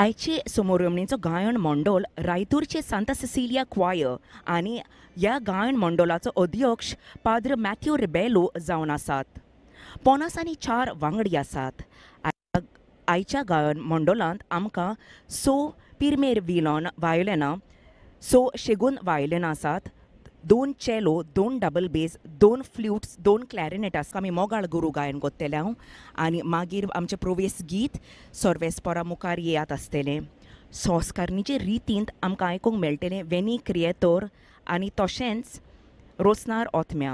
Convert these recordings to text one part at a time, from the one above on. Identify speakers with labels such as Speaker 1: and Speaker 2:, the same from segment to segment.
Speaker 1: आयचे समोरमणीचो गायन मंडळ रायतूरचे सांता सिसिलिया क्वायर आनी ह्या गायन मंडळाचो अध्यक्ष पाद्र मॅथ्यू रिबेलो जावन आसात. 54 वांगडी आसात. आयच्या गायन मंडळांत आमकां 6 पिरमेर विलॉन वायोलिनां, 6 शेगून वायोलिनां आसात, 2 चेलो, 2 डबल बेस, 2 फ्लुट्स, 2 क्लॅरिनेट आसा. आमी मोगाळ गुरू गायन कोत्तले हांव आनी मागीर आमचें प्रवेश गीत सर्वेस्परा मुखार येयात आसतलें. संस्कारणीचे रितींत आमकां आयकूंक मेळटलें वेनी क्रियेतोर आनी तशेंच रोसनार ओतम्या.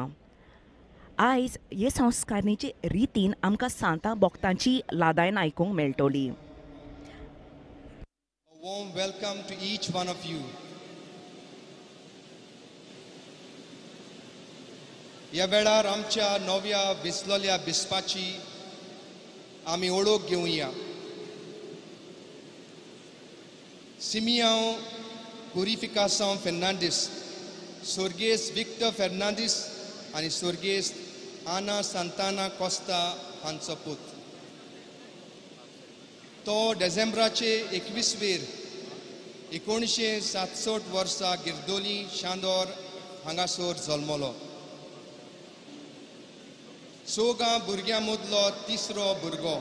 Speaker 1: आयज हे संस्कारणीचे रितीन आमकां सांता भक्तांची लादायन आयकूंक मेळटली.
Speaker 2: A warm welcome to each one of you. ह्या वेळार आमच्या नव्या विसलोल्या बिस्पाची आमी ओळख घेवया. सिमियांव पुरिफिकासांव फेर्नांडीस, स्वर्गेस्त विक्टर फेर्नांडीस आनी स्वर्गेस्त आना सांताना कोस्ता हांचो पूत. तो डिसेंबराचे 21 वेर 1967 वर्सा गिरदोली शांदोर हांगासर जल्मलो. 4 भुरग्यां मदलो तिसरो भुरगो.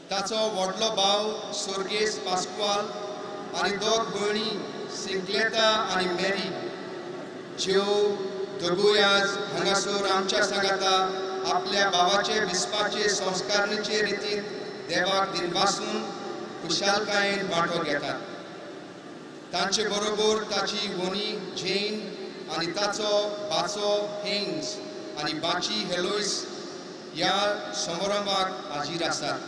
Speaker 2: ताचो व्हडलो भाव स्वर्गेस्त पास्क्वाल आनी 2 भयणी सिंक्लेता आनी मेरी, ज्यो दोगूय आज हांगासर आमच्या सांगाता आपल्या भावाचे बिस्पाचे संस्कारणीचे रितीन देवाक दिनवासून खुशालकायेन वांटो घेतात. तांचे बरोबर ताची व्हनी जेन आनी ताचो बाचो हेन्स आनी बाची हेलोइस ह्या समारंभाक हाजीर आसात.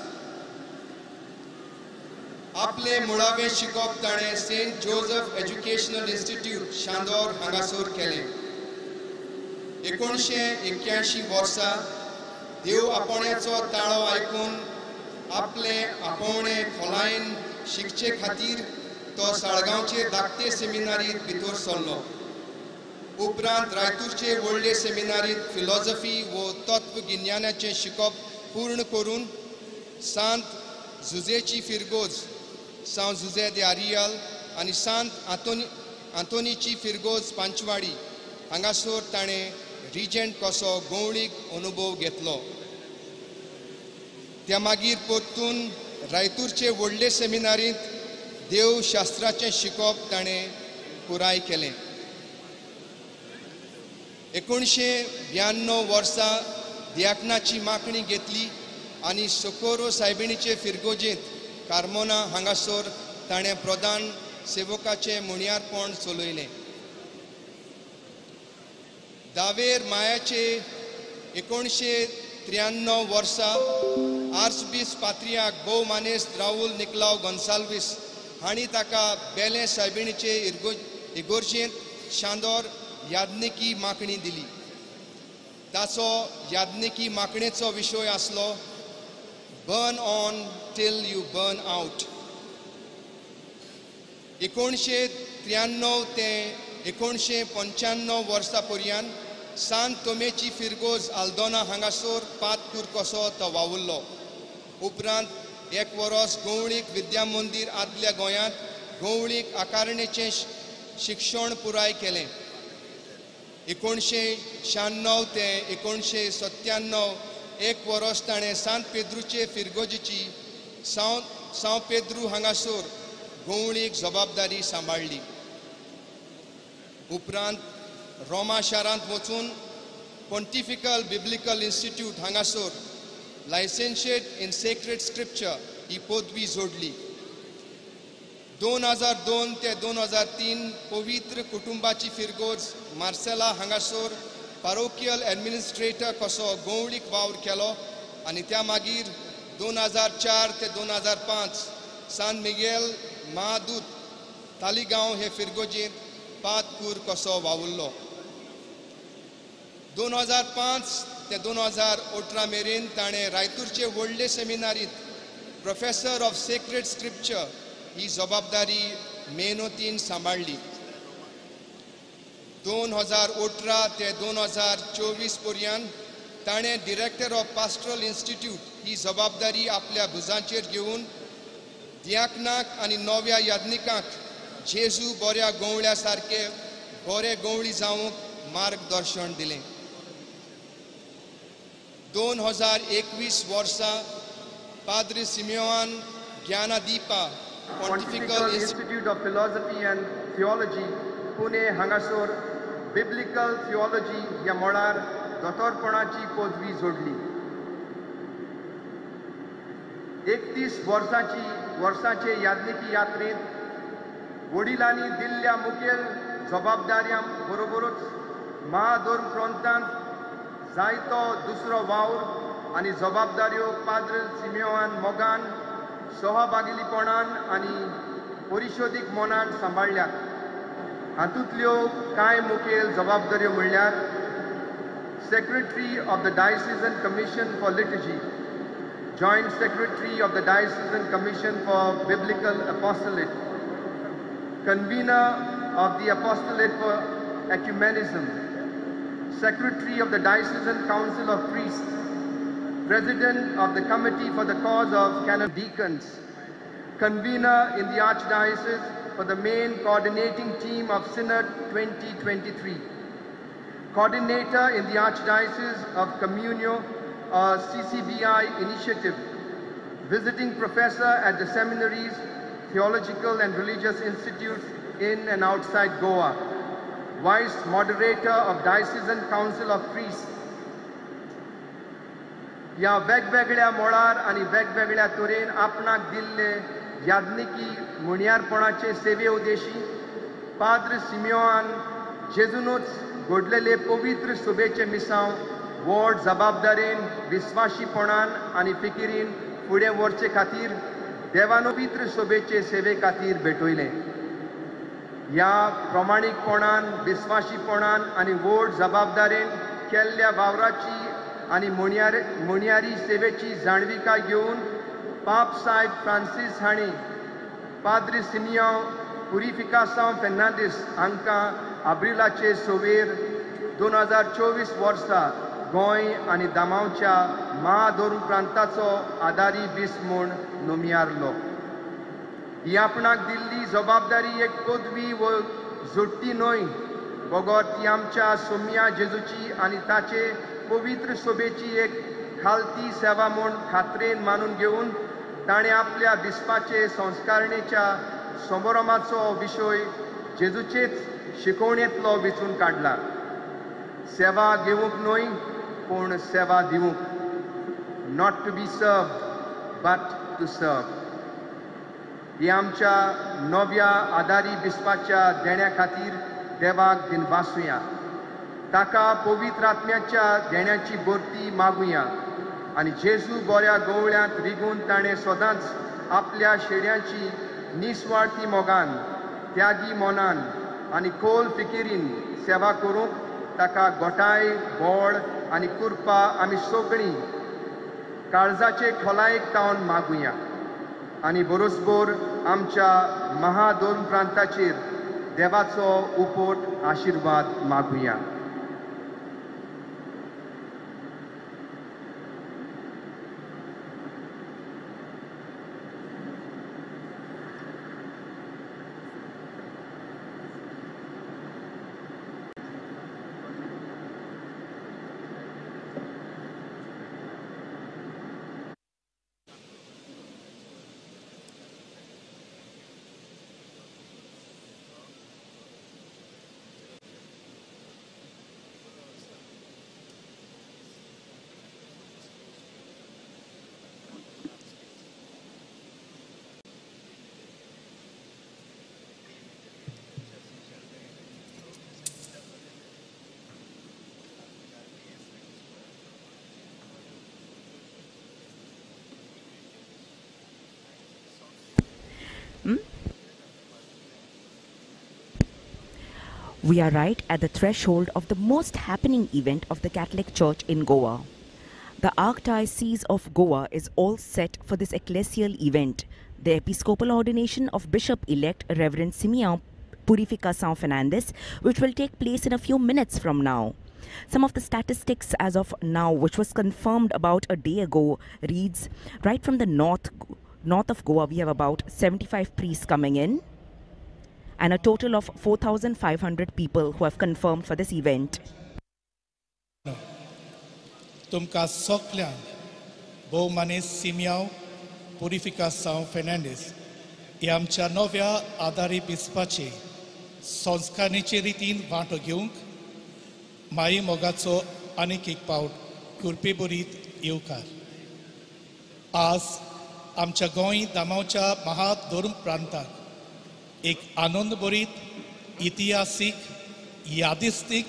Speaker 2: आपले मुळावें शिकप ताणें Saint Joseph educational institute Chandor हांगासर केलें. 1981 वर्सा देव आपोवण्याचो ताळो आयकून आपले आपोवणें खोलायेन शिकचे खातीर तो साळगांवचे धाकटे सेमिनारींत भितर सरलो. उपरांत रायतूरचे व्हडले सेमिनारींत फिलॉसॉफी वो तत्वगिन्यानाचें शिकप पूर्ण करून सांत जुजेची फिरगोज, सांव जुजे दे आरियल आनी सांत आंतोनीची फिरगोज पांचवाडी हांगासर ताणें रिजंट कसो गवळीक अनुभव घेतलो. त्या मागीर परतून रायतूरचे व्हडले सेमिनारींत देवशास्त्राचें शिकप ताणें पुराय केलें. 1992 वर्सा दियाकनाची मागणी घेतली आनी सोकोरो सायबिणीचे फिरगोजेंत कार्मोना हांगासर ताणें प्रधान सेवकाचें मुणयारपण चलयलें. 10 मायाचे 1993 वर्सा आर्चबीस पात्रियाक भोव मानेस्त राहुल निकलाव गोन्साल्वीस हांणी ताका बेलें सायबिणीचे इगोर्जेंत शांदोर याज्ञिकी मागणी दिली. ताचो याज्ञिकी मागणेचो विशय आसलो burn on till you burn out. 1993 ते 1995 वर्सा पर्यंत सांत तोमेची फिरगोज आल्दोना हांगासर पातकूर कसो तो वावुरलो. उपरांत 1 वर्स गवळीक विद्या मंदीर आदल्या गोंयांत गवळीक आकारणेचें शिक्षण पुराय केलें. 1996 ते 1997 1 वर्स ताणें सांत पेद्रूचे फिरगोजीची सांव पेद्रू हांगासर गवळीक जबाबदारी सांबाळ्ळी. उपरांत रोमा शारांत वचून पोंटिफिकल बिब्लिकल इन्स्टिट्यूट हांगासर लायसेन्शिएट इन सेक्रेड स्क्रिप्चर ही पदवी जोडली. 2002 ते 2003 पवित्र कुटुंबाची फिरगोज मार्सेला हांगासर पारोकियल एडमिनिस्ट्रेटर कसो गवळीक वावर केलो आनी त्या मागीर 2004 ते 2005 सान मिगेल महादूत तालिगांव हे फिरगोजेंत पातकूर कसो वावुरलो. 2005 ते 2018 मेरेन ताणें रायतूरचे व्हडले सेमिनारींत प्रोफेसर ऑफ सेक्रेड स्क्रिप्चर ही जबाबदारी मेहनतीन सांबाळ्ळी. 2018 ते 2024 पर्यंत ताणें डिरेक्टर ऑफ पास्टरल इन्स्टिट्यूट ही जबाबदारी आपल्या भुजांचेर घेवन दियाकनाक आनी नव्या याज्ञिकांक जेजू बऱ्या गवळ्या सारके बरे गवळी जावंक मार्गदर्शन दिलें. 2021 वर्सा पाद्र Simeon Gnanadeepa Pontifical
Speaker 3: Institute of Philosophy and Theology Pune हांगासर बिब्लिकल थिओलॉजी ह्या मळार दोतोरपणाची पदवी जोडली. 31 वर्सांचे याज्ञिकी यात्रेंत वडिलांनी दिल्ल्या मुखेल जबाबदाऱ्यां बरोबरूच महाधर्म प्रांतांत जायतो दुसरो वावर आनी जबाबदाऱ्यो पाद्र सिमियोन मोगान, सहभागिलीपणान आनी परिशोधीक मनान सांबाळ्ळ्यात. हातूंतल्यो कांय मुखेल जबाबदाऱ्यो म्हणल्यार Secretary of the Diocesan Commission for Liturgy, Joint Secretary of the Diocesan Commission for Biblical Apostolate, Convener of the Apostolate for Ecumenism, Secretary of the Diocesan Council of Priests, President of the Committee for the Cause of Canon Deacons, Convener in the Archdiocese for the main coordinating team of Synod 2023, Coordinator in the Archdiocese of Communio CCBI Initiative, Visiting Professor at the seminaries, theological and religious institutes in and outside Goa, Vice Moderator of Diocesan Council of Priests. ह्या वेगवेगळ्या मळार आनी वेगवेगळ्या तरेन आपणाक दिल्ले याज्ञिकी मुणयारपणाचे सेवे उद्देशी Padu Simeon जेजूनूच घडलेले पवित्र सभेचे मिसांव व्हड जबाबदारेन, विस्वाशीपणान आनी फिकिरीन फुडें व्हरचे खातीर देवान पवित्र सभेचे सेवे खातीर भेटयलें. ह्या प्रमाणीकपणान, विस्वाशीपणान आनी व्हड जबाबदारेन केल्ल्या वावराची आनी मुणयारी सेवेची जाणविकाय घेवन पाप साहेब फ्रांसीस हांणी पाद्र सिमियांव पुरिफिकासांव फेर्नांदीस हांकां आब्रिलाचे 6 2024 वर्सा गोंय आनी दामांवच्या महाधर्म प्रांताचो आदारी बीस म्हूण नोमियारलो. ही आपणाक दिल्ली जबाबदारी एक पदवी व जोडटी न्हय, बगर ती आमच्या सोम्या जेजूची आनी ताचे पवित्र सभेची एक खालती सेवा म्हूण खात्रेन मानून घेवन ताणें आपल्या बिस्पाचे संस्कारणेच्या समारंभाचो विशय जेजूचेच शिकवणेंतलो वेंचून काडला. सेवा घेवंक न्हय पूण सेवा दिवंक, not to be served but to serve. ही आमच्या नव्या आदारी बिस्पाच्या देण्या खातीर देवाक दिनवासुया, ताका पवित्र आत्म्याच्या देण्याची भरती मागुया आनी जेजू बऱ्या गवळ्यांत रिगून ताणें सदांच आपल्या शेड्यांची निस्वार्थी मोगान, त्यागी मनान आनी खोल फिकिरीन सेवा करूंक ताका गोटाय, बळ आनी कृपा आमी सगळीं काळजाचे खोलायेक तावन मागुया आनी बरोसभर आमच्या महाधर्म प्रांताचेर देवाचो उपोट आशिर्वाद मागुया.
Speaker 1: We are right at the threshold of the most happening event of the Catholic Church in Goa. The Archdiocese of Goa is all set for this ecclesial event, the episcopal ordination of Bishop-elect Reverend Simeon Purificação Fernandes, which will take place in a few minutes from now. Some of the statistics as of now, which was confirmed about a day ago, reads right from the north North of Goa, we have about 75 priests coming in and a total of 4,500 people who have confirmed for this event.
Speaker 4: तुमकां सगल्यांक भोवमाने सिमियांव पुरिफिकासांव फेर्नांडीस हे आमच्या नव्या आदारी बिस्पाचे संस्कारणीचे रितीन वांटो घेवंक माई मोगाचो आनीक एक पावट कृपेभरीत येवकार. आज आमच्या गोंय दामांवच्या महाधर्म प्रांताक एक आनंदभरीत इतिहासीक यादिस्तीक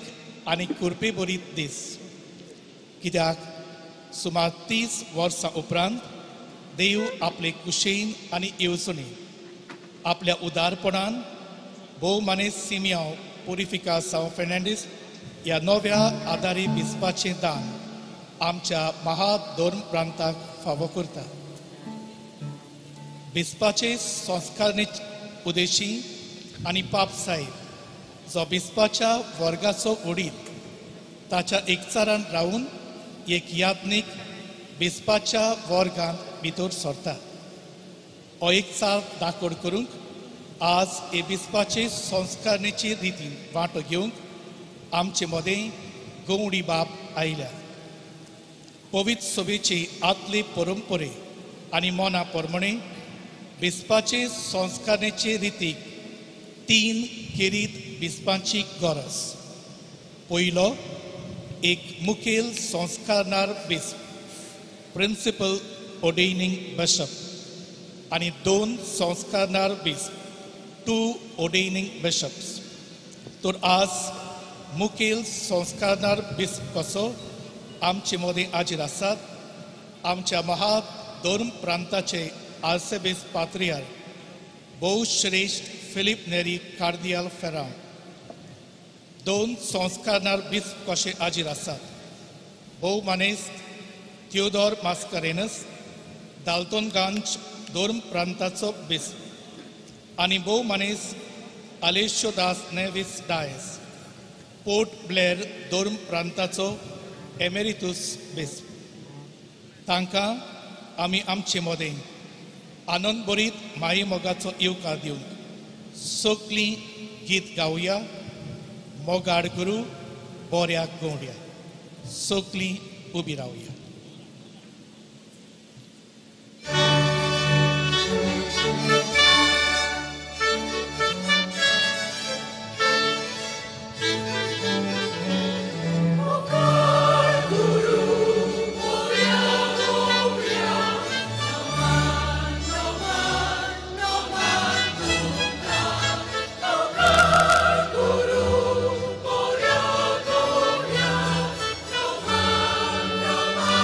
Speaker 4: आनी कृपेभरीत दीस, कित्याक सुमार 30 वर्सां उपरांत देव आपले कुशेन आनी येवजणेन आपल्या उदारपणान भोवमाने सिमियांव पुरिफिकासांव फेर्नांडीस ह्या नव्या आदारी बिस्पाचें दान आमच्या महाधर्म प्रांताक फावो करता. बिस्पाचे संस्कारणे उदेशी आनी पाप साहेब जो बिस्पाच्या वर्गाचो वडील ताच्या एकचारान रावून एक याज्ञीक बिस्पाच्या वर्गांत भितर सरता. हो एकचार दाखोड करूंक आज हे बिस्पाचे संस्कारणेचे रितीन वांटो घेवंक आमचे मदें गवडी बाब आयल्या. पवित्र सभेची आदली परंपरे आनी मना प्रमाणे बिस्पाचे संस्कारणेचे रितीक 3 खेरीत बिस्पांची गरज. पयलो एक मुखेल संस्कारणार बिस्प, प्रिंसिपल ऑर्डेनिंग बिशप, आनी 2 संस्कारणार बिस्प, 2 ऑर्डेनिंग बिशप्स. तर आज मुखेल संस्कारणार बिस्प कसो आमचे मदें हाजीर आसात आमच्या महाधर्म प्रांताचे आर्सेबीस पात्रियार भोवश्रेश्ठ फिलीप नेरी कार्दियाल फेरांव. 2 संस्कारणार बिस्प कशे हाजीर आसात भोवमानेस्त थियोदोर मास्करेनस दाल्तोनगांज धर्म प्रांताचो बिस्प आनी भोवमानेस्त आलेशो दास नेवीस डायस पोर्ट ब्लेअर धर्म प्रांताचो एमेरितूस बिस्प. तांकां आमी आमचे मदें आनंदभरीत माई मोगाचो येवकार दिवंक सगलीं गीत गावया. मोगाड गुरू बोऱ्या गवड्या सगलीं उबी रावया.
Speaker 5: No.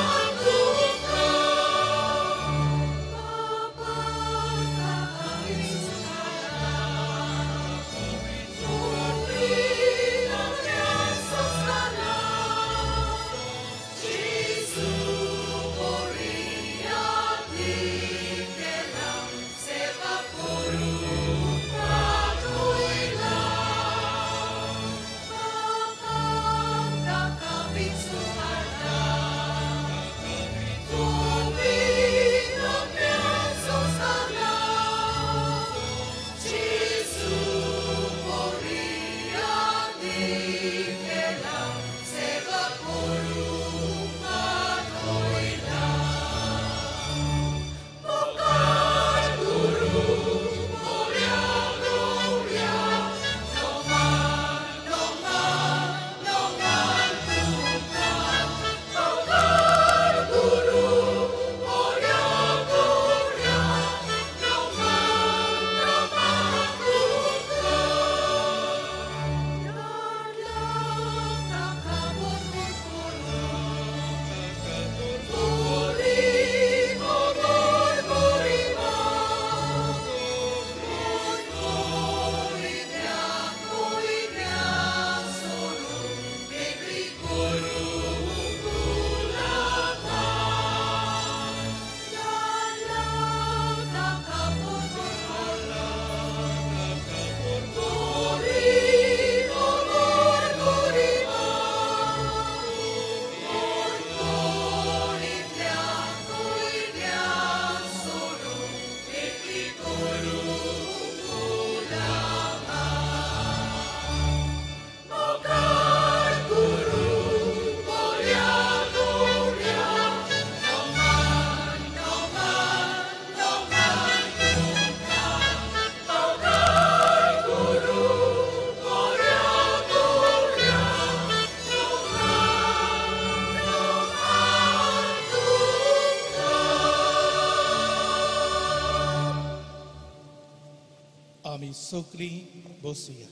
Speaker 4: आमी सगळीं बसुया.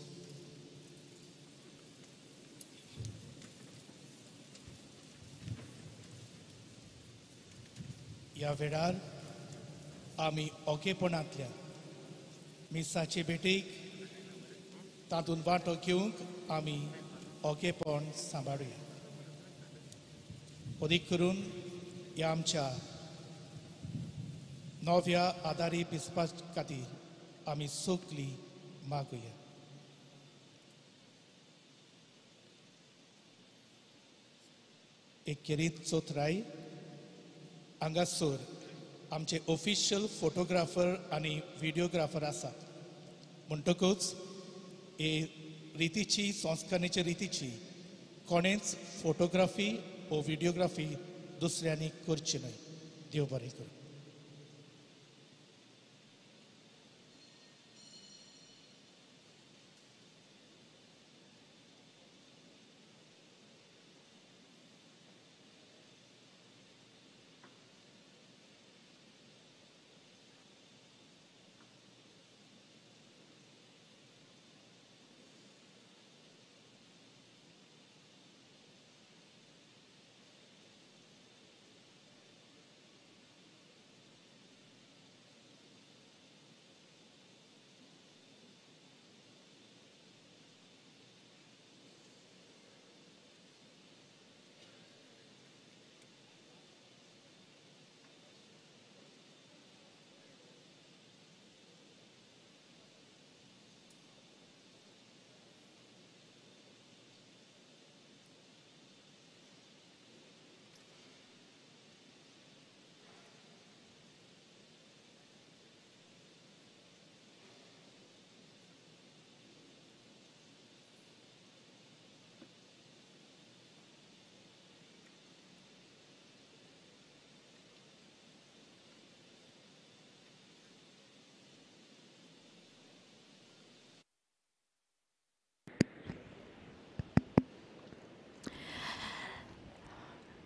Speaker 4: ह्या वेळार आमी ओगेपणांतल्यान मिसाचे भेटीक तातूंत वांटो घेवंक आमी ओगेपण सांबाळुया. अदीक करून ह्या आमच्या नव्या आदारी बिस्पा खातीर आमी सगळीं मागुया. एक खेरीत चोत्राय हांगासर आमचे ऑफिशियल फोटोग्राफर आनी व्हिडियोग्राफर आसात, म्हणटकूच हे रितीची संस्काराचे रितीची कोणेच फोटोग्राफी ओ व्हिडियोग्राफी दुसऱ्यांनी करची न्हय. देव बरें करूं.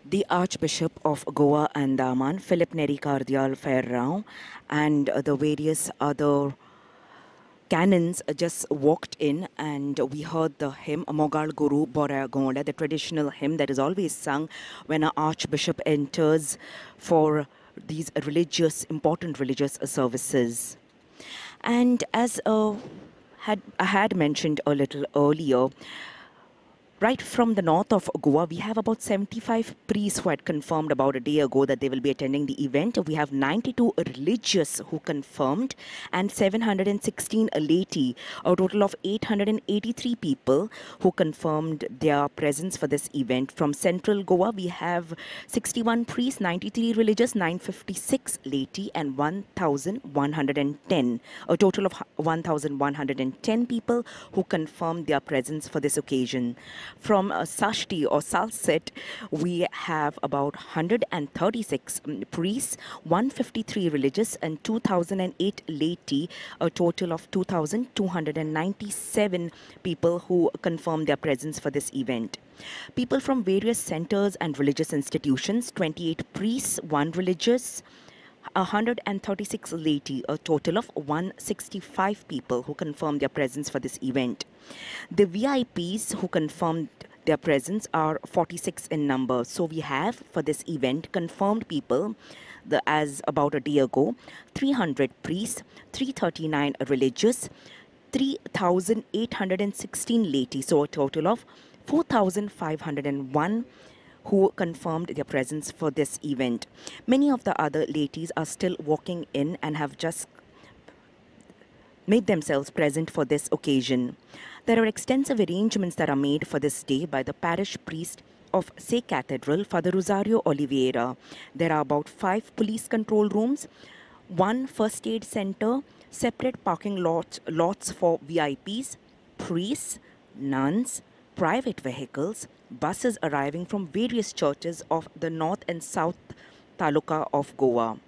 Speaker 1: The Archbishop of Goa and Daman, Philip Neri Cardial Ferrao, and the various other canons just walked in, and we heard the hymn Mogal Guru Bora Gonda, the traditional hymn that is always sung when an archbishop enters for these religious, important religious services. And as I had mentioned a little earlier, right from the north of Goa, we have about 75 priests who had confirmed about a day ago that they will be attending the event. We have 92 religious who confirmed and 716 laity, a total of 883 people who confirmed their presence for this event. From central Goa, we have 61 priests, 93 religious, 956 laity and 1,110, a total of 1,110 people who confirmed their presence for this occasion. From Sashti or Salset, we have about 136 priests, 153 religious and 2,008 laity, a total of 2,297 people who confirmed their presence for this event. People from various centers and religious institutions, 28 priests, 1 religious, 136 laity, a total of 165 people who confirmed their presence for this event. The VIPs who confirmed their presence are 46 in number. So we have for this event confirmed people, as about a day ago, 300 priests, 339 religious, 3,816 laity, so a total of 4,501 who confirmed their presence for this event. Many of the other ladies are still walking in and have just made themselves present for this occasion. There are extensive arrangements that are made for this day by the parish priest of Se Cathedral, Father Rosario Oliveira. There are about 5 police control rooms, 1 first aid center, separate parking lots for VIPs, priests, nuns, private vehicles, buses arriving from various churches of the north and south taluka of Goa.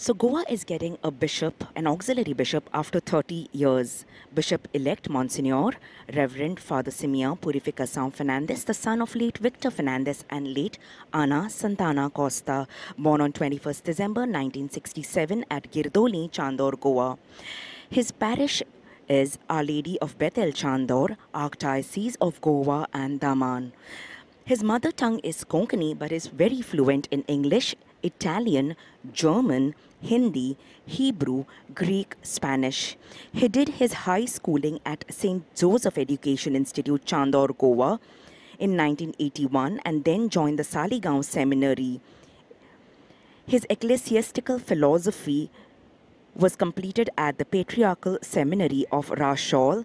Speaker 1: So Goa is getting a bishop, an auxiliary bishop, after 30 years. Bishop-elect Monsignor Reverend Father Simeão Purificação Fernandes, the son of late Victor Fernandes and late Ana Santana Costa, born on 21st December 1967 at Girdoli, Chandor, Goa. His parish is Our Lady of Bethel, Chandor, Archdiocese of Goa and Daman. His mother tongue is Konkani, but is very fluent in English, Italian, German, Hindi, Hebrew, Greek, Spanish. He did his high schooling at St. Joseph Education Institute, Chandor, Goa in 1981 and then joined the Saligao Seminary. His ecclesiastical philosophy was completed at the Patriarchal Seminary of Rachol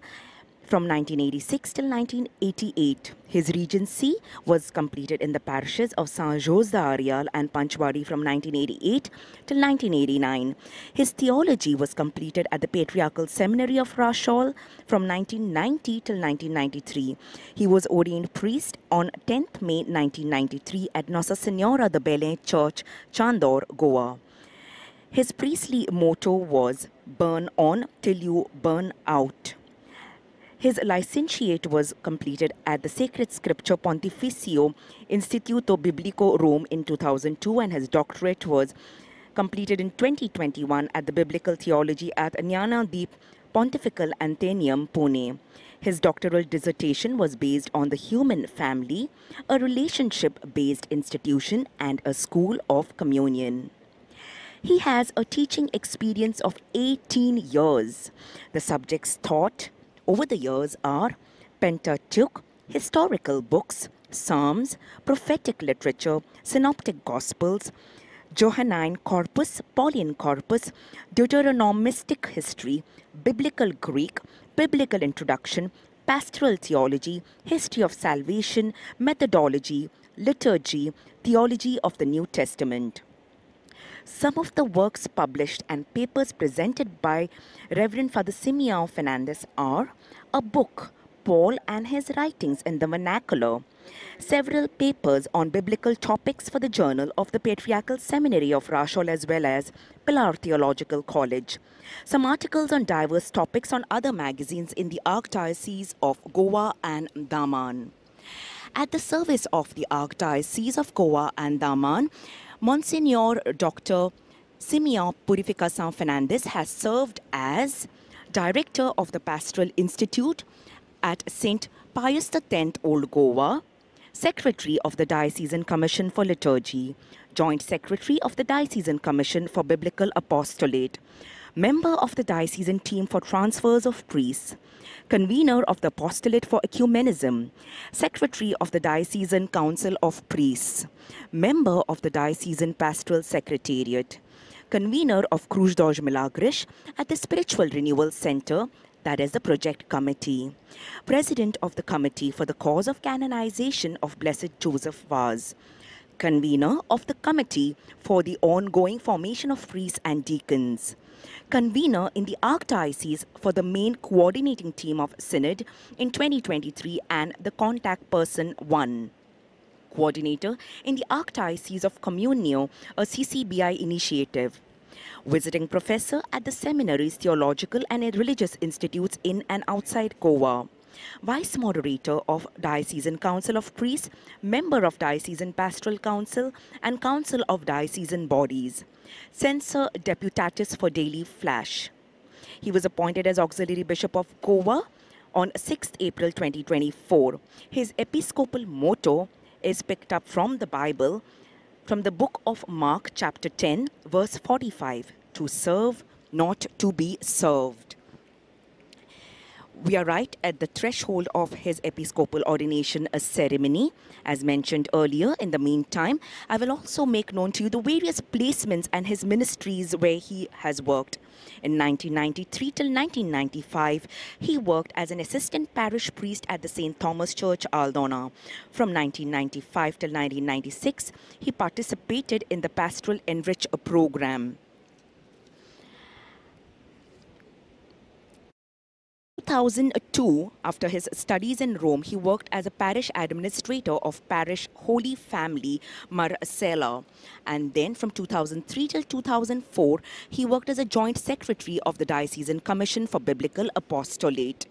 Speaker 1: from 1986 till 1988. His regency was completed in the parishes of San Jose de Areal and Panchwadi from 1988 till 1989. His theology was completed at the Patriarchal Seminary of Rachol from 1990 till 1993. He was ordained priest on 10th May 1993 at Nossa Senhora de Belém Church, Chandor, Goa. His priestly motto was, "Burn on till you burn out." His licentiate was completed at the Sacred Scripture Pontificio Instituto Biblico Rome in 2002, and his doctorate was completed in 2021 at the Biblical Theology at Jnanadeep Pontifical Athenaeum, Pune. His doctoral dissertation was based on the human family, a relationship-based institution, and a school of communion. He has a teaching experience of 18 years. The subjects taught over the years are Pentateuch, historical books, Psalms, prophetic literature, synoptic gospels, Johannine corpus, Pauline corpus, Deuteronomistic history, biblical Greek, biblical introduction, pastoral theology, history of salvation, methodology, liturgy, theology of the New Testament. Some of the works published and papers presented by Reverend Father Simeão Fernandes are a book, Paul and His Writings in the Vernacular, several papers on biblical topics for the Journal of the Patriarchal Seminary of Rachol as well as Pilar Theological College, some articles on diverse topics on other magazines in the Archdiocese of Goa and Daman. At the service of the Archdiocese of Goa and Daman, Monsignor Dr. Simeão Purificação Fernandes has served as Director of the Pastoral Institute at St. Pius X Old Goa, Secretary of the Diocesan Commission for Liturgy, Joint Secretary of the Diocesan Commission for Biblical Apostolate, member of the Diocesan Team for Transfers of Priests, convener of the Apostolate for Ecumenism, Secretary of the Diocesan Council of Priests, member of the Diocesan Pastoral Secretariat, convener of Cruz dos Milagres at the Spiritual Renewal Center, that is the Project Committee, President of the Committee for the Cause of Canonization of Blessed Joseph Vaz, convener of the Committee for the Ongoing Formation of Priests and Deacons, convener in the Archdiocese for the main coordinating team of Synod in 2023 and the Contact Person 1, coordinator in the Archdiocese of Communio, a CCBI initiative, visiting professor at the seminaries, theological and religious institutes in and outside Goa, vice moderator of Diocesan Council of Priests, member of Diocesan Pastoral Council and Council of Diocesan Bodies, censor deputatus for Daily Flash. He was appointed as Auxiliary Bishop of Goa on 6th April 2024. His episcopal motto is picked up from the Bible, from the book of Mark chapter 10, verse 45, to serve, not to be served. We are right at the threshold of his episcopal ordination ceremony. As mentioned earlier, in the meantime, I will also make known to you the various placements and his ministries where he has worked. In 1993 till 1995, he worked as an assistant parish priest at the St. Thomas Church, Aldona. From 1995 till 1996, he participated in the Pastoral Enrich program. 2002, after his studies in Rome, he worked as a parish administrator of Parish Holy Family, Marcela. And then from 2003 till 2004, he worked as a joint secretary of the Diocesan Commission for Biblical Apostolate.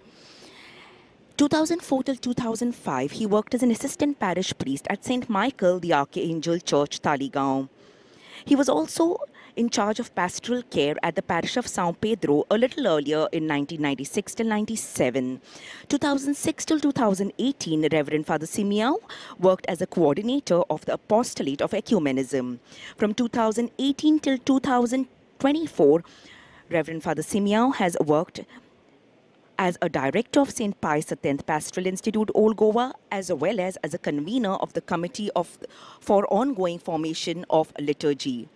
Speaker 1: 2004 till 2005, he worked as an assistant parish priest at St. Michael the Archangel Church, Taleigao. He was also in charge of pastoral care at the parish of São Pedro a little earlier in 1996 till 97. 2006 till 2018, Reverend Father Simeão worked as a coordinator of the Apostolate of Ecumenism. From 2018 till 2024, Reverend Father Simeão has worked as a director of St. Pius X Pastoral Institute, Old Goa, as well as a convener of the Committee for Ongoing Formation of Liturgy.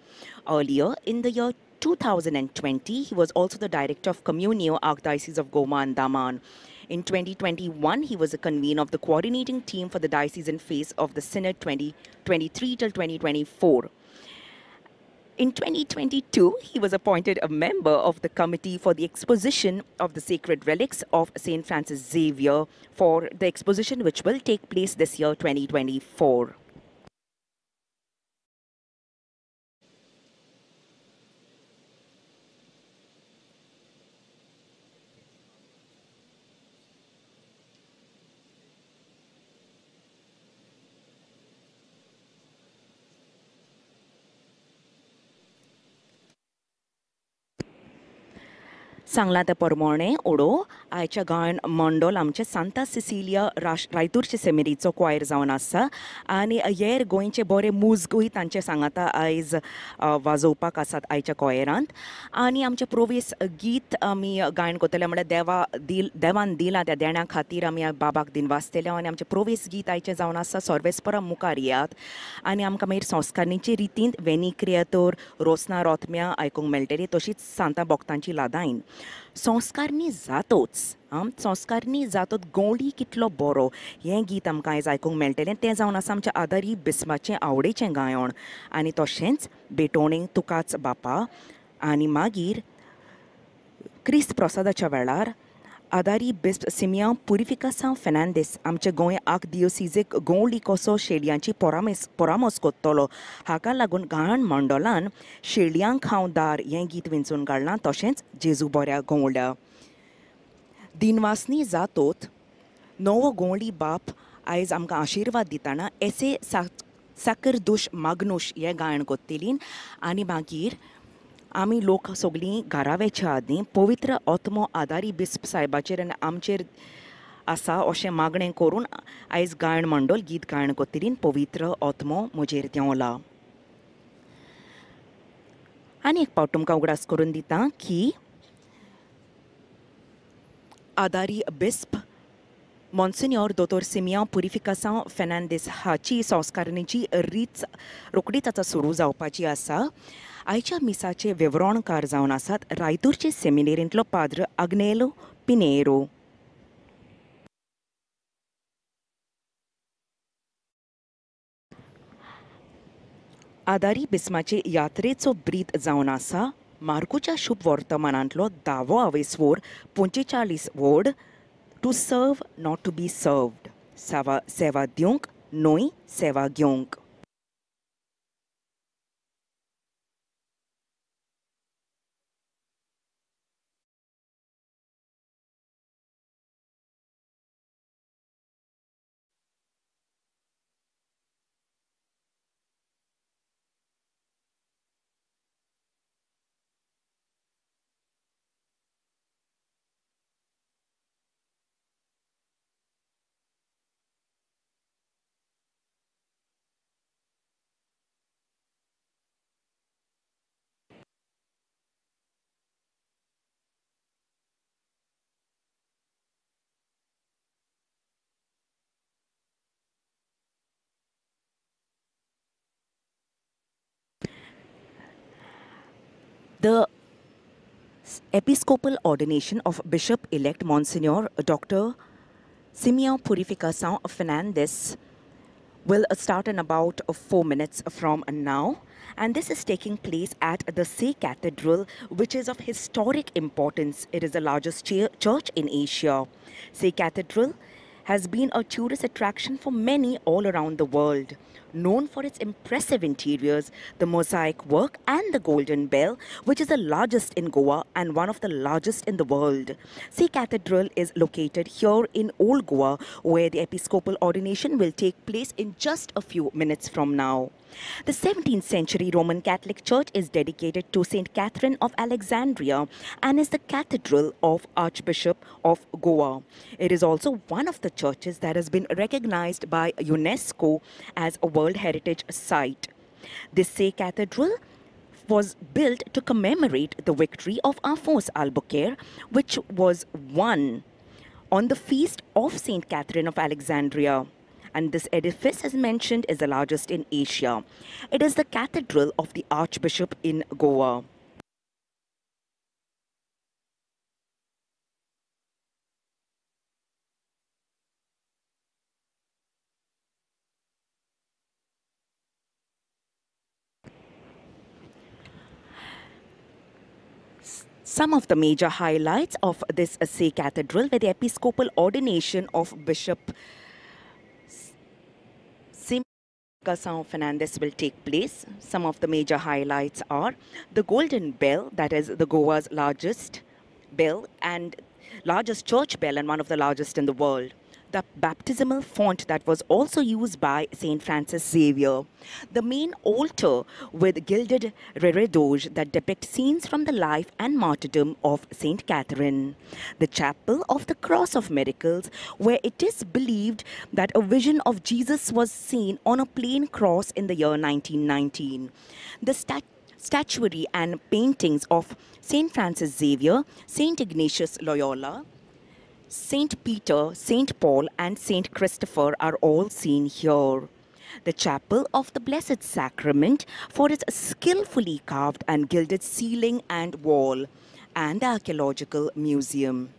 Speaker 1: Earlier, in the year 2020, he was also the director of Communio, Archdiocese of Goa and Daman. In 2021, he was a convener of the coordinating team for the diocesan phase of the Synod 2023 till 2024. In 2022, he was appointed a member of the Committee for the Exposition of the Sacred Relics of St. Francis Xavier for the exposition which will take place this year, 2024. सांगलां ते परमोणें ओडो आयच्या गायन मंडळ आमचें सांता Sicilia रायतूरचे सेमिरीचो choir जावन आसा आनी हेर गोंयचे बरे मुजगूय तांचे सांगाता आयज वाजोवपाक आसात आयच्या क्वायरांत. आनी आमचें प्रोवेस गीत आमी गायन करतले म्हळ्यार देवान दिलां त्या देण्या खातीर आमी बाबाक दिनवासतले आनी आमचें प्रोवेस गीत आयचें जावन आसा सर्वेस्परा मुखार येयात आनी आमकां मागीर संस्कारणीचे रितींत वेनी क्रियातोर रोसना रोतम्या आयकूंक मेळटली तशीच सांता भक्तांची लादायन. संस्कारणी जातोच संस्कारणी जातोच गोंडी कितलो बरो हें गीत आमकां आयज आयकूंक मेळटलें तें जावन आसा आमच्या आदारी बिस्माचें आवडीचें गायन आनी तशेंच बेटोणें तुकाच बापा आनी मागीर क्रिस्त प्रसादाच्या वेळार आदारी बिस्प सिमियांव पुरिफिकासांव फेर्नांदीस आमचे गोंय आर्कडियोसिजीक गोंवली कसो शेळयांची परामर्स कोत्तलो हाका लागून गायन मंडळान शेळयांक हांव दार हें गीत विंचून काडलां तशेंच जेजू बऱ्या गोंवल्या. दिनवासनी जातोत नवो गोंवली बाप आयज आमकां आशिर्वाद दितना एसे साकर दुश मागनूश हें गायन कोत्तलीं आनी मागीर आमी लोक सगळीं घरा वेच्या आदीं पवित्र आत्मो आदारी बिस्प सायबाचेर आनी आमचेर आसा अशें मागणें करून आयज गायन मंडळ गीत गायन कोत्तलीं पवित्र आत्मो म्हजेर देंवला. आनी एक पावट तुमकां उगडास करून दिता की आदारी बिस्प मॉन्सिन्योर दोतोर सिमियांव पुरिफिकासांव फेर्नांदीस हाची संस्कारणीची रीत रोखडीच आतां सुरू जावपाची आसा. आयच्या मिसाचे विवरणकार जावन आसात रायतूरचे सेमिनेरींतलो पाद्र आग्नेलो पिनेरो. आदारी बिस्माचे यात्रेचो ब्रीद जावन आसा मार्कूच्या शुभ वर्तमानांतलो धावो आवेस्वोर 45 ward to serve not to be served सेवा दिवंक न्हय सेवा घेवंक. The Episcopal ordination of Bishop-elect Monsignor Dr. Simeão Purificação Fernandes will start in about 4 minutes from now, and this is taking place at the Se Cathedral, which is of historic importance. It is the largest church in Asia. Se Cathedral has been a tourist attraction for many all around the world. Known for its impressive interiors, the mosaic work and the golden bell, which is the largest in Goa and one of the largest in the world. Se Cathedral is located here in Old Goa, where the episcopal ordination will take place in just a few minutes from now. The 17th century Roman Catholic Church is dedicated to St. Catherine of Alexandria and is the cathedral of Archbishop of Goa. It is also one of the churches that has been recognized by UNESCO as a World Heritage Site. This Se Cathedral was built to commemorate the victory of Afonso Albuquerque, which was won on the feast of St. Catherine of Alexandria. And this edifice, as mentioned, is the largest in Asia. It is the cathedral of the Archbishop in Goa. Some of the major highlights of this Se Cathedral were the episcopal ordination of Bishop Sao Fernandez will take place. Some of the major highlights are the Golden Bell, that is the Goa's largest bell and largest church bell and one of the largest in the world. The baptismal font that was also used by St. Francis Xavier. The main altar with gilded reredos that depict scenes from the life and martyrdom of St. Catherine. The chapel of the Cross of Miracles, where it is believed that a vision of Jesus was seen on a plain cross in the year 1919. The statuary and paintings of St. Francis Xavier, St. Ignatius Loyola, St. Peter, St. Paul and St. Christopher are all seen here. The Chapel of the Blessed Sacrament for its skillfully carved and gilded ceiling and wall, and the Archaeological Museum.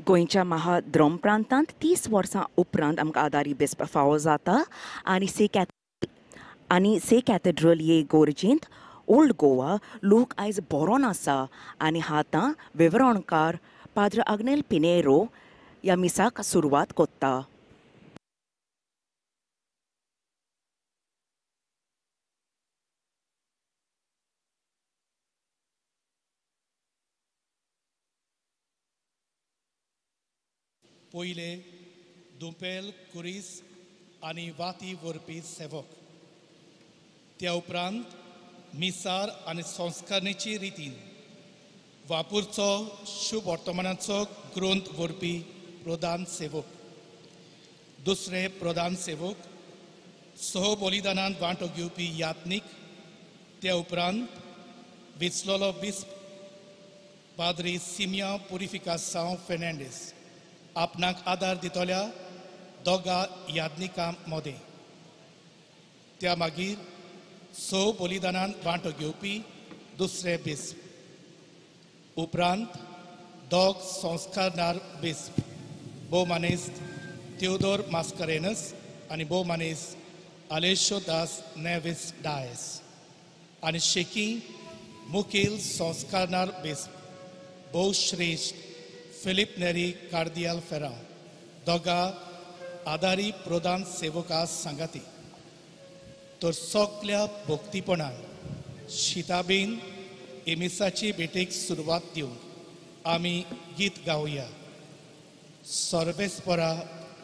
Speaker 1: गोंयच्या महाद्रम प्रांतांत 30 वर्सां उपरांत आमकां आदारी बिस्प फावो जाता आनी से cathedral हे गोर्जेंत old Goa लोक आयज बरोन आसा आनी आतां विवरणकार पाद्र आग्नेल पिनेरो ह्या मिसाक सुरवात कोत्ता.
Speaker 4: पयले दुपेल कुरीस आनी वाती व्हरपी सेवक, त्या उपरांत मिसार आनी संस्कारणीची रितीन वापूरचो शुभ वर्तमानाचो ग्रंथ व्हरपी प्रधान सेवक, दुसरे प्रधान सेवक सह बलिदानांत वांटो घेवपी यात्नीक, त्या उपरांत विचलोलो बिस्प पाद्री सिमिया पुरिफिकासांव फेर्नांडीस आपणाक आदार दितल्या दोगा याज्ञिकां मदें, त्या मागीर स बलिदानांत वांटो घेवपी दुसरे बिस्प, उपरांत दोग संस्कारदार बिस्प भोवमानेस्त थियोदोर मास्करेनस आनी भोवमानेस्त आलेशो दास नेविस डायस आनी शेकी मुखेल संस्कारदार बिस्प भोवश्रेश्ठ फिलिप नेरी कार्दियाल फेरांव दोगा आदारी प्रधान सेवका सांगाती. तर सगल्या भक्तीपणान शिताबीन एमिसाची भेटेक सुरवात दिवंक आमी गीत गावया. सर्वेस्परा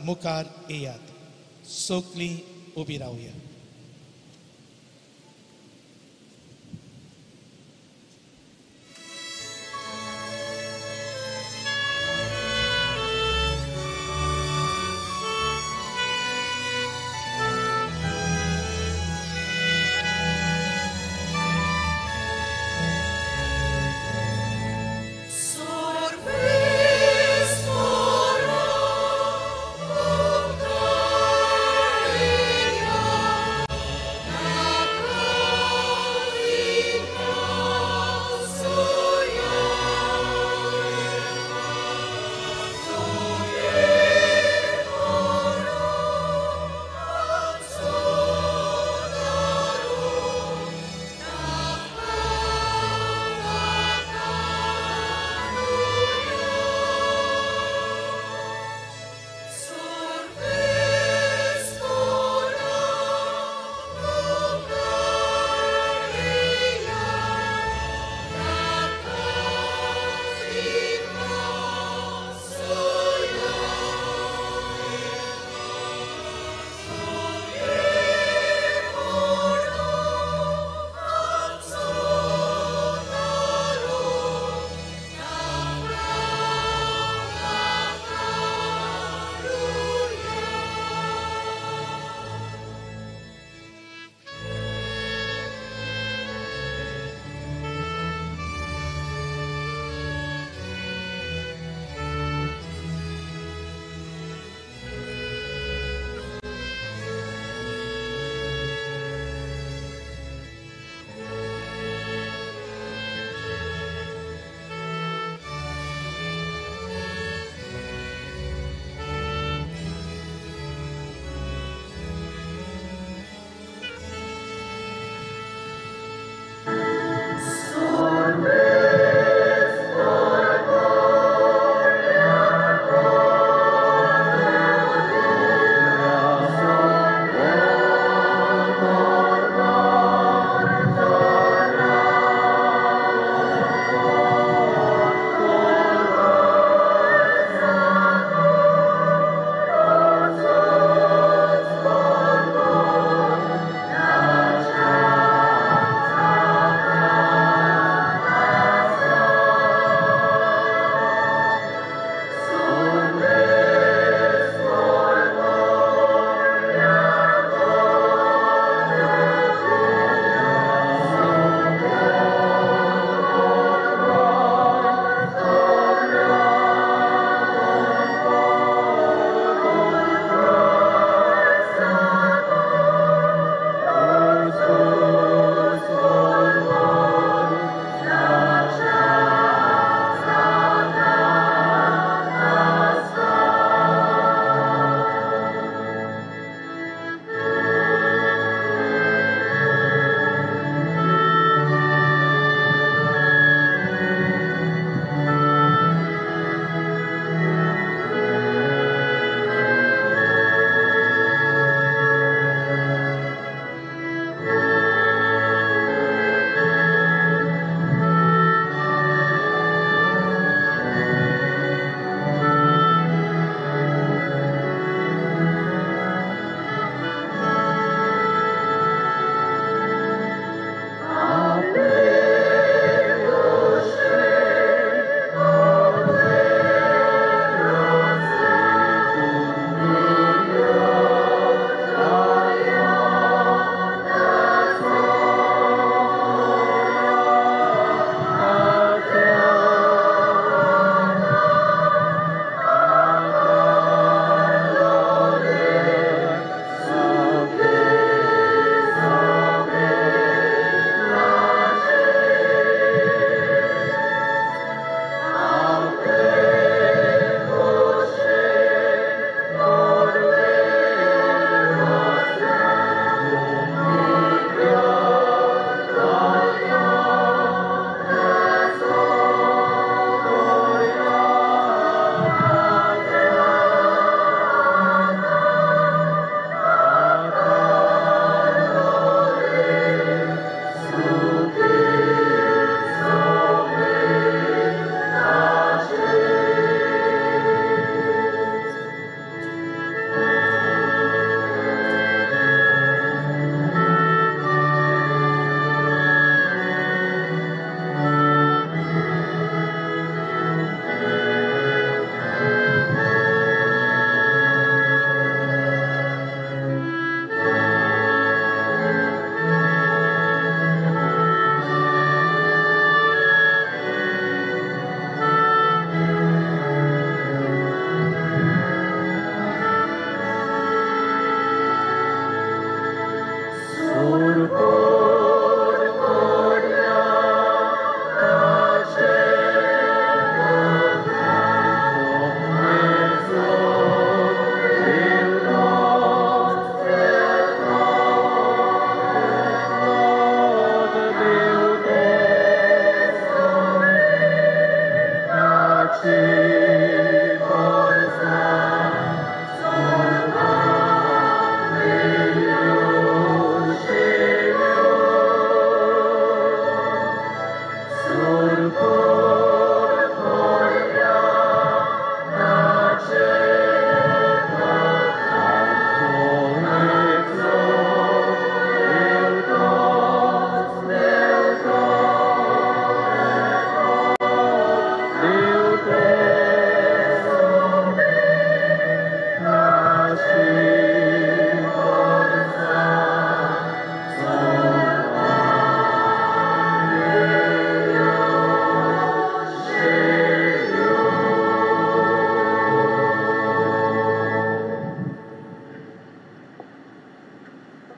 Speaker 4: मुखार येयात, सगलीं उबी रावया.
Speaker 5: Sorves ora,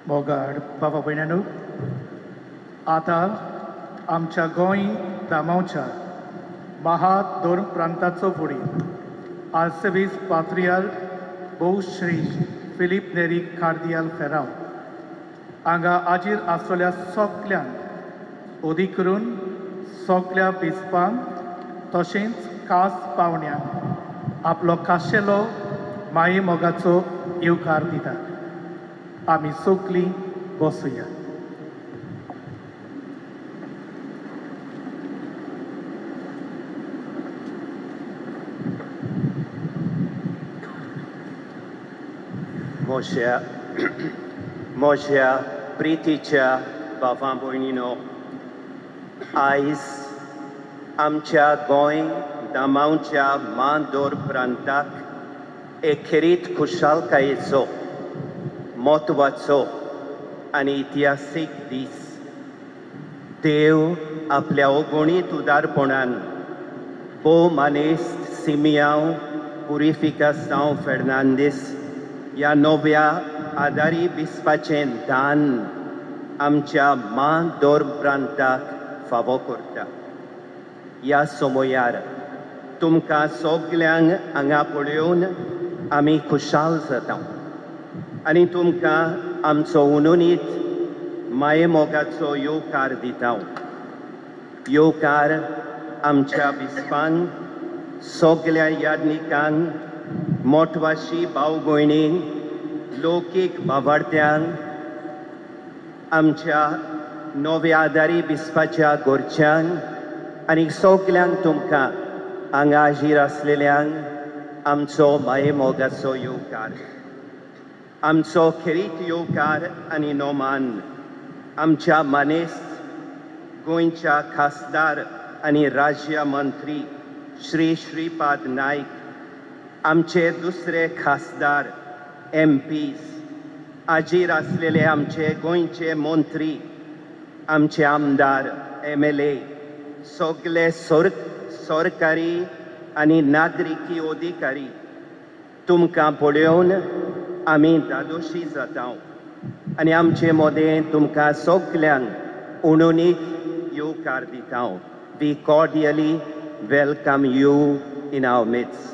Speaker 5: मोगाड बाबा भयणांनो, आतां आमच्या गोंय दामांवच्या महाधोर्म प्रांताचो फुडें आर्सेबीस पात्रियाल भोवश्री फिलीप नेरी कार्दियाल फेराव हांगा हाजीर आसलेल्या सगल्यांक अदीक करून सगल्या बिस्पांक तशेंच खास पावण्यांक आपलो खाशेलो माये मोगाचो येवकार दिता. आमी सगलीं बसुया.
Speaker 6: म्हज्या प्रितीच्या भावा भयणीनो, आयज आमच्या गोंय दामांवच्या मांदोर प्रांताक एक खेरीत खुशालकायेचो म्हत्वाचो आनी इतिहासीक दीस. देव आपल्या अगणीत उदारपणान भोव मानेस्त सिमियांव पुरिफिकासांव फेर्नांदीस ह्या नव्या आदारी बिस्पाचें दान आमच्या मांदोर प्रांताक फावो करता. ह्या समयार तुमकां सगल्यांक हांगा पळोवन आमी खुशाल जाता आनी तुमकां आमचो उनुनीत मायेमोगाचो येवकार दिता. येवकार आमच्या बिस्पांक, सगल्या यादनिकांक, मोटवाशी भाव भयणींक, लौकीक भावार्थ्यांक, आमच्या नव्या आदारी बिस्पाच्या घरच्यांक आनी सगल्यांक तुमकां हांगा हाजीर आसलेल्यांक आमचो मायेमोगाचो येवकार. आमचो खेरीत येवकार आनी नोमान आमच्या मानेस्त गोंयच्या खासदार आनी राज्य मंत्री श्री श्रीपाद नायक, आमचे दुसरे खासदार एम पीज, हाजीर आसलेले आमचे गोंयचे मंत्री, आमचे आमदार एम एल ए, सगले सरकारी आनी नागरिकी अधिकारी, तुमकां पळोवन आमी धादोशी जाता आनी आमचे मदें तुमकां सगल्यांक उणुनीत येवकार दिता. We cordially welcome you in our midst.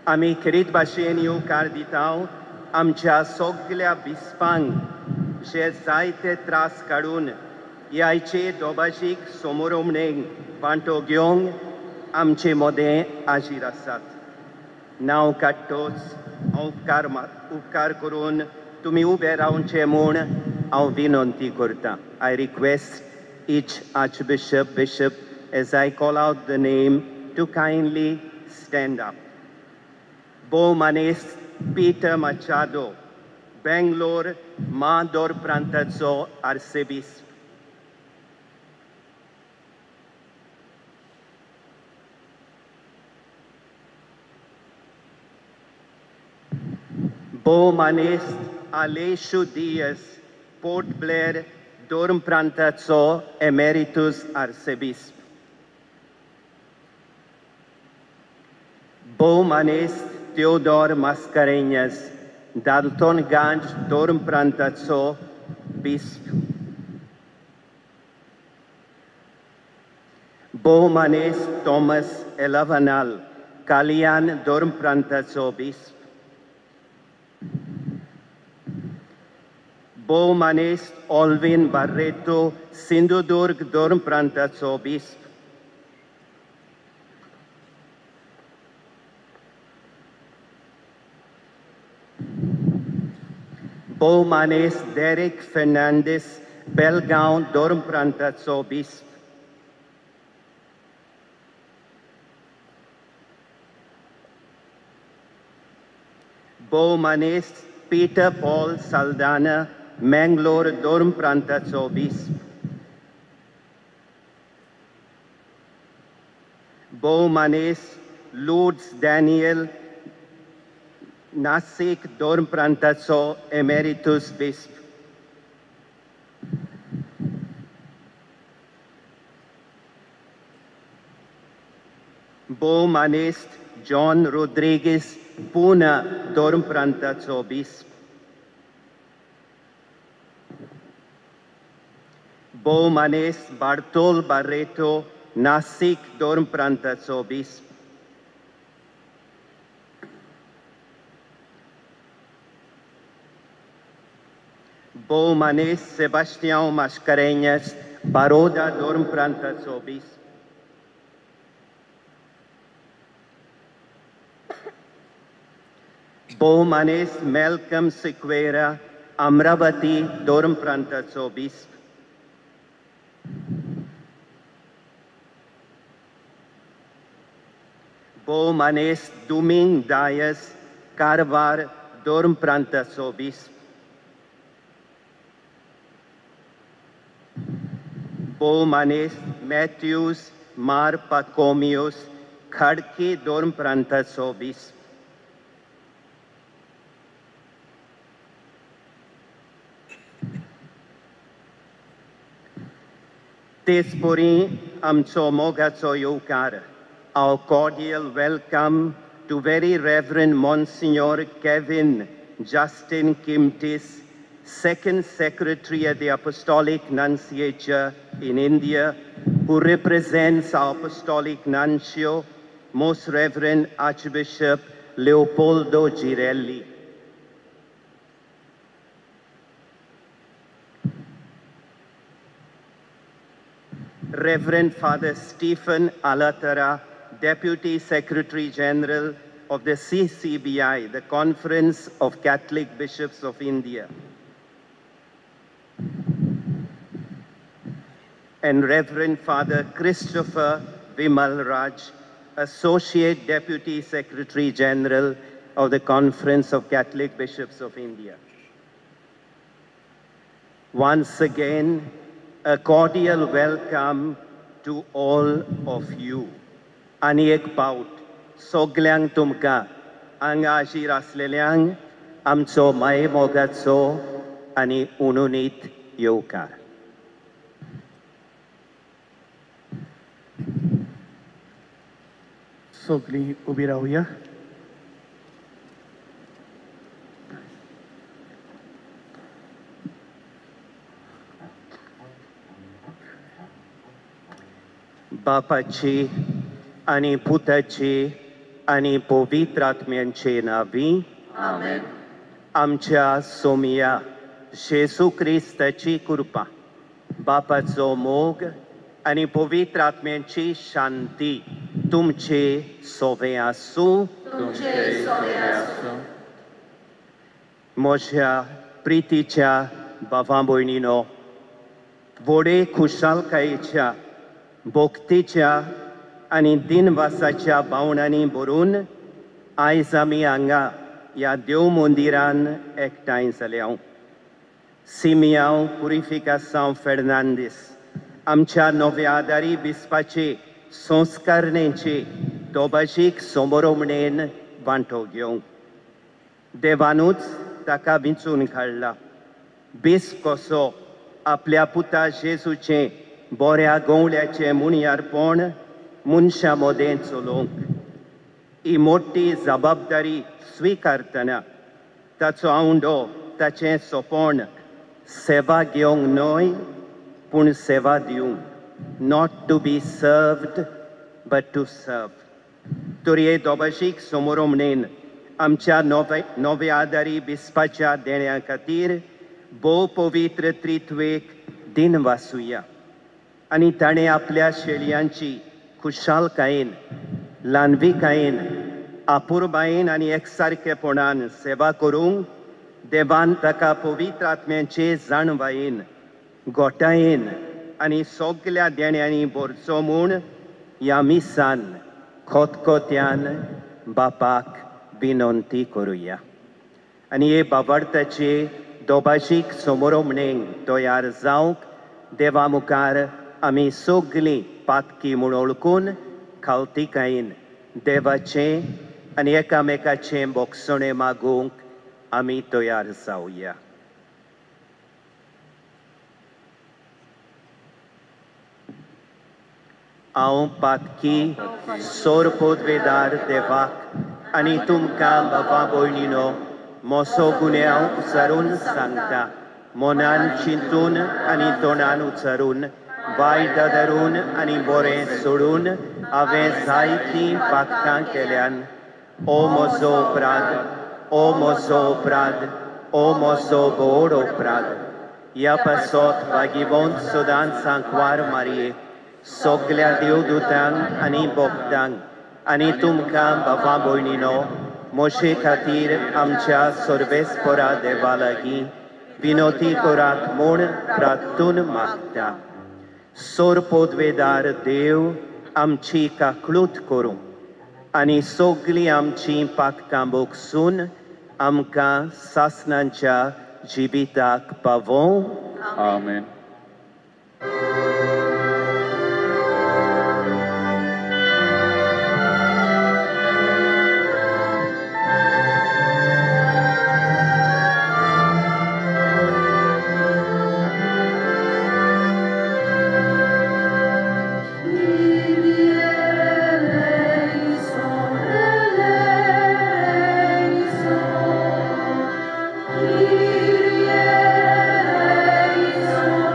Speaker 6: आमी खेरीत भाशेन येवकार दिता आमच्या सगल्या बिस्पांक जे जायते त्रास काडून ह्याचे दोबाजीक समोरोमणेक वांटो घेवंक आमचे मदें हाजीर आसात. नांव काडटोच हांव उपकार करून तुमी उबे रावचे म्हूण हांव विनंती करता. I request each archbishop, bishop, as I call out the name, to kindly stand up. भोवमानेस्त Peter Machado, Bangalore मांदोर प्रांताचो आर्सेबीस्प. भोवमानेस्त आलेशू दियस, पोर्ट ब्लेअर दोर्म प्रांताचो एमेरितूस आर्सेबीस्प. भोवमानेस्त Theodore Mascarenhas, Daltonganj दोर्म प्रांताचो बिस्प. भोवमानेस्त थॉमस एलावनाल, कालियान दोर्म प्रांताचो बिस्प. भोवमानेस्त ऑल्विन बार्रेटो, सिंधुदुर्ग दोर्म प्रांताचो बिस्प. भोवमानेस्त डेरेक फेर्नांडीस, बेलगांव दोर्म प्रांताचो बिस्प. भोवमानेस्त पीटर पॉल साल्दाना, मँगलोर दोर्म प्रांताचो बिस्प. भोवमानेस्त लुड्स डॅनियल, नासीक दोर्म प्रांताचो एमेरितूस बिस्प. भोवमानेस्त जॉन रोद्रिगीस, पुना दोर्म प्रांताचो बिस्प. भोवमानेस बार्तोल बार्रेटो नासीक धर्म प्रांताचो बिस्प. भोवमानेस सेबास्तियांव मास्कारेन्हस बारोदा धर्म प्रांताचो बिस्प. भोवमानेस मेलकम सिक्वेरा अमरावती धर्म प्रांताचो बिस्प. भोवमानेस दुमींग डायस कारवार धर्म प्रांताचो बिस्प. भोवमानेस मॅथ्यूज मार पाकोमियोस खडकी धर्म प्रांताचो बिस्प. तेच परी आमचो मोगाचो येवकार. Our cordial welcome to Very Reverend Monsignor Kevin Justin Kimtis, Second Secretary at the Apostolic Nunciature in India, who represents our Apostolic Nuncio, Most Reverend Archbishop Leopoldo Girelli. Reverend Father Stephen Alatara, Deputy Secretary General of the CCBI, the Conference of Catholic Bishops of India. And Reverend Father Christopher Vimal Raj, Associate Deputy Secretary General of the Conference of Catholic Bishops of India. Once again, a cordial welcome to all of you. आनी एक पावट सगल्यांक तुमकां हांगा हाजीर आसलेल्यांक आमचो मायेमोगाचो आनी उणुनीत येवकार.
Speaker 5: सगळीं उबी रावया.
Speaker 6: बापाची आनी पुताची आनी पवित्र आत्म्यांचे नांवी
Speaker 7: आमेन.
Speaker 6: आमच्या सोमिया जेजू क्रिस्ताची कृपा, बापाचो मोग आनी पवित्र आत्म्यांची शांती तुमचे सोवे आसूं. म्हज्या प्रितीच्या भावा भयणीनो, व्हडे खुशालकायेच्या, भक्तीच्या आनी दिनवासाच्या भावनांनी भरून आयज आमी हांगा ह्या देव मंदिरान एकठांय जाल्या. सिमियांव पुरिफिकासांव फेर्नांदीस आमच्या नव्या आदारी बिस्पाचे संस्कारणेचे दोबाजीक समोरमणेन वांटो घेवंक देवानूच ताका विंचून काडला. बिस्प कसो आपल्या पुता जेजूचें बऱ्या गवळ्याचें मुणयारपण मनशां मदें चलोवंक ही मोठी जबाबदारी स्विकारतना ताचो आवंडो, ताचें सोंपण सेवा घेवंक न्हय पूण सेवा दिवंक, not to be served but to serve. तर हे दोबाशीक समोरमणेन आमच्या नव्या आदारी बिस्पाच्या देण्या खातीर भोव पवित्र त्रित्वेक दिन वासुया आनी ताणें आपल्या शेळयांची खुशालकायेन, ल्हानविकायेन, आपुरबायेन आनी एकसारकेपणान सेवा करूंक देवान ताका पवित्र आत्म्यांचे जाणवायेन, गोटायेन आनी सगल्या देण्यांनी भरचो म्हूण ह्या मिसान खोतखोत्यान बापाक विनंती करुया. आनी हे बाबार्थाचे दोबाजीक समोरमणेक तयार जावंक देवा मुखार आमी सगलीं पातकी म्हूण वळखून खावतिकायेन देवाचें आनी एकामेकाचें बोगसणें मागूंक आमी तयार जावया. हांव पातकी सोर पोदवेदार देवाक आनी तुमकां बाबा भयणीनो मोसो गुन्यांव उचारून सांगता. मनान चिंतून आनी तोंडान उच्चारून वायट धरून आनी बरें सोडून हांवें जायतीं पातकां केल्यान. ओ म्हजो अपराध, ओ म्हजो अपराध, ओ म्हजो व्हड अपराध. ह्या पासत भागीवंत सदांच सांकवार मारये सगल्या देवदूतांक आनी भक्तांक आनी तुमकां बाबा भयणीनो म्हजे खातीर आमच्या सर्वेस्परा देवा लागीं विनोती करात म्हूण प्रार्थून मागता. सोर पदवेदार देव आमची काकळूत करूं आनी सगळीं आमचीं पातकां भोगसून आमकां सासणांच्या जिविताक पावोवं.
Speaker 7: आमेन.
Speaker 8: Kyrie eleison.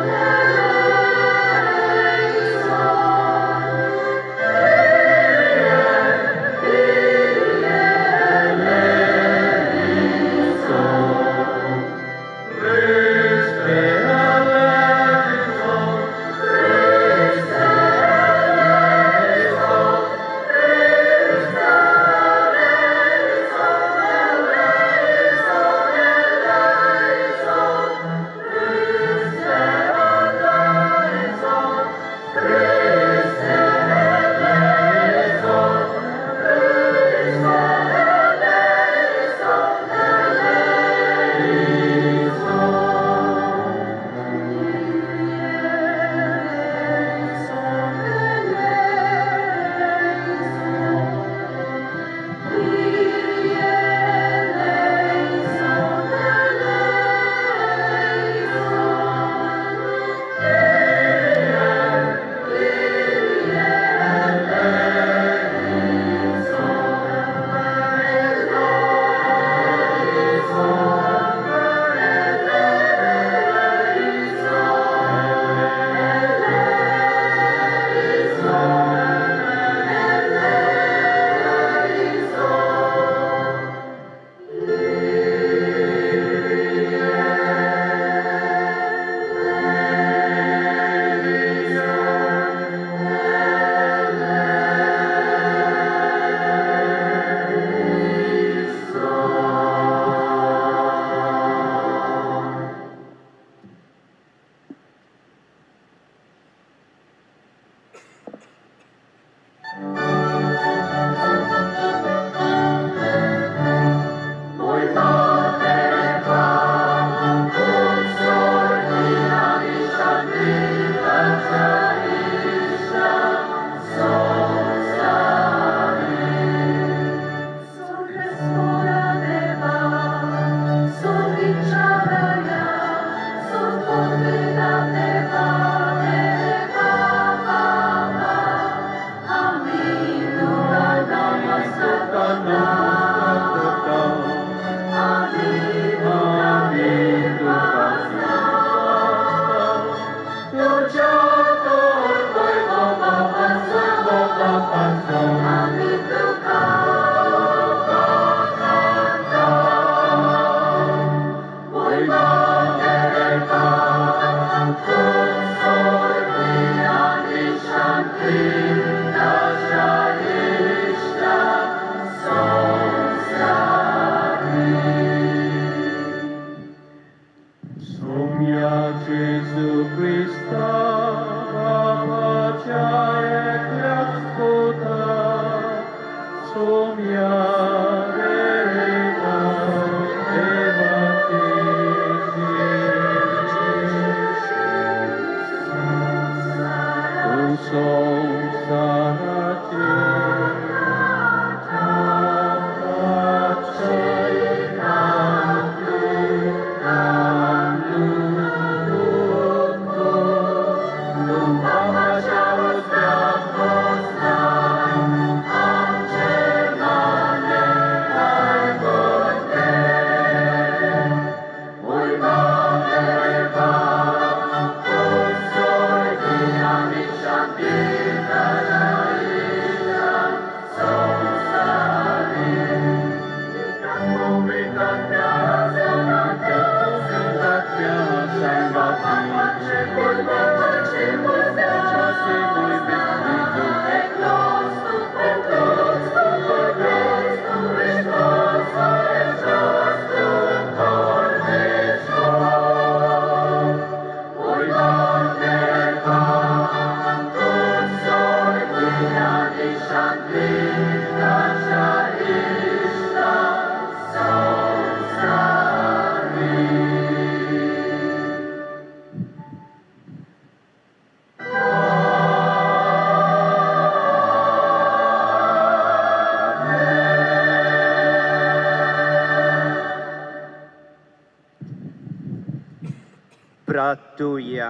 Speaker 6: प्रार्थुया.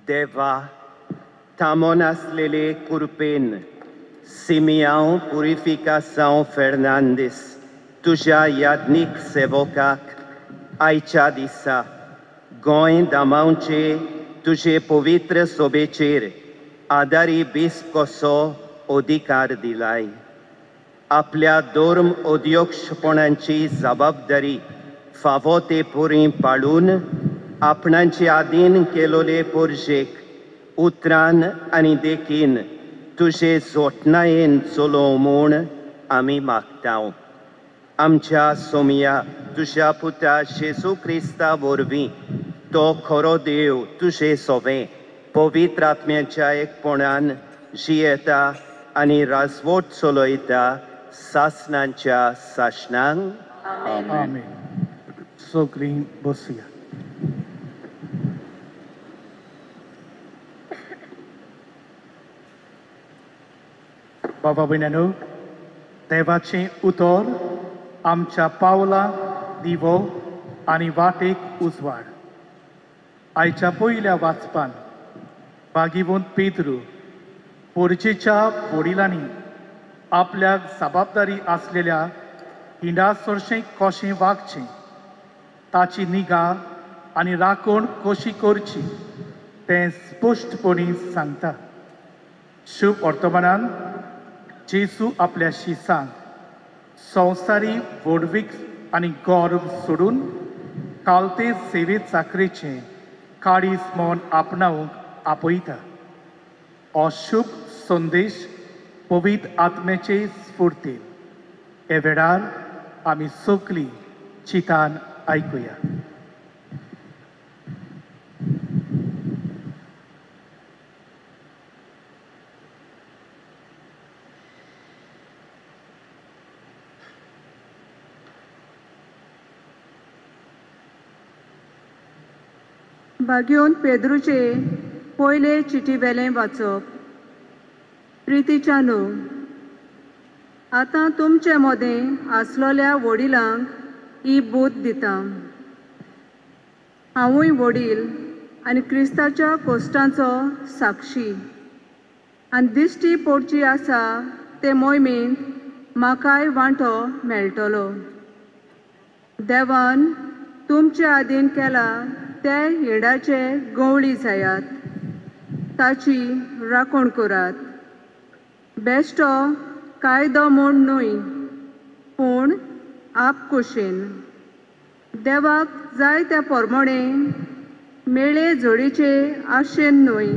Speaker 6: देवा, थांबोन आसलेले कृपेन सिमियांव पुरिफिकासांव फेर्नांदीस तुज्या याज्ञीक सेवकाक आयच्या दिसा गोंय दामांवचे तुजे पवित्र सोबेचेर आदारी बिस्प कसो अधिकार दिलाय. आपल्या धर्म अध्यक्षपणाची जबाबदारी फावो ते पुरी पाळून आपणाचे आदीन केलोले पोरजेक उतरान आनी देखीन तुजे जोटणायेन चलोवं म्हूण आमी मागता. आमच्या सोमया तुज्या पुता जेजू क्रिस्ता वरवीं तो खरो देव तुजे सोवें पवित्र आत्म्याच्या एकपणान जियेता आनी राजवट चलयता सासणांच्या सासणांक.
Speaker 5: आमेन. सगळीं बसया. बाबा भयणांनो, देवाचें उतर आमच्या पावलां दिवो आनी वाटेक उजवाड. आयच्या पयल्या वाचपान बागिवंत पेद्रू पोरजेच्या वडिलांनी आपल्याक जबाबदारी आसलेल्या हिंडा सरशें कशें वागचें, ताची निगा आनी राखण कशी करची तें स्पश्टपणी सांगता. शुभ वर्तमानान जेजू आपल्या शिसांक संवसारी व्हडवीक आनी गर्व सोडून कालते सेवे चाकरेचें काळीज म्हूण आपणावंक आपयता. हो शुभ संदेश पवित्र आत्म्याचे स्फूर्तीन हे वेळार आमी सगळीं चिंतान आयकुया.
Speaker 7: बागेवन पेद्रूचे पयले चिटी वेलें वाचप. प्रितीच्यानो, आतां तुमचे मदें आसलोल्या वडिलांक ही बूद दिता. हांवूय वडील आनी क्रिस्ताच्या कोश्टांचो साक्षी आनी दिश्टी पडची आसा ते मोहिमेंत म्हाकाय वांटो मेळटलो. देवान तुमचे आदीन केला ते हिंडाचे गवळी जायात, ताची राखण करात. बेश्टो कायदो म्हूण न्हय, पूण आपकुशीन देवाक जाय त्या प्रमाणे मेळे जोडीचे आशेन न्हय,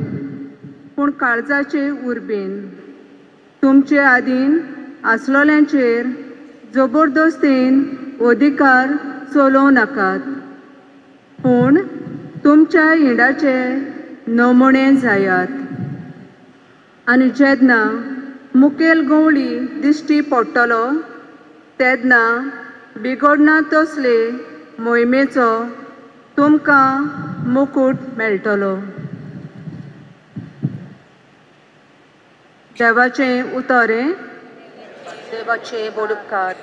Speaker 7: पूण काळजाचे उर्बेन. तुमचे आदीन आसलोल्यांचेर जबरदस्तीन अधिकार चलोवं नाकात, पूण तुमच्या हिंडाचे नमुणे जायात. आनी जेन्ना मुखेल गवळी दिश्टी पडटलो तेन्ना बिगडना तसले मोहिमेचो तुमकां मुकूट मेळटलो. देवाचें उतर हें.
Speaker 8: देवाचे बोडुपकार.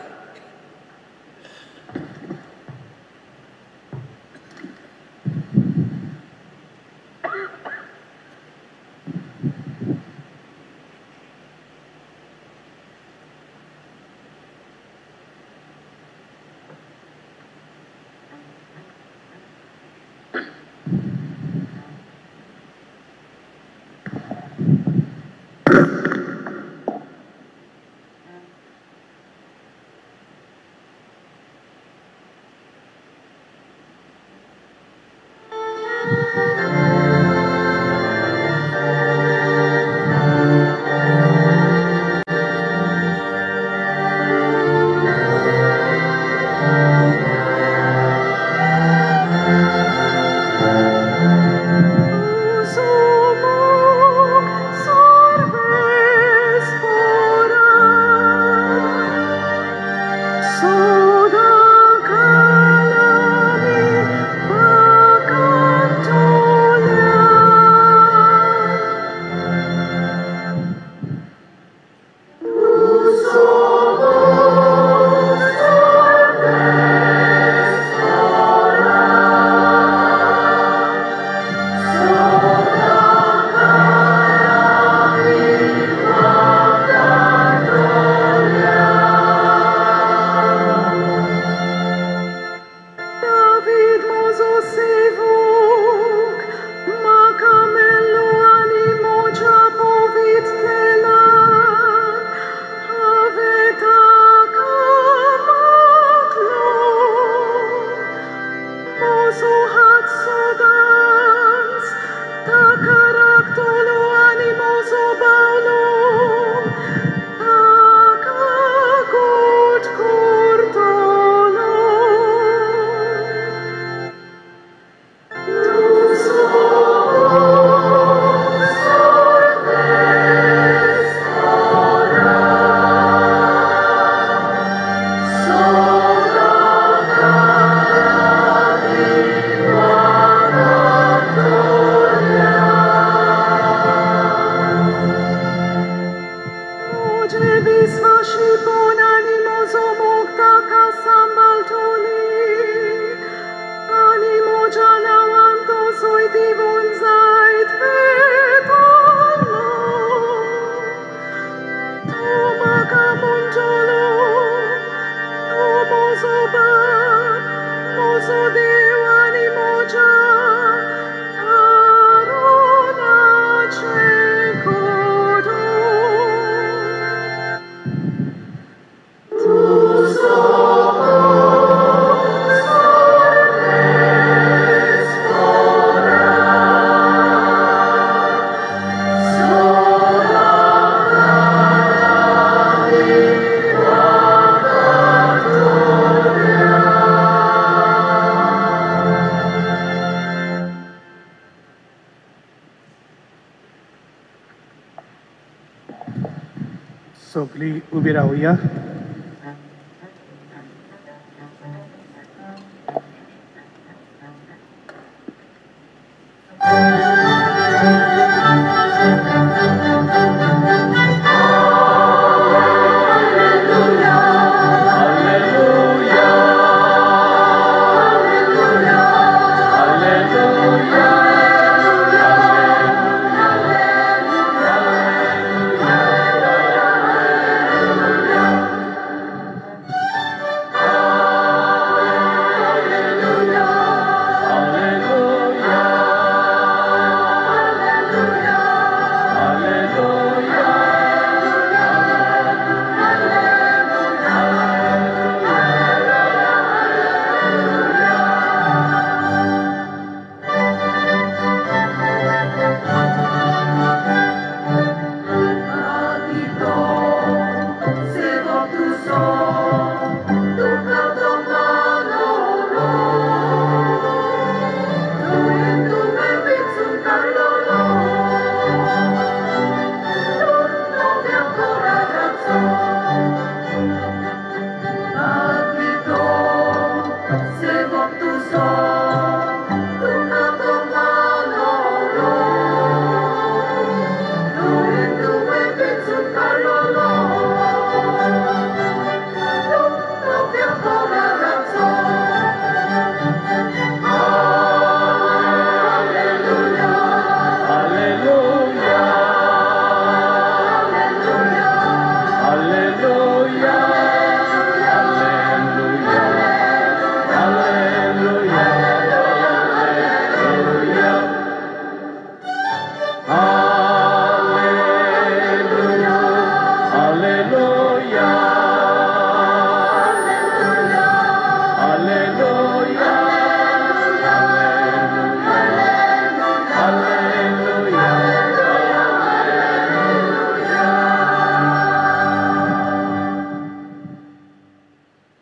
Speaker 5: सगळी उबी रावया.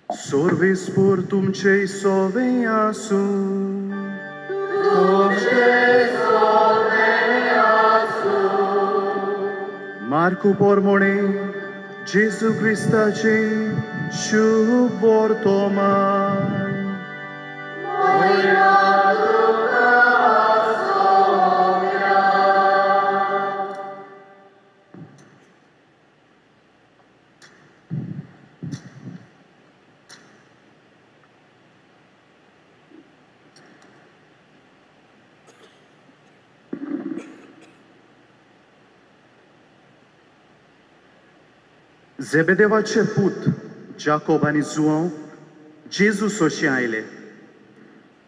Speaker 5: Sorvespor तुमचे सोवे आसूं,
Speaker 9: तुमचे सोवे आसूं.
Speaker 5: मार्कू पोरमोणे जेजू क्रिस्ताचे शुभ वर्तमान. झेबेदेवाचे पूत जाकोब आनी जुआंव जेजू सोशी आयले.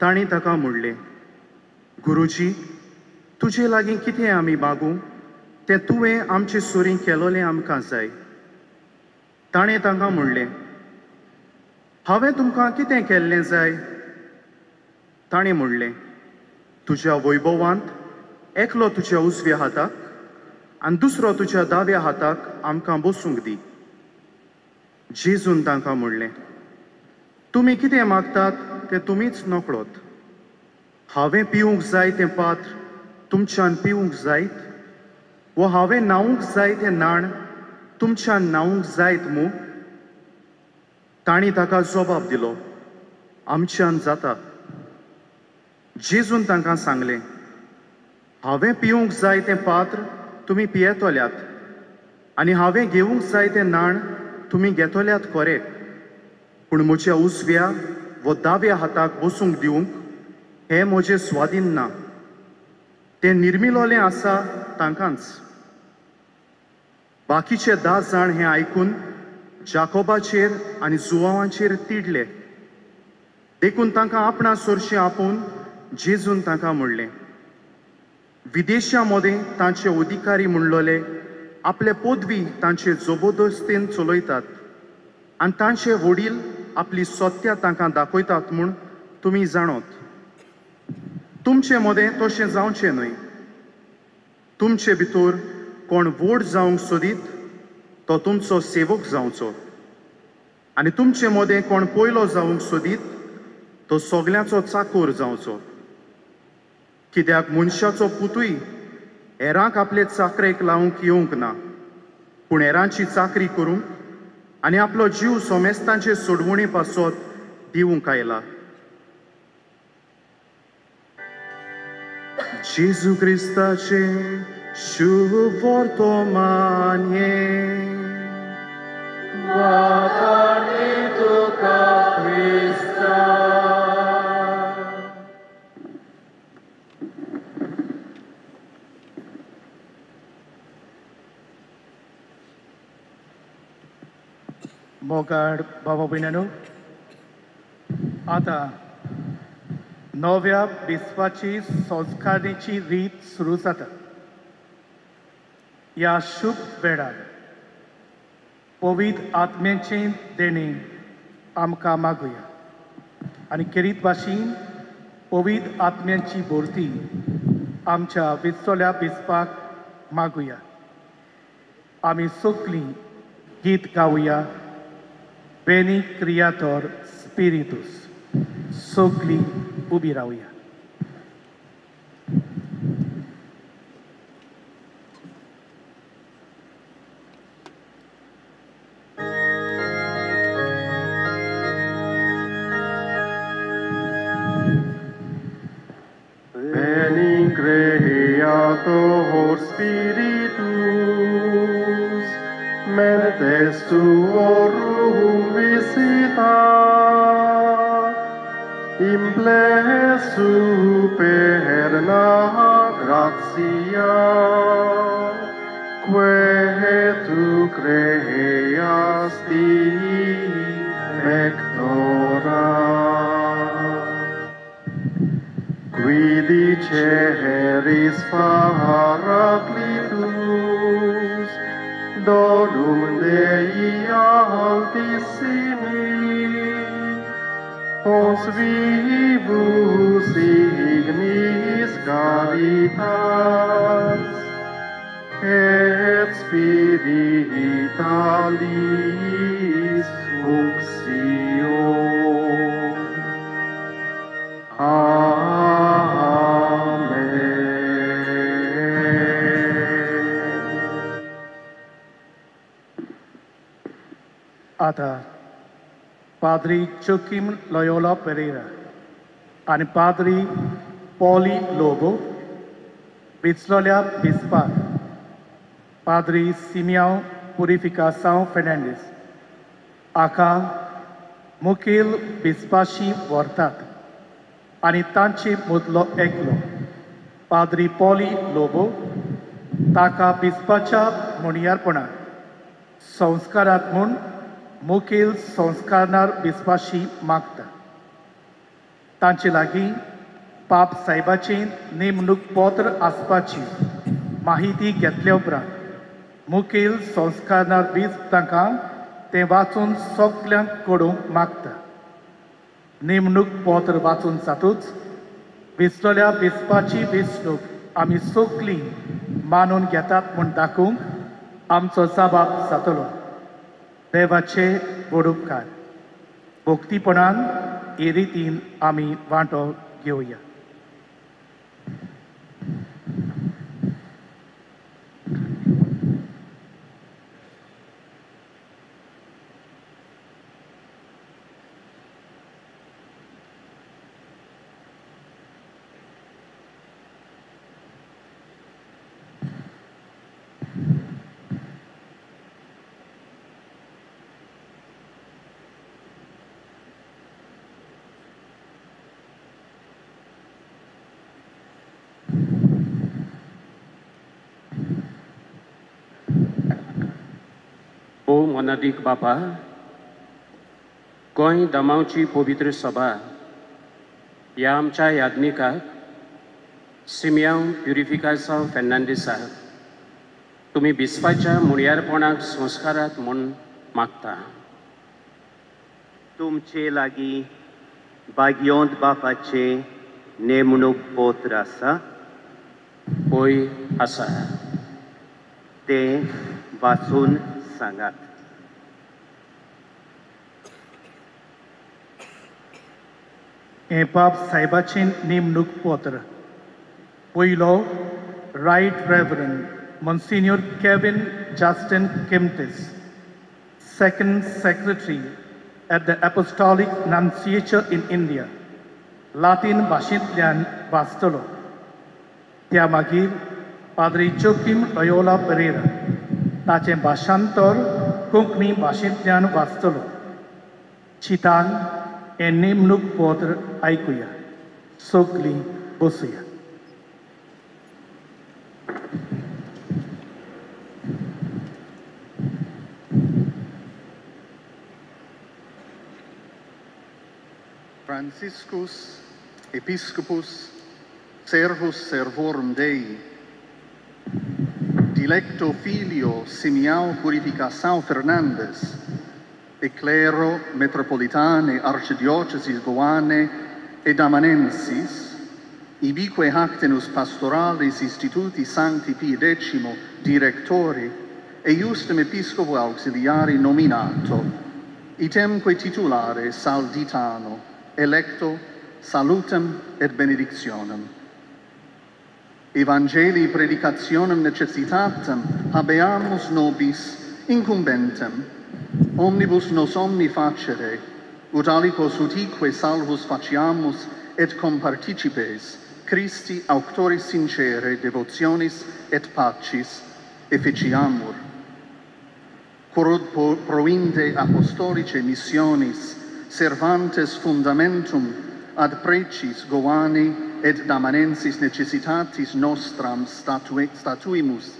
Speaker 5: तांणी ताका म्हणलें, गुरुजी, तुजे लागीं कितें आमी मागूं तें तुवें आमचे सुरी केलोलें आमकां जाय. ताणें तांकां म्हणलें, हांवें तुमकां कितें केल्लें जाय? ताणें म्हणलें, तुज्या वैभवांत एकलो तुज्या उजव्या हाताक आनी दुसरो तुज्या दाव्या हाताक आमकां बसूंक दी. जेजून तांकां म्हणलें, तुमी कितें मागतात तें तुमीच नकळत. हांवें पिवंक जाय तें पात्र तुमच्यान पिवंक जायत, वो हांवें न्हावंक जाय तें न्हाण तुमच्यान न्हावंक जायत मू? तांणी ताका जबाब दिलो, आमच्यान जाता. जेजून तांकां सांगलें, हांवें पिवंक जाय तें पात्र तुमी पियेतल्यात आनी हांवें घेवंक जाय तें न्हाण तुमी घेतल्यात खरें, पूण म्हज्या उजव्या वो दाव्या हाताक बसूंक दिवंक हें म्हजें स्वाधीन ना. तें निर्मिलोलें आसा तांकांच. बाकीचे 10 जाण हें आयकून जाकोबाचेर आनी जुआंवाचेर तिडले. देखून तांकां आपणा सोरशीं आपोवन जेजून तांकां म्हणलें, विदेशां मदें तांचे अधिकारी म्हणलोले आपले पदवी तांचे जबरदस्तीन चलयतात आनी तांचे वडील आपली सत्या तांकां दाखयतात म्हूण तुमी जाणोत. तुमचे मदें तशें जावचें न्हय. तुमचे भितर कोण व्हड जावंक सोदीत तो तुमचो सेवक जावचो आनी तुमचे मदें कोण पयलो जावंक सोदीत तो सगल्यांचो चाकोर जावचो. कित्याक मनशाचो पुतूय हेरांक आपले चाकरेक लावंक येवंक ना, पूण हेरांची चाकरी करूंक आनी आपलो जीव सोमेस्तांचे सोडवणी पासत दिवंक आयला. जेजू क्रिस्ताचें शुभ वर्तमान हें.
Speaker 9: वाखाणी तुका क्रिस्ता.
Speaker 4: मोगाड बाबा भयणांनो, आतां नव्या बिस्पाची संस्कारणीची रीत सुरू जाता. ह्या शुभ वेळार पवित्र आत्म्याचें देणें आमकां मागुया आनी खेरीत भाशेन पवित्र आत्म्याची भरती आमच्या विसोल्या बिस्पाक मागुया. आमी सगलीं गीत गावया वेनी क्रियातोर स्पिरितूस. सगलीं उबी रावया.
Speaker 9: Veni Creator Spiritus, mentes tuorum visita, implesu perna gratia, quae tu creasti pectora. Qui diceris Paraclitus, donum Dei altissimi, os vivus ignis caritas, et spiritualis unctio. Amen.
Speaker 4: आतां पाद्री जोकीम लयोला पेरेरा आनी पाद्री पॉली लोबो विचलोल्या बिस्पाक पाद्री सिमियांव पुरिफिकासांव फेर्नांडीस हाका मुखेल बिस्पाशी व्हरतात आनी तांचे मदलो एकलो पाद्री पॉली लोबो ताका बिस्पाच्या म्हणयारपणान संस्कारात म्हूण मुखेल संस्कारणार बिस्पाशी मागता. तांचे लागीं पाप साहेबाची नेमणूक पत्र आसपाची माहिती घेतल्या उपरांत मुखेल संस्कारणार बिस्प तांकां तें वाचून सगल्यांक कळोवंक मागता. नेमणूक पत्र वाचून जातूच विसरल्या बिस्पाची वेंचणूक आमी सगलीं मानून घेतात म्हूण दाखोवंक आमचो जबाब जातलो. देवाचे व्हड उपकार. भक्तीपणान हे रितीन आमी वांटो घेवया.
Speaker 10: ओ मोनादीक बापा, गोंय दमावची पवित्र सभा ह्या आमच्या याज्ञिकाक सिमियांव प्युरिफिकासांव फेर्नांडीसाक तुमी बिस्पाच्या मुणयारपणाक संस्कारात म्हूण मागता.
Speaker 6: तुमचे लागीं भाग्योंत बापाचें नेमणूक पत्र आसा?
Speaker 10: पय आसा.
Speaker 6: तें वाचून सांगात.
Speaker 4: हें पाप साहेबाचें नेमणूक पत्र. पयलो Right Reverend Monsignor Kevin Justin Kimtis, Second Secretary at the Apostolic Nunciature in India, Latin भाशेंतल्यान वाचतलो. त्या मागीर पाद्री जोकीम लयोला परेरा ताचें भाशांतर कोंकणी भाशेंतल्यान वाचतलो. चितान हें नेमणूक पत्र आयकुया. सगलीं बसुया.
Speaker 11: Franciscus Episcopus Servus Servorum Dei, dilecto filio Simeão Purificação Fernandes, e clero metropolitane arcidiocesis Goane et Damanensis, ibique hactenus pastoralis instituti Sancti Pii X directori, e iustem episcopo auxiliari nominato, itemque titulare Salditano, electo salutem et benedictionem. Evangelii predicationem necessitatem habeamus nobis incumbentem, omnibus nos omni facere, ut aliquos utique salvus faciamus et comparticipes Christi auctoris sincere devotionis et pacis efficiamur. Quod proinde apostolice missionis servantes fundamentum ad precis Goani et Damanensis necessitatis nostram statuimus,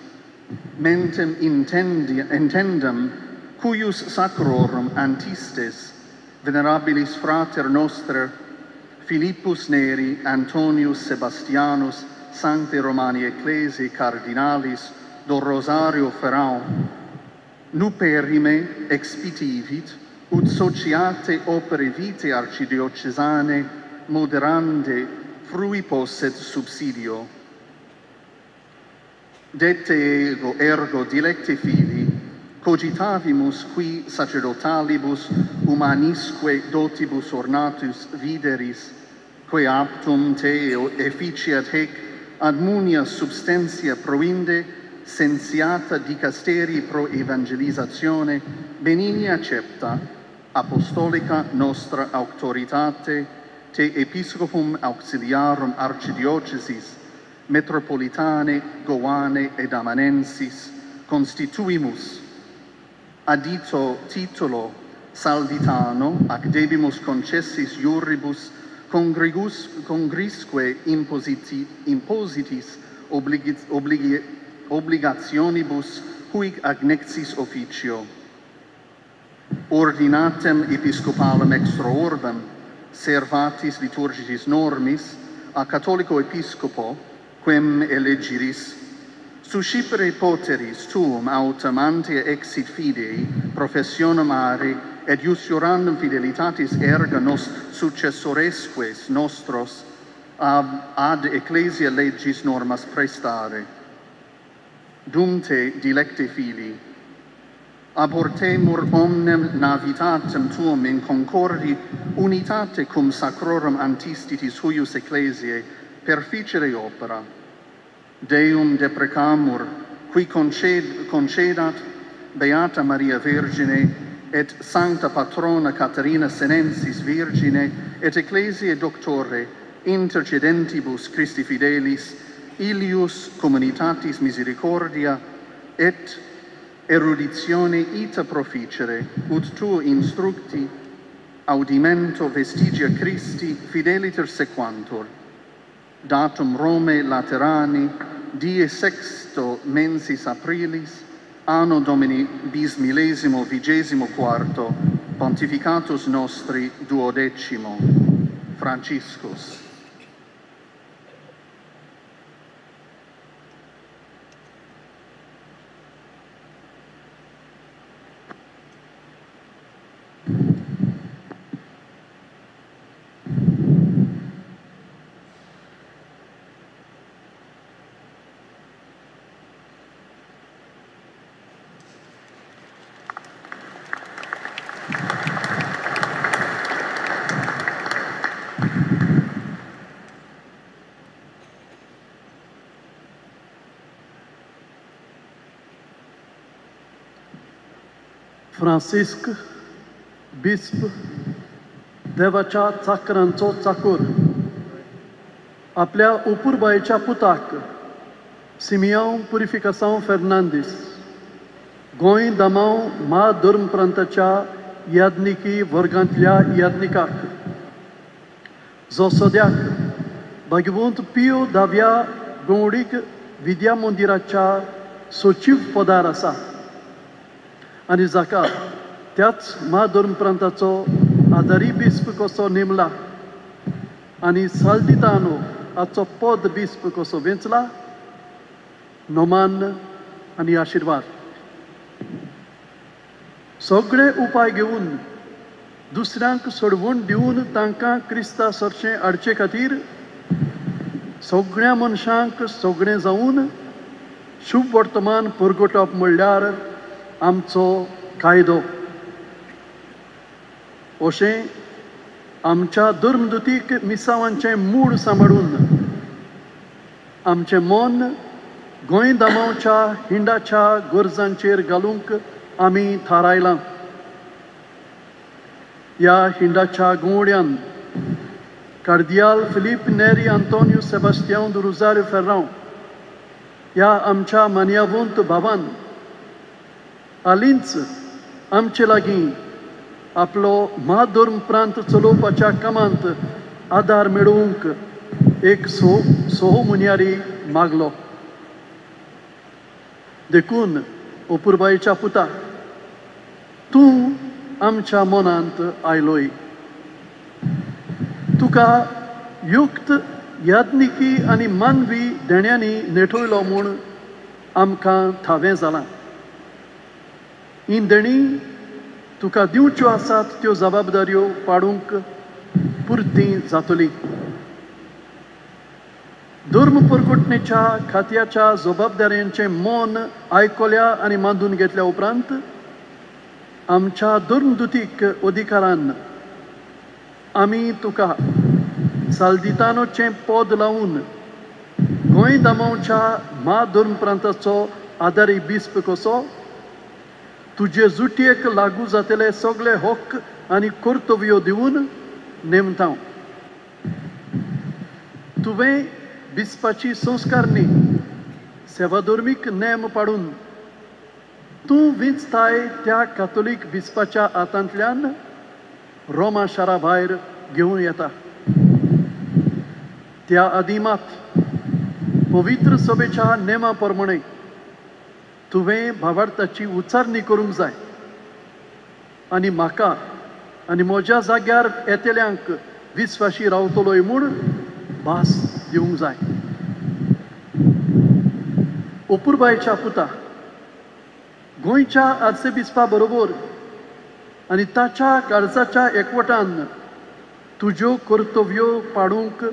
Speaker 11: mentem intendam cuius sacrorum antistes venerabilis frater noster Philippus Neri Antonius Sebastianus Sancte Romani Ecclesiae Cardinalis do Rosario Ferrao nuperrime expitivit ut sociate opere vitae arcidiocesane moderande frui posset subsidio. Dette ego ergo dilecte filii, cogitavimus qui sacerdotalibus humanisque dotibus ornatus videris, quae aptum te efficiat hec ad munia substantia proinde sensiata dicasteri pro evangelizatione benigni accepta apostolica nostra auctoritate te episcopum auxiliarum arcidiocesis metropolitane Goane et Damanensis constituimus adito titulo Salditano ac debimus concessis iuribus congrisque impositis obligationibus huic agnexis officio. Ordinatem episcopalem extra orbem servatis liturgicis normis a catholico episcopo quem elegiris suscipere poteris tuum autem ante exit fidei professionem are et iusurandum fidelitatis erga nos successoresques nostros ad ecclesia legis normas prestare. Dum te, dilecte filii, abortemur omnem navitatem tuum in concordi unitate cum sacrorum antistitis huius ecclesiae perficere opera. Deum deprecamur, qui concedat Beata Maria Vergine et Sancta Patrona Caterina Senensis Virgine et Ecclesiae Doctore intercedentibus Christi Fidelis illius communitatis misericordia et eruditione ita proficere, ut tuo instructi audimento vestigia Christi fideliter sequantur. Datum Rome Laterani, die sexto mensis Aprilis, anno Domini 2024, pontificatus nostri duodecimo. Franciscus.
Speaker 12: Francis बिस्प देवाच्या चाकरांचो चाकोर आपल्या उपुरबायेच्या पुताक सिमियांव पुरिफिकासांव फेर्नांदीस गोंय दामांव मा धर्म प्रांताच्या याज्ञिकी वर्गांतल्या याज्ञिकाक जो सद्याक भाग्यवंत पियो धाव्या गौडीक विद्या मंदिराच्या सचीव पदार आसा आनी जाका त्याच म्हाधर्म प्रांताचो आदारी बिस्प कसो नेमला आनी साल्दितानो हाचो पद बिस्प कसो वेंचला नोमान आनी आशिर्वाद. सगळे उपाय घेवन दुसऱ्यांक सोडवण दिवन तांकां क्रिस्ता सरचें हाडचे खातीर सगळ्या मनशांक सगळें जावन शुभ वर्तमान परगटप म्हणल्यार आमचो कायदो अशें आमच्या धर्मदुतीक मिसावांचें मूळ सांबाळून आमचें मन गोंय दामांवच्या हिंडाच्या गरजांचेर घालूंक आमी थारायलां. ह्या हिंडाच्या गुंवड्यान कार्दियाल फिलीप नेरी आंतोनियो सेबास्तियांव दु रुजारियो फेर्रांव ह्या आमच्या मान्यावंत भावान हालींच आमचे लागीं आपलो म्हाधर्म प्रांत चलोवपाच्या कामांत आदार मेळोवंक एक सोहो मुन्यारी मागलो. देखून अपुरबायेच्या पुता तूं आमच्या मनांत आयलोय. तुका युक्त याज्ञिकी आनी मानवी देण्यांनी नेठयलो म्हूण आमकां थावें जालां. ही देणी तुका दिवच्यो आसात त्यो जबाबदाऱ्यो पाडूंक पुरती जातली. धर्म परगटणेच्या खात्याच्या जबाबदाऱ्यांचें मन आयकल्या आनी मांदून घेतल्या उपरांत आमच्या धर्मदुतीक अधिकारान आमी तुका साल्दितानोचें पद लावन गोंय दामांवच्या म्हाधर्म प्रांताचो आदारी बिस्प कसो तुजे जुटयेक लागू जातले सगळे हक्क आनी कर्तव्यो दिवन नेमता. तुवें बिस्पाची संस्कारणी सेवाधर्मीक नेम पाडून तूं विंचताय त्या कातोलीक बिस्पाच्या हातांतल्यान रोमा शारा भायर घेवन येता. त्या आदीं मात पवित्र सभेच्या नेमा प्रमाणे तुवें भावार्थाची उच्चारणी करूंक जाय आनी म्हाका आनी म्हज्या जाग्यार येतल्यांक विस्वाशी रावतलोय म्हूण भास दिवंक जाय. अपुरबायेच्या पुता गोंयच्या आर्सेबिस्पा बरोबर आनी ताच्या काळजाच्या एकवटान तुज्यो कर्तव्यो पाडूंक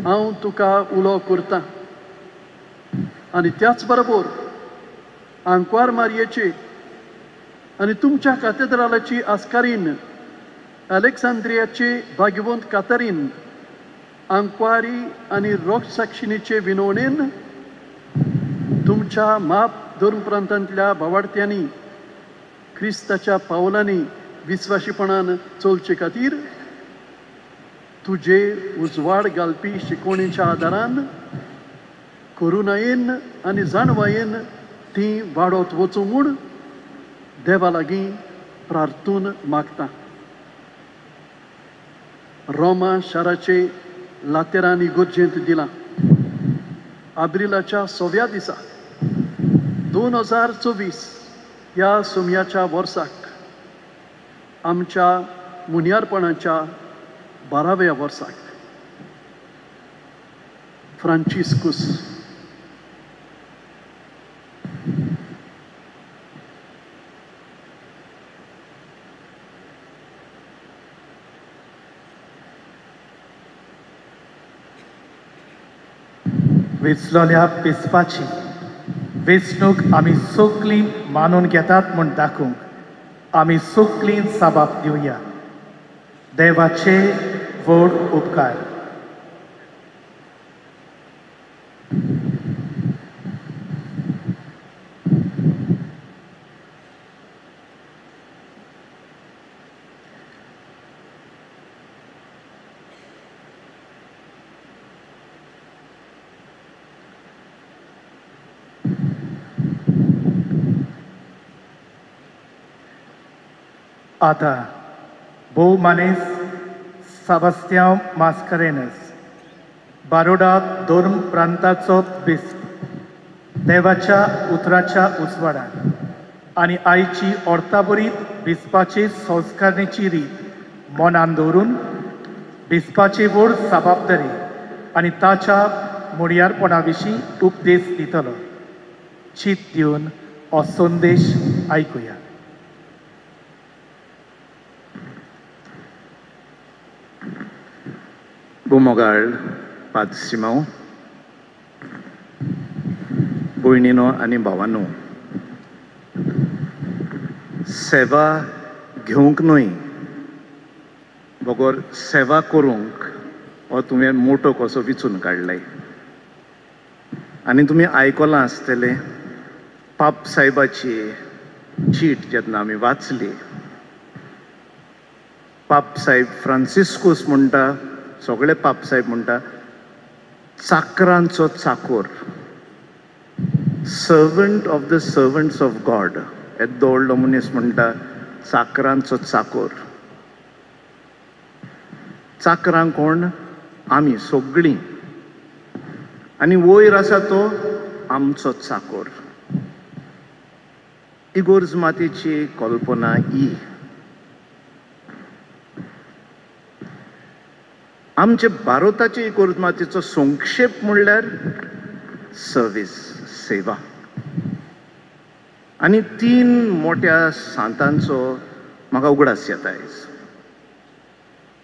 Speaker 12: हांव तुका उलो करतां आनी त्याच बरोबर आंकवार मारयेचे आनी तुमच्या कातेद्रालाची आस्कारीन अलेक्सांद्रियाचे भाग्यवंत कातरीन आंकवारी आनी रोगसाक्षिणीचे विनवणेन तुमच्या माप धर्म प्रांतांतल्या भावार्थ्यांनी क्रिस्ताच्या पावलांनी विस्वाशीपणान चलचे खातीर तुजे उजवाड घालपी शिकवणीच्या आदारान करुणायेन आनी जाणवायेन ती वाडत वचूं म्हूण देवा लागीं प्रार्थून मागता. रोमा शाराचे लातेरांनी गरजेंत दिलां. आब्रिलाच्या 6व्या दिसा 2024 ह्या सोम्याच्या वर्साक आमच्या मुनियारपणाच्या 12व्या वर्साक फ्रांचिस्कूस.
Speaker 4: वेंचलेल्या बिस्पाची वेंचणूक आमी सगळीं मानून घेतात म्हूण दाखोवंक आमी सगळीं साबाप दिवया. देवाचे व्हड उपकार. आतां भोव मानेस साबास्त्यांव मास्करेनस, बारोडा धर्म प्रांताचो बिस्प, देवाच्या उतराच्या उजवाडान आनी आयची अर्ताबरीत बिस्पाचे संस्कारणेची रीत मनान दवरून बिस्पाची व्हड जबाबदारी आनी ताच्या मुडयारपणा विशीं उपदेश दितलो. चीत दिवन हो संदेश आयकुया.
Speaker 5: भोमोगाळ पाद सिमांव, भयणीनो आनी भावानो, सेवा घेवंक न्हय बगर सेवा करूंक हो तुवें मोटो कसो विचून काडलाय. आनी तुमी आयकलां आसतलें पाप साहेबाची चीट जेन्ना आमी वाचली, पाप साहेब फ्रांसिस्कूस म्हणटा, सगळे पाप साहेब म्हणटा, चाकरांचो Chakor, servant of the servants of God. येदो व्हडलो मनीस म्हणटा चाकरांचो चाकोर. चाकरां कोण? आमी सगळीं. आनी वयर आसा तो आमचो चाकोर. इगोर्ज मातेची कल्पना ही. आमचे भारताचे इगोर्ज मातेचो संक्षेप म्हणल्यार सर्वीस, सेवा. आनी तीन मोट्या सांतांचो म्हाका उगडास येता आयज.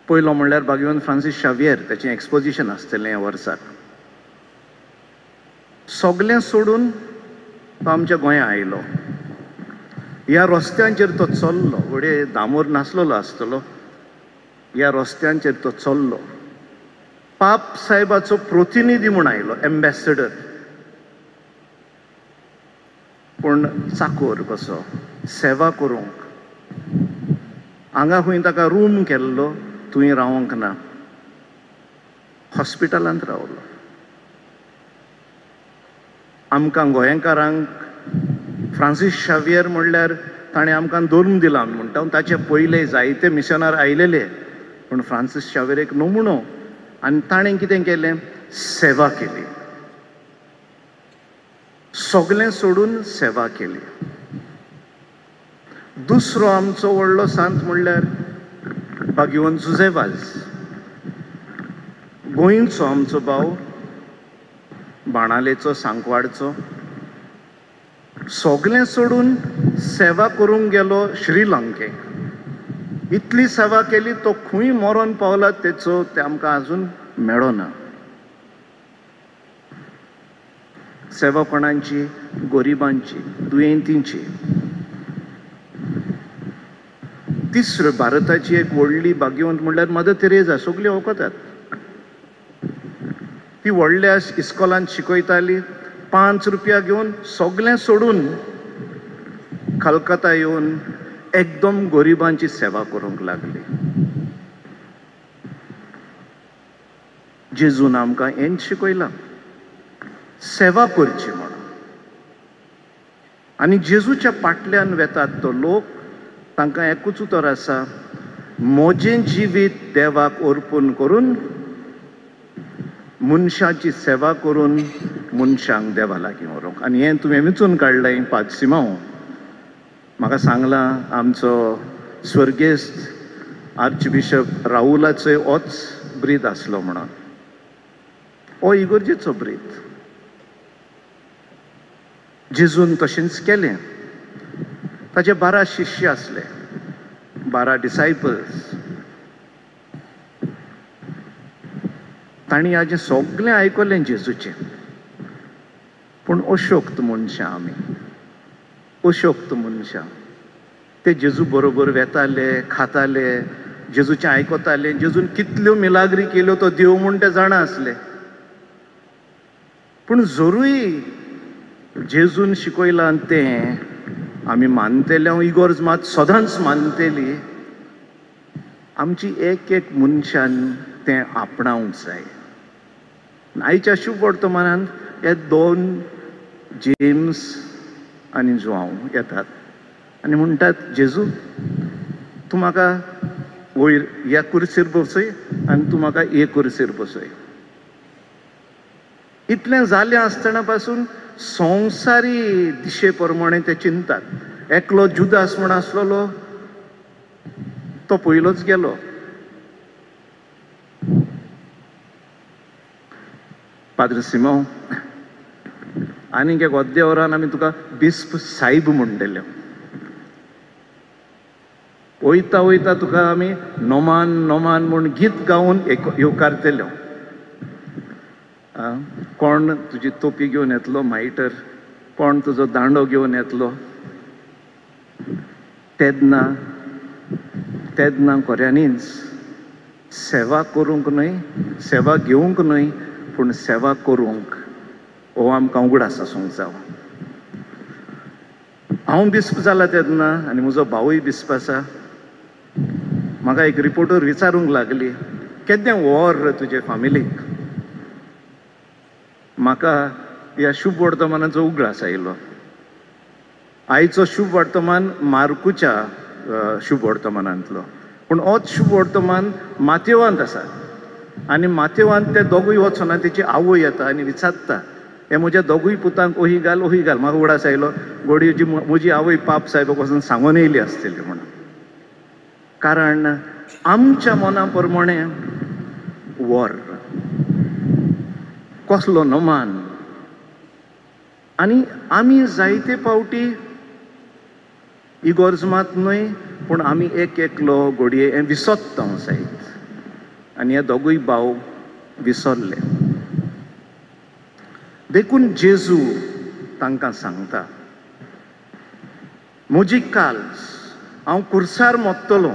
Speaker 5: पयलो म्हणल्यार भाग्यवंत फ्रांसीस शावियर, ताचें एक्सपोजिशन आसतलें ह्या वर्साक. सगळें सोडून तो आमच्या गोंया आयलो. ह्या रस्त्यांचेर तो चल्लो, घडये दामोर नासलेलो आसतलो, ह्या रस्त्यांचेर तो चल्लो. पाप साहेबाचो प्रतिनिधी म्हूण आयलो, एम्बेसडर. पूण चाकोर कसो सेवा करूंक. हांगा खंय ताका रूम केल्लो, थंय रावंक ना, हॉस्पिटलांत रावलो. आमकां गोंयकारांक फ्रांसीस शावियर म्हणल्यार ताणें आमकां धरून दिलां म्हणटा. ताचे पयले जायते मिशनार आयलेले, पूण फ्रांसीस शावियर एक नमुनो. आनी ताणें कितें केलें? सेवा केली, सगळें सोडून सेवा केली. दुसरो आमचो व्हडलो सांत म्हणल्यार भाग्यवंत जुझे वाज, गोंयचो आमचो भाव, बाणालेचो, सांकवाडचो. सगळें सोडून सेवा करूंक गेलो श्रीलंकेक. इतली सेवा केली, तो खंय मरोन पावला तेचो ते आमकां आजून मेळना. सेवा कोणाची? गरिबांची, दुयेंतींची. तिसरो भारताची एक व्हडली भाग्यवंत म्हणल्यार मदर तेरेजा, सगळी वळखतात. ती व्हडल्या इस्कॉलांत शिकयताली, 5 रुपया घेवन सगळें सोडून कलकत्ता येवन एकदम गरिबांची सेवा करूंक लागली. जेजून आमकां हेंच शिकयलां, सेवा करची म्हणून. आनी जेजूच्या फाटल्यान वेतात तो लोक, तांकां एकूच उतर आसा, म्हजें जिवीत देवाक अर्पण करून मनशाची सेवा करून मनशांक देवा लागीं व्हरूंक. आनी हें तुवें विंचून काडलें पाद सिमांव. म्हाका सांगलां आमचो स्वर्गेस्त आर्चबिशप राहुलाचोय होच ब्रीद आसलो म्हणून. हो इगर्जेचो ब्रीद. जेजून तशेंच केलें. ताचे 12 शिष्य आसले, 12 डिसायपल्स. तांणी हाजें सगळें आयकलें जेजूचें. पूण अशक्त मनशां आमी, अशक्त मनशां. ते जेजू बरोबर वेताले, खाताले, जेजूचें आयकताले. जेजून कितल्यो मिलाग्री केल्यो तो देव म्हूण ते जाणा आसले. पूण जरूय जेजून शिकयलां तें आमी मानतले, हांव इगोर्ज मात सदांच मानतली. आमची एक एक मनशान तें आपणावंक जाय. आयच्या शुभ वर्तमानांत हे 2 जेम्स आनी जुआंव येतात आनी म्हणटात, जेजू तूं म्हाका वयर ह्या कुर्सीर बसय आनी तूं म्हाका हे कुर्सीर बसय. इतलें जालें आसतना पासून संवसारी दिशे प्रमाणे ते चिंतात. एकलो जुदास म्हूण आसलेलो तो पयलोच गेलो. पाद्र सिमांव आनीक एक अर्द्या वरान आमी तुका बिस्प सायब म्हणटले. वयता वयता तुका आमी नोमान नोमान म्हूण गीत गावन येवकारतले. कोण तुजी तोपी घेवन येतलो मायटर, कोण तुजो दांडो घेवन येतलो. तेन्ना तेन्ना खऱ्यांनीच सेवा करूंक न्हय, सेवा घेवंक न्हय, पूण सेवा करूंक हो आमकां उगडास आसूंक जावो. हांव बिस्प जाला तेन्ना आनी म्हजो भावूय बिस्प आसा. म्हाका एक रिपोर्टर विचारूंक लागली, केदें व्हर तुजे फामिलीक. म्हाका ह्या शुभ वर्तमानाचो उगडास आयलो. आयचो शुभ वर्तमान मार्कुच्या शुभ वर्तमानांतलो, पूण होच शुभ वर्तमान मातेवांत आसा. आनी मातेवांत ते दोगूय वचना, तेची आवय येता आनी विचारता, हे म्हज्या दोगूय पुतांक ओही घाल ओही घाल. म्हाका उगडास आयलो घोडयेची म्हजी आवय पाप साहेबाक वचून सांगून येयली आसतली म्हणून. कारण आमच्या मना प्रमाणे वर कसलो नमान. आनी आमी जायते फावटी इगोर्ज मात न्हय, पूण आमी एक एकलो घोडये हें विसरता जायत. आनी हे दोगूय भाव विसरले. देखून जेजू तांकां सांगता, म्हजी काल्स हांव कुर्सार मोडटलो,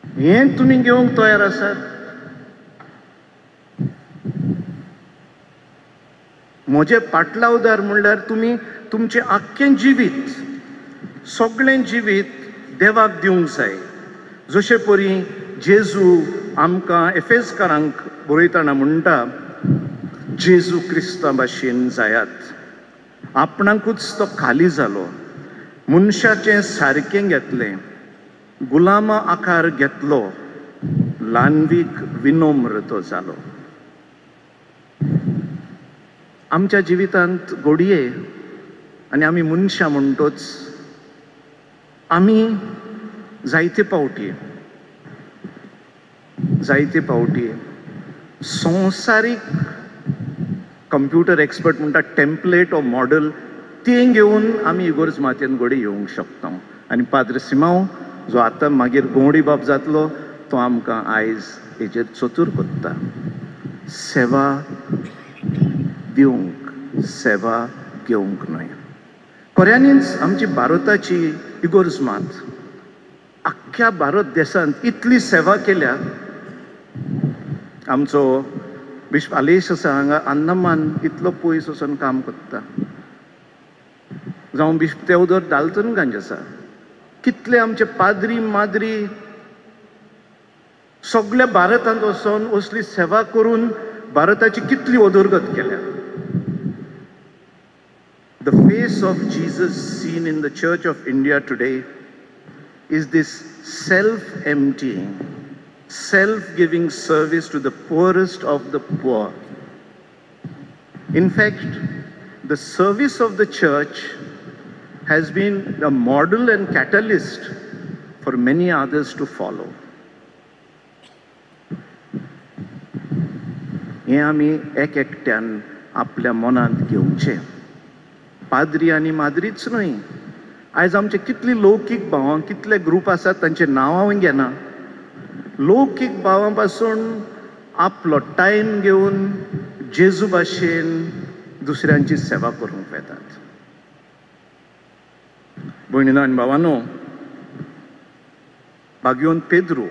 Speaker 5: हें तुमी घेवंक तयार आसात? म्हजें पाटलावदार म्हणल्यार तुमी तुमचें आख्खें जिवीत, सगळें जिवीत देवाक दिवंक जाय. जशे परी जेजू आमकां एफेजकारांक बरयतना म्हणटा, जेजू क्रिस्ता भाशेन जायात. आपणाकूच तो खाली जालो, मनशाचें सारकें घेतलें, गुलामा आकार घेतलो, ल्हानवीक विनम्र तो जालो. आमच्या जिवितांत घोडये आनी आमी मनशां म्हणटोच आमी जायते फावटी जायते फावटी संवसारीक कंप्युटर एक्सपर्ट म्हणटा टेम्पलेट ओ मॉडल तें घेवन आमी इगोर्ज मातयेन घोडये येवंक शकता. आनी पाद्र सिमांव जो आतां मागीर गोवडी बाब जातलो तो आमकां आयज हेजेर चतूर कोत्ता. सेवा दिवंक, सेवा घेवंक न्हय. खऱ्यांनीच आमची भारताची इगोर्ज मात आख्ख्या भारत देशांत इतली सेवा केल्या. आमचो बिश्प आलेश आसा हांगा अंदमान इतलो पयस वचून काम करता, जावं बिश्प तेवदोर डाल्टनगंज आसा. कितले आमचे पाद्री माद्री सगळ्या भारतांत वचून असली सेवा करून भारताची कितली उदरगत केल्या. The face of Jesus seen in the Church of India today is this self-emptying, self-giving service to the poorest of the poor. In fact, the service of the church has been a model and catalyst for many others to follow. हें आमी एक एकट्यान आपल्या मनांत घेवचें. पाद्री आनी माद्रीच न्हय, आयज आमचे कितली लौकीक भावां, कितले ग्रूप आसात तांचें नांव हांव घेना. लौकीक भावां पासून आपलो टायम घेवन जेजू भाशेन दुसऱ्यांची सेवा करूंक वेतात. भयणीनो आनी भावांनो, भाग्योन पेद्रू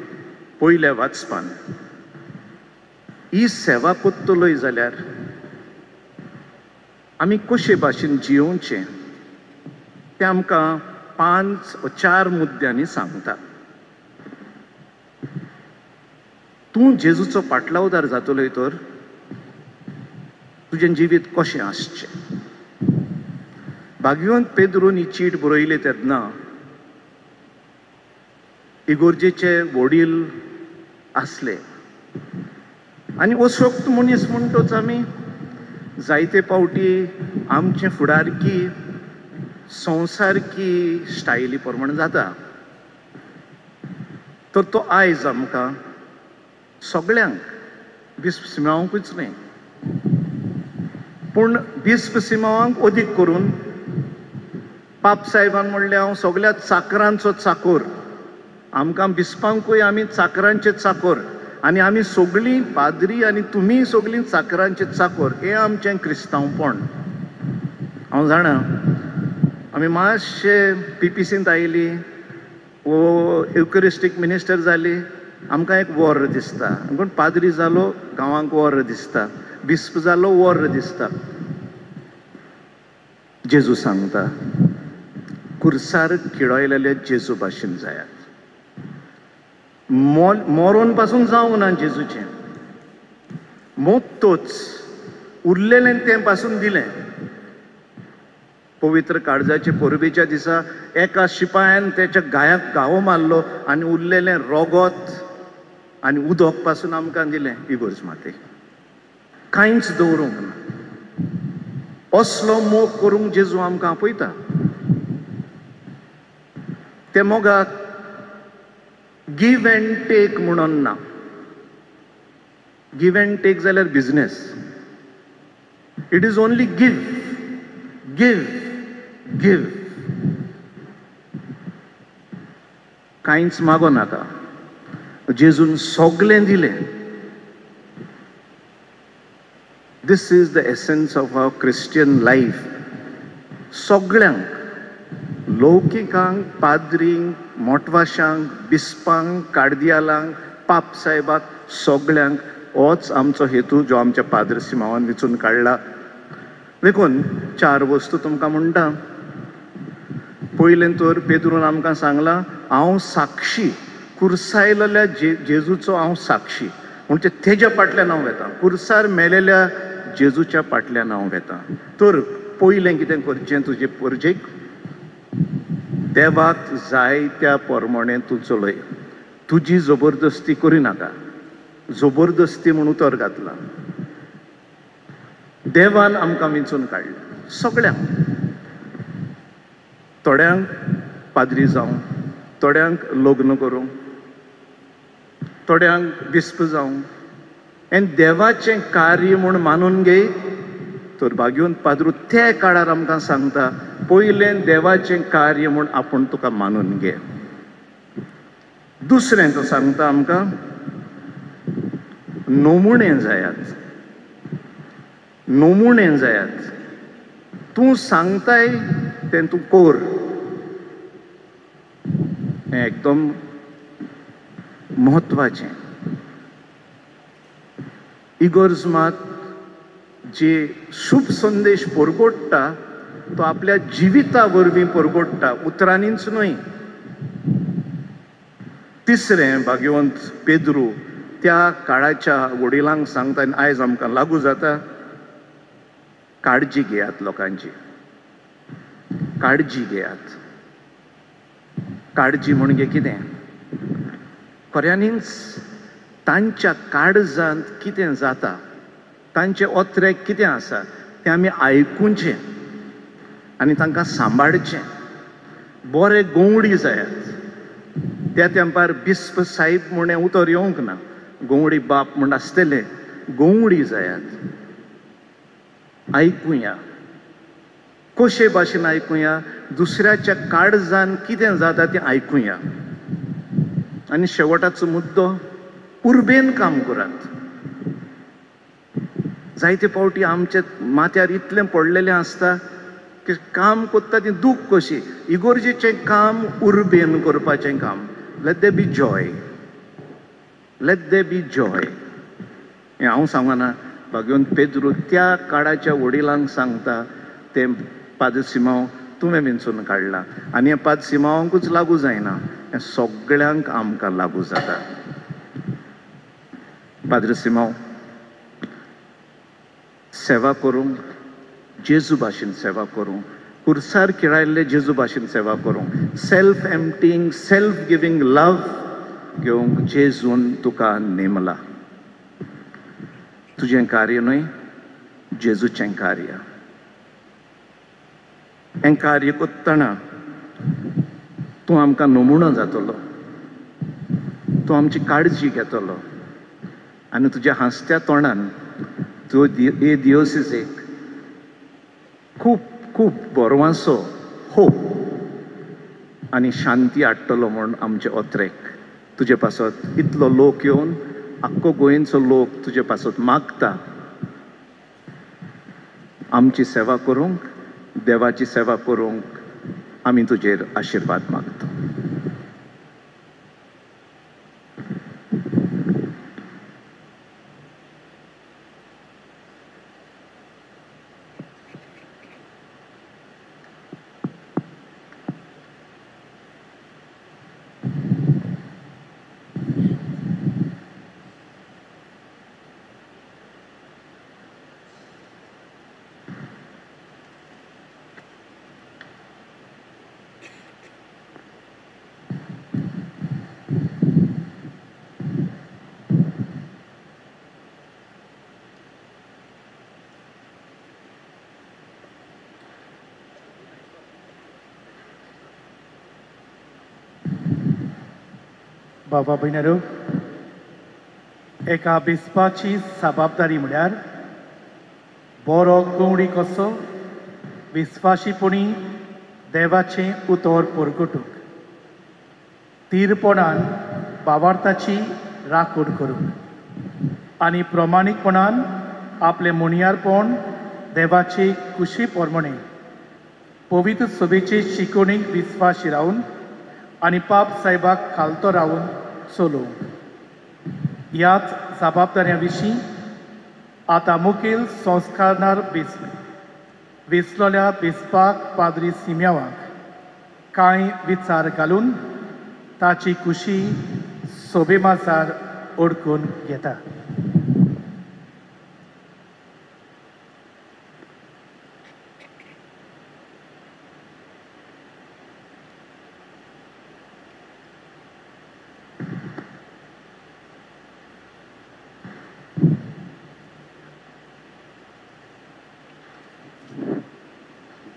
Speaker 5: पयल्या वाचपान ही सेवा कोत्तलोय जाल्यार आमी कशे भाशेन जियोवचें तें आमकां 5 वा 4 मुद्द्यांनी सांगता. तूं जेजूचो पाटलावदार जातलोय तर तुजें जिवीत कशें आसचें. भाग्यवंत पेद्रून ही चीट बरयली तेन्ना इगोर्जेचे वडील आसले आनी अशक्त मनीस म्हणटच आमी जायते पावटी आमचें फुडारकी संवसारकी स्टायली प्रमाण जाता. तर तो आयज आमकां सगळ्यांक बिस्प सिमांवांकूच न्हय पूण बिस्प सिमांवांक अदीक करून पाप साहेबान म्हणलें हांव सगळ्या चाकरांचो चाकोर. आमकां बिस्पांकूय आमी चाकरांचे चाकोर आनी आमी सगळीं पाद्री आनी तुमी सगळीं चाकरांचे चाकोर. हें आमचें क्रिस्तांवपण. हांव जाणा आमी मातशे पीपीसींत आयली वो युकरिस्टीक मिनिस्टर जाली आमकां एक वॉर दिसता. पूण पाद्री जालो गांवांक वॉर दिसता, बिस्प जालो वॉर दिसता. जेजू सांगता कुर्सार किळयलेले जेजू भाशेन जायात. मरोन पासून जावंक ना जेजूचें, मोत्तोच उरलेलें तें पासून दिलें. पवित्र काळजाचे परबेच्या दिसा एका शिपायान तेच्या गायाक घावो मारलो आनी उरलेलें रोगोत आनी उदक पासून आमकां दिलें इगोर्ज माते. कांयच दवरूंक ना. असलो मोग करूंक जेजू आमकां आपयता. ते मोगाक गिव एंड टेक म्हणून ना. गिव एंड टेक जाल्यार business. It is only give, give, give. कांयच मागो नाका. जेजून सगळें दिलें. This is the essence of our Christian life. सगळ्यांक, लौकिकांक, पाद्रींक, मोटवाशांक, बिस्पांक, कार्दियालांक, पाप साहेबाक, सगळ्यांक होच आमचो हेतू जो आमच्या पाद्र सिमांवान विचून काडला. देखून चार वस्तू तुमकां म्हणटा. पयलें तर पेद्रून आमकां सांगलां हांव साक्षी, कुर्सायलेल्या जेजूचो हांव साक्षी. म्हणजे तेज्या फाटल्यान हांव वेता, कुर्सार मेलेल्या जेजूच्या फाटल्यान हांव वेता. तर पयलें कितें करचें तुजे परजेक, देवाक जाय त्या प्रमाणे तूं चलय. तुजी जबरदस्ती करिनाका. जबरदस्ती म्हूण उतर घातलां. देवान आमकां विंचून काडलें सगळ्यांक. थोड्यांक पाद्री जावं, थोड्यांक लग्न करूंक, थोड्यांक बिस्प जावं. आनी देवाचें कार्य म्हूण मानून घेय तर भाग्योन पाद्रू ते काळार आमकां सांगता पयलें देवाचें कार्य म्हूण आपूण तुका मानून घे. दुसरें तो सांगता आमकां नमुणे जायात. नमुणे जायात. तूं सांगताय तें तूं कोर. हें एकदम म्हत्वाचें. इगोर्ज मात जे शुभ संदेश परगोडटा तो आपल्या जिविता वरवीं परगोडटा, उतरांनीच न्हय. तिसरें भाग्यवंत पेद्रू त्या काळाच्या वडिलांक सांगता आनी आयज आमकां लागू जाता, काळजी घेयात लोकांची, काळजी घेयात. काळजी म्हणजे कितें? खऱ्यांनीच तांच्या काळजांत कितें जाता, तांचे ओत्रे कितें आसा तें आमी आयकुचें आनी तांकां सांबाळचें. बरे गवडी जायात. त्या तेंपार बिस्प साहेब म्हूण हें उतर येवंक ना, गवडी बाप म्हूण आसतले. गवडी जायात. आयकुया. कशे भाशेन आयकुया? दुसऱ्याच्या काळजान कितें जाता तें आयकुया. आनी शेवटाचो मुद्दो, उर्बेन काम करात. जायते फावटी आमच्या माथ्यार इतलें पडलेलें आसता की काम करता ती दूख कशी. इगोर्जेचें काम उर्बेन करपाचें काम. Let there be joy, let there be joy. हें हांव सांगना, भाग्यवंत पेद्रू त्या काळाच्या वडिलांक सांगता तें पाद्र सिमांव तुवें विंचून काडलां. आनी हें पाद्र सिमांवांकूच लागू जायना, हें सगळ्यांक आमकां लागू जाता. पाद्र सिमांव सेवा करूंक, जेजू भाशेन सेवा करूंक
Speaker 13: कुर्सार किळायल्ले जेजू भाशेन सेवा करूंक, self emptying, self giving love घेवंक जेजून तुका नेमला. तुजें कार्य न्हय, जेजूचें कार्य. हें कार्य करतना तूं आमकां नमुनो जातलो, तूं आमची काळजी घेतलो आनी तुज्या हांसत्या तोंडान तूं हे दियोसीसेक खूब खूब बरवांचो होप आनी शांती हाडटलो म्हूण आमचे ओत्रेक तुजे पासत इतलो लोक येवन आख्खो गोंयचो लोक तुजे पासत मागता आमची सेवा करूंक, देवाची सेवा करूंक आमी तुजेर आशिर्वाद मागता.
Speaker 4: बाबा भयणारो, एका बिस्पाची जबाबदारी म्हळ्यार बरो गवडी कसो विस्वाशीपणी देवाचें उतर परगटूंक, तीरपणान बावार्थाची राखण करूंक आनी प्रमाणीकपणान आपलें मुणयारपण देवाचे कुशी प्रमाणे पवित्र सभेचे शिकवणीक विस्वाशी रावन आनी पाप साहेबाक खालतो रावन चलोवंक. ह्याच जबाबदाऱ्यां विशीं आतां मुखेल संस्कारणार वेसलोल्या बिस्पाक पाद्री सिम्यावाक कांय विचार घालून ताची कुशी सोबेमाजार अडकून घेता.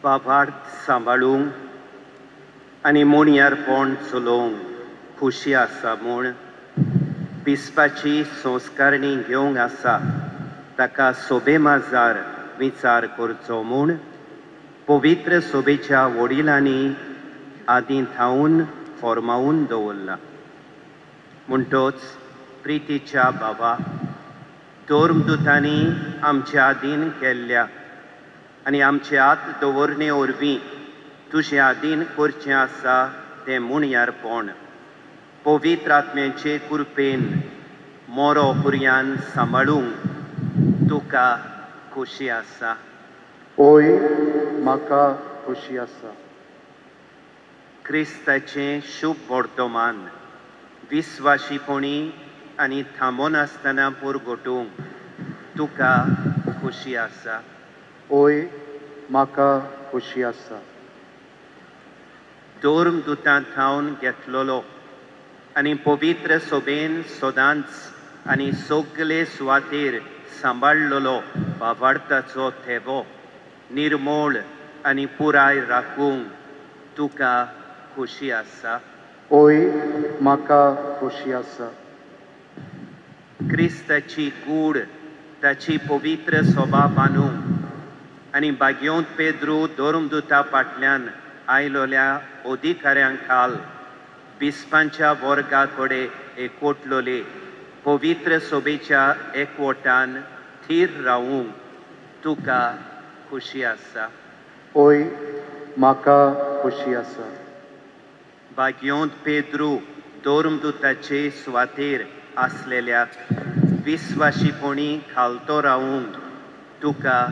Speaker 6: बाबार्थ सांबाळूंक आनी मोणयारपण चलोवंक खोशी आसा म्हूण बिस्पाची संस्कारणी घेवंक आसा ताका सोबेमाजार विचार करचो म्हूण पवित्र सोबेच्या वडिलांनी आदीं थावन फॉर्मावून दवरला. म्हणटोच प्रितीच्या बाबा, धर्मदुतांनी आमच्या आदीन केल्ल्या आनी आमचे हात दवरणे वरवीं तुजे आदीन करचें आसा तें मुणयारपण पवित्र आत्म्याचे कृपेन मोरो पुरयान सांबाळूंक तुका खोशी आसा.
Speaker 5: ओय म्हाका खोशी आसा.
Speaker 6: क्रिस्ताचें शुभ वर्तमान विस्वाशीपणी आनी थांबोनासतना पुरगोटूंक तुका खोशी आसा.
Speaker 5: ओय म्हाका खोशी आसा.
Speaker 6: धर्मदुतां थावन घेतलेलो आनी पवित्र सोबेन सदांच आनी सगले सुवातेर सांबाळलेलो बावार्थाचो थेवो निर्मोळ आनी पुराय राखूंक तुका खोशी आसा.
Speaker 5: ओय म्हाका खोशी आसा.
Speaker 6: क्रिस्ताची कूड ताची पवित्र सोबा बांदूंक आनी बागयोंत पेद्रू धर्मदुता फाटल्यान आयलोल्या अधिकाऱ्यां खाल बिस्पांच्या वर्गा कडेन एकवटलोले पवित्र सोबेच्या एकवटान थीर रावूंक तुका खोशी आसा.
Speaker 5: ओय म्हाका खोशी आसा.
Speaker 6: बागयोंत पेद्रू धर्मदुताचे सुवातेर आसलेल्या विस्वाशीपणी खालतो रावूंक तुका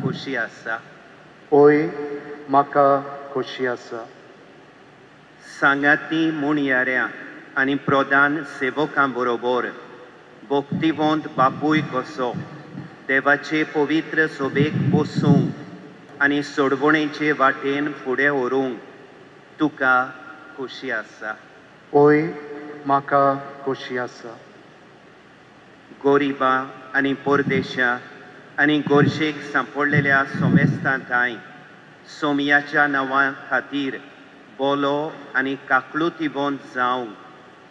Speaker 6: खोशी आसा.
Speaker 5: ओय म्हाका खोशी आसा.
Speaker 6: सांगाती मुणयाऱ्या आनी प्रधान सेवकां बरोबर भक्तिवंत बापूय कसो देवाचे पवित्र सोबेक बसूंक आनी सोडवणेचे वाटेन फुडें व्हरूंक तुका खोशी आसा.
Speaker 5: ओय म्हाका खोशी आसा.
Speaker 6: गोरिबां आनी परदेशां आनी गरजेक सांपडलेल्या समेस्तां ठांय सोमयाच्या नांवा खातीर बोलो आनी काकळुतीवंत जावंक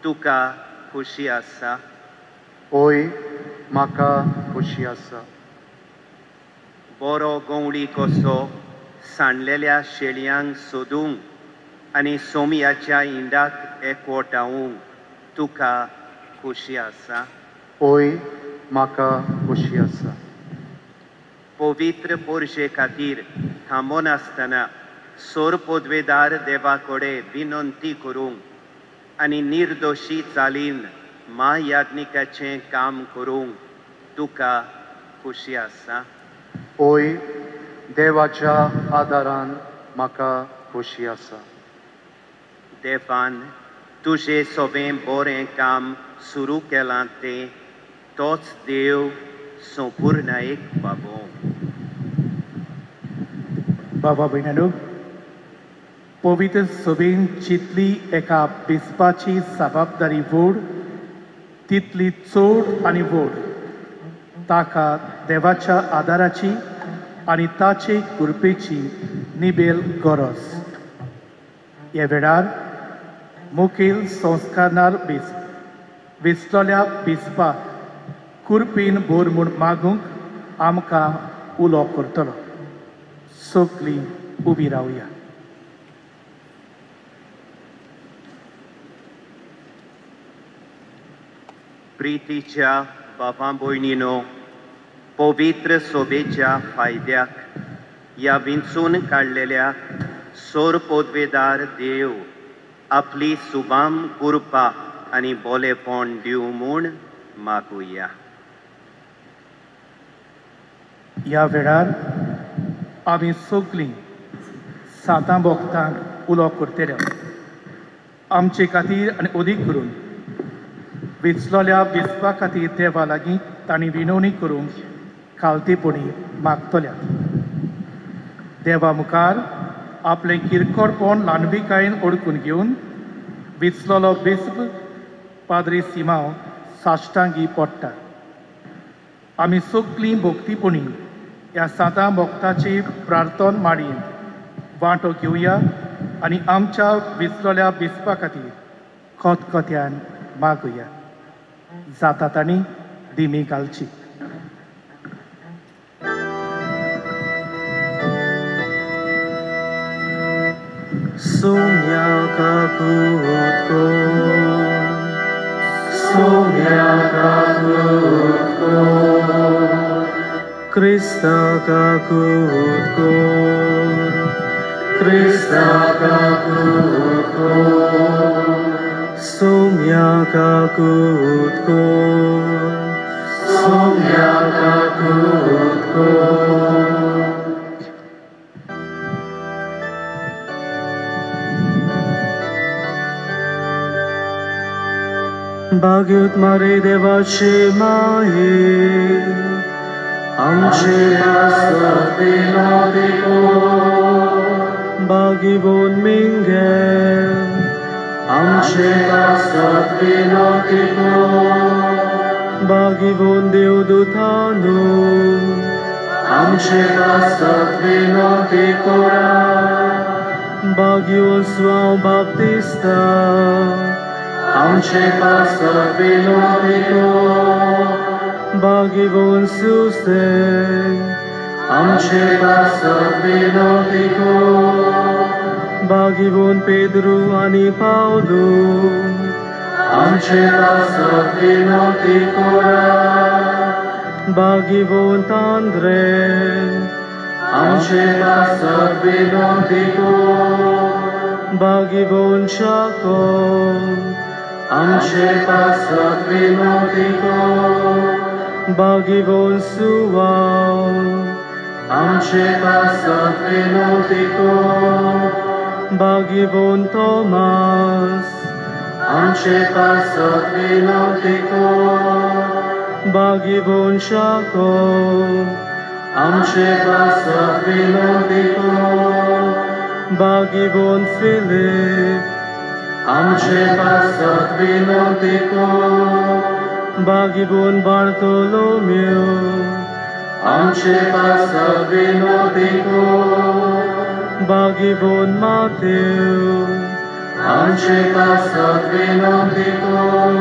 Speaker 6: तुका खोशी आसा.
Speaker 5: ओय म्हाका खोशी आसा.
Speaker 6: बरो गंवळी कसो सांडलेल्या शेळयांक सोदूंक आनी सोमयाच्या इंडाक एकवटावंक तुका खोशी आसा.
Speaker 5: ओय म्हाका खोशी आसा.
Speaker 6: पवित्र पोरजे खातीर थांबनासतना सोर पदवेदार देवा कडेन विनंती करूंक आनी निर्दोशी चालीन म्हायाज्ञिकाचें काम करूंक तुका खोशी आसा.
Speaker 5: ओय देवाच्या आदारान म्हाका खोशी आसा.
Speaker 6: देवान तुजें सगळें बरें काम सुरू केलां तें तोच देव संपूर्णायेक पावोवं.
Speaker 4: बाबा भयणांनो, पवित्र सभेन जितली एका बिस्पाची जबाबदारी व्हड तितली चड आनी व्हड ताका देवाच्या आदाराची आनी ताचे कृपेची निबेल गरज. ह्या वेळार मुखेल संस्कारणार विसलेल्या बिस्पाक कुरपीन भर म्हूण मागूंक आमकां उलो करतलो. सगळीं उबी रावया.
Speaker 6: प्रितीच्या बाबा भयणीनो, पवित्र सोबेच्या फायद्याक ह्या विंचून काडलेल्या सोर पदवेदार देव आपली सुबाम कृपा आनी बोलेपण दिवं म्हूण मागुया.
Speaker 4: ह्या वेळार आमी सगळीं सातां भक्तांक उलो करतले आमचे खातीर आनी अदीक करून विचलेल्या बिस्पा खातीर देवा लागीं तांणी विनवणी करूंक खालतेपणी मागतल्या. देवा मुखार आपलें किरकोळपण ल्हानविकायेन ओडकून घेवन विचलेलो बिस्प पाद्री सिमांव साश्टांगी पडटा. आमी सगळीं भक्तीपणी ह्या सातां भक्ताची प्रार्थन माडयेंत वांटो घेवया आनी आमच्या विचलेल्या बिस्पा खातीर खतखत्यान मागुया. जाता तांणी दिमी घालची.
Speaker 9: Sonia kakutko, Sonia kakutko, Krista kakutko, Krista kakutko, Sonia kakutko, Sonia kakutko. भाग्योत मारे देवाचे माये आमचे पासत विनोदी भागीवोन मिंगेल आमचे पासत विनोदी भागीवोन देवदूतानो आमचे पासत विनोदी कोरा भागीवोन स्वाव बाप्तिस्ता आमचे पासत विनोदी भागीवोन सुसे आमचे पासत विनोदी भागीवोन पेद्रू आनी पावलू आमचे पासत विनोदी कोरा भागीवोन तांद्रे आमचे पासत विनोदी भागीवोन शाको आमचे पासत विनोदी भागीवोन सुवाव आमचे पासत विनोदी भागीवोन तोमास आमचे पासत विनोदी भागीवोन शाको आमचे पासत विनंती कर, भाग्यवंत फिलीप, आमचे पासत विनंती कर, भाग्यवंत बार्तोलोमेव, आमचे पासत विनंती कर, भाग्यवंत मातेव, आमचे पासत विनंती कर,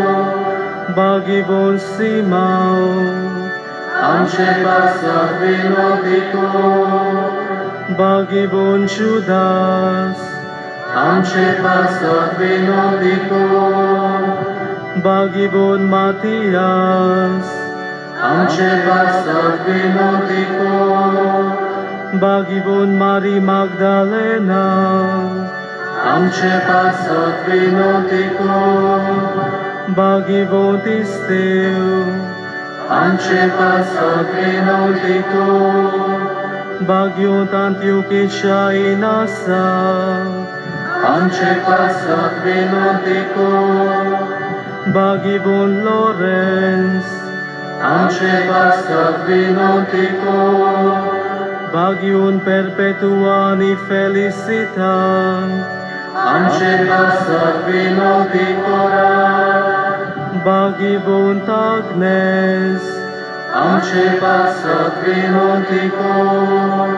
Speaker 9: भाग्यवंत सिमाव, आमचे पासत विनंती कर, भाग्यवंत जुदास, आमचे पासत विनंती कर, भाग्यवंत मातियास, आमचे पासत विनंती कर, भाग्यवंत मारी मागदालेना, आमचे पासत विनंती कर, भाग्यवंत इस्तेव, आमचे पासत विनंती कर, भाग्यवंत आंत्योकेच्या इनासा, आमचे पासत विनंती कर, भाग्यवंत लॉरेन्स, आमचे पासत विनंती कर, भाग्यवंत परपेतुआ आनी फेलिसिता, आमचे पासत विनंती करा, भाग्यवंत आग्नेस, आमचे पासत विनंती कर,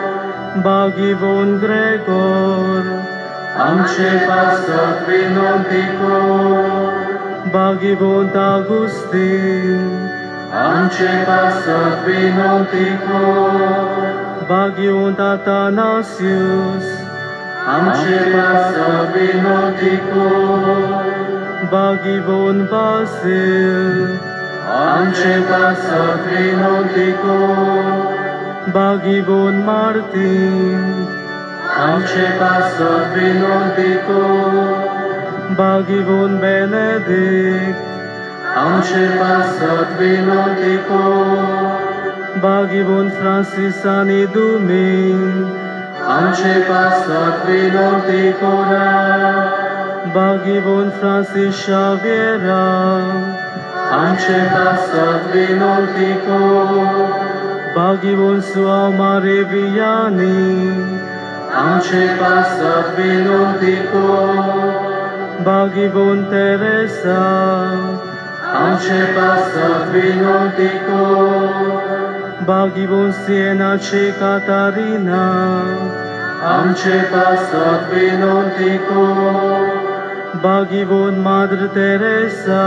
Speaker 9: भाग्यवंत ग्रेगोर, आमचे पासत विनंती कर, भाग्यवंत आगुस्तीन, आमचे पासत विनंती कर, भाग्यवंत आतानासियूस, आमचे पासत विनंती कर, भाग्यवंत बासील, आमचे पासत विनंती कर, भाग्यवंत मार्तीन, आमचे पासत विनंती कर, भाग्यवंत बेनेदिक्त, आमचे पासत विनंती कर, भाग्यवंत फ्रांसीस आनी दुमींग, आमचे पासत विनंती करा, भाग्यवंत फ्रांसीस शाव्येरा, आमचे पासत विनंती कर, भाग्यवंत सुआव मारी वियानी, आमचे पासत विनंती कर, भाग्यवंत तेरेसा, आमचे पासत विनंती कर, भाग्यवंत सिएनाची कातारिना, आमचे पासत विनंती कर, भाग्यवंत माद्र तेरेसा,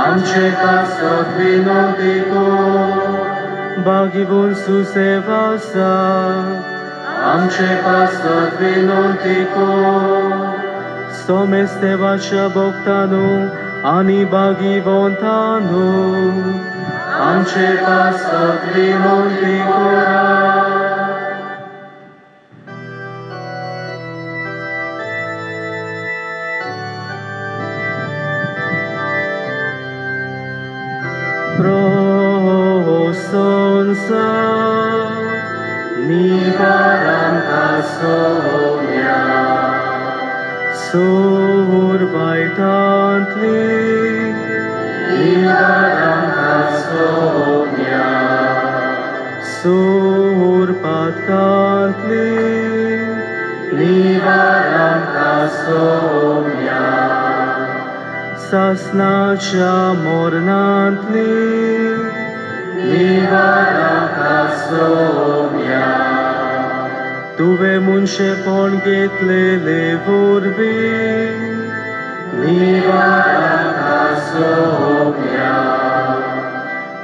Speaker 9: आमचे पासत विनंती कर, भाग्यवंत सुसेवासा, आमचे पासत विनंती कर, सोमेस्तेवाच्या भक्तांनो आनी भाग्यवंतांनो, आमचे पासत विनंती करा. Prosonsa nivaram kasomya, sur vaitantli nivaram kasomya, sur patkantli nivaram kasomya, sasnaच्या मोरनांतली निवारां कासोम्या, तुवें मनशेपण घेतलेले वरवीं निवारां कासोम्या,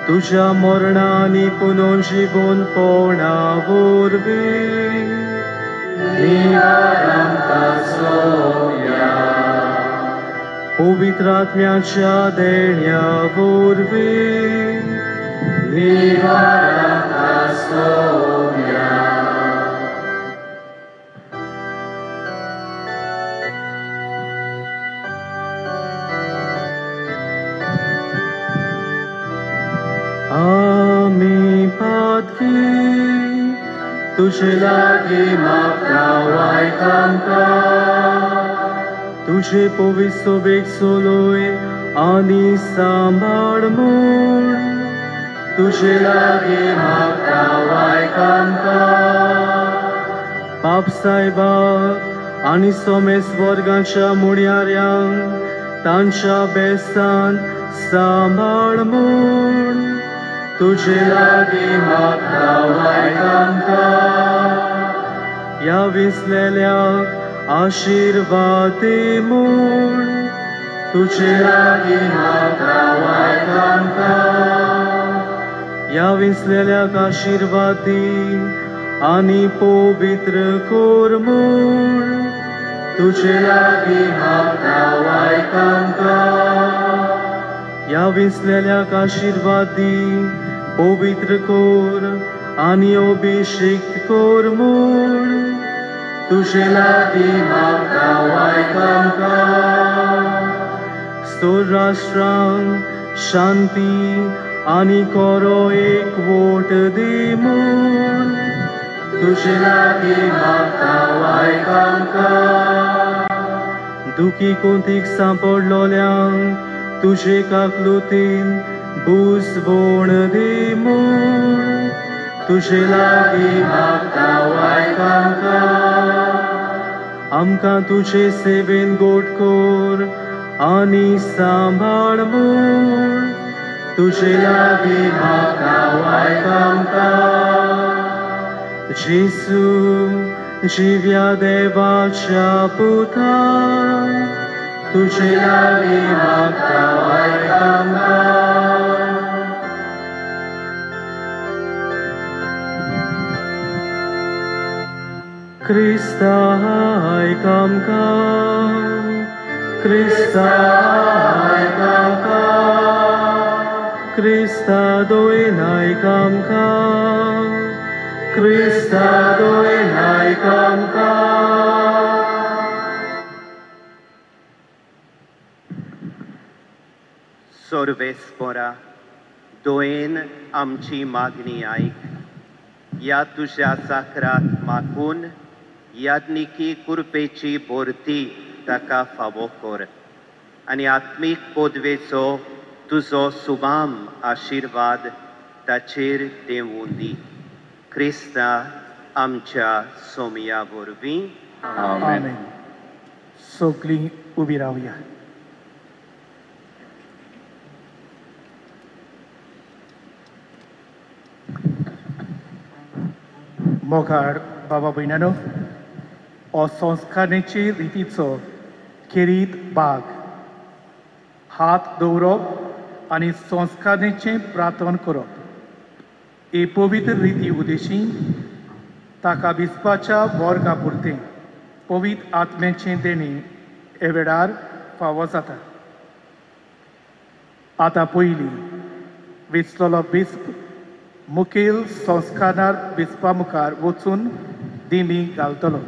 Speaker 9: तुज्या मरणांनी पुनर्जिवनपणा वरवीं निवारां कासोम्या, पवित्र आत्म्याच्या देण्या वरवीं निवारां कासोम्या. आमी पातकी तुजे लागीं मागता वायट आमकां, तुजे पवित्र सोबेक चलय आनी सांबाळ म्हूण तुजे लागीं मागता आयक आमकां. बाप सायबा आनी सोमेस वर्गाच्या मुणयाऱ्यांक तांच्या बेसान सांबाळ म्हूण तुजे लागीं मागता आयक आमकां. ह्या विसलेल्याक आशिर्वाद दी म्हूण तुजे लागीं मागता आयक आमकां. ह्या विसलेल्याक आशिर्वाद दी आनी पवित्र कोर म्हूण तुजे लागीं मागता आयक आमकां. ह्या विसलेल्याक आशिर्वाद दी, पवित्र कोर आनी अभिषिक्त कोर म्हूण तुजे लागीं मागता आयक आमकां. राष्ट्रांक शांती आनी कोरो एकवट दी म्हूण तुजे लागीं मागता आयक आमकां. दुखी कोंतीक सांपडलोल्यांक तुजे काकलुतीन बुजवण दी म्हूण तुजे लागीं मागता आयक आमकां. आमकां तुजे सेवेन गोड कोर आनी सांबाळ म्हूण तुजे लागीं मागता आयक आमकां. जेजू जिव्या देवाच्या पुता तुजे लागीं मागता आयक आमकां. क्रिस्ता आयक आमकां, क्रिस्ता आयक आमकां, क्रिस्ता दोन आयक आमकां, क्रिस्ता दोन आयक आमकां.
Speaker 6: सोर्वेस्पोरा दोयेन आमची मागणी आयक. ह्या तुज्या साकराक मागून याज्ञिकी कुरपेची भरती ताका फावो कर आनी आत्मीक पदवेचो तुजो सुबाम आशिर्वाद ताचेर देंवूं दी. क्रिस्ता आमच्या सोमया वरवीं.
Speaker 4: आमेन. सगळीं उबी रावया. मोगाळ बाबा भयणानो, हो संस्कारणेचे रितीचो खेरीत भाग. हात दवरप आनी संस्कारणेचें प्रार्थन करप हे पवित्र रिती उद्देशी ताका विसपाच्या वर्गा पुरतें पवित्र आत्म्याचें देणें हे वेळार फावो जाता. आतां पयलीं विसलेलो बिस्प मुखेल संस्कारणार बिस्पा मुखार वचून दिमी घालतलो.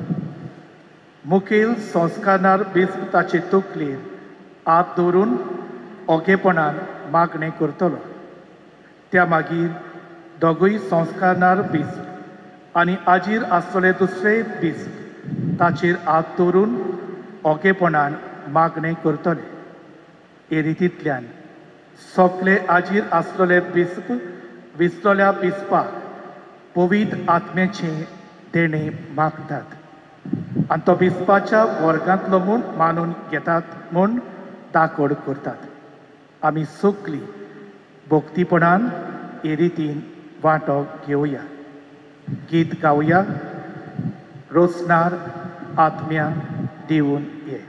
Speaker 4: मुखेल संस्कारणार बिस्प ताचे तकलेर हात दवरून ओगेपणान मागणें करतलो. त्या मागीर दोगूय संस्कारणार बिस्प आनी आजीर आसतले दुसरे बिस्प ताचेर हात दवरून ओगेपणान मागणें करतले. हे रितींतल्यान सगळे आजीर आसलेले बिस्प विसलेल्या बिस्पाक पवित्र आत्म्याचें देणें मागतात आनी तो बिस्पाच्या वर्गांतलो म्हूण मानून घेतात म्हूण दाखोड करतात. आमी सगळीं भक्तीपणान हे रितीन वांटो घेवया. गीत गावया. रोसणार आत्म्या दिवन ये.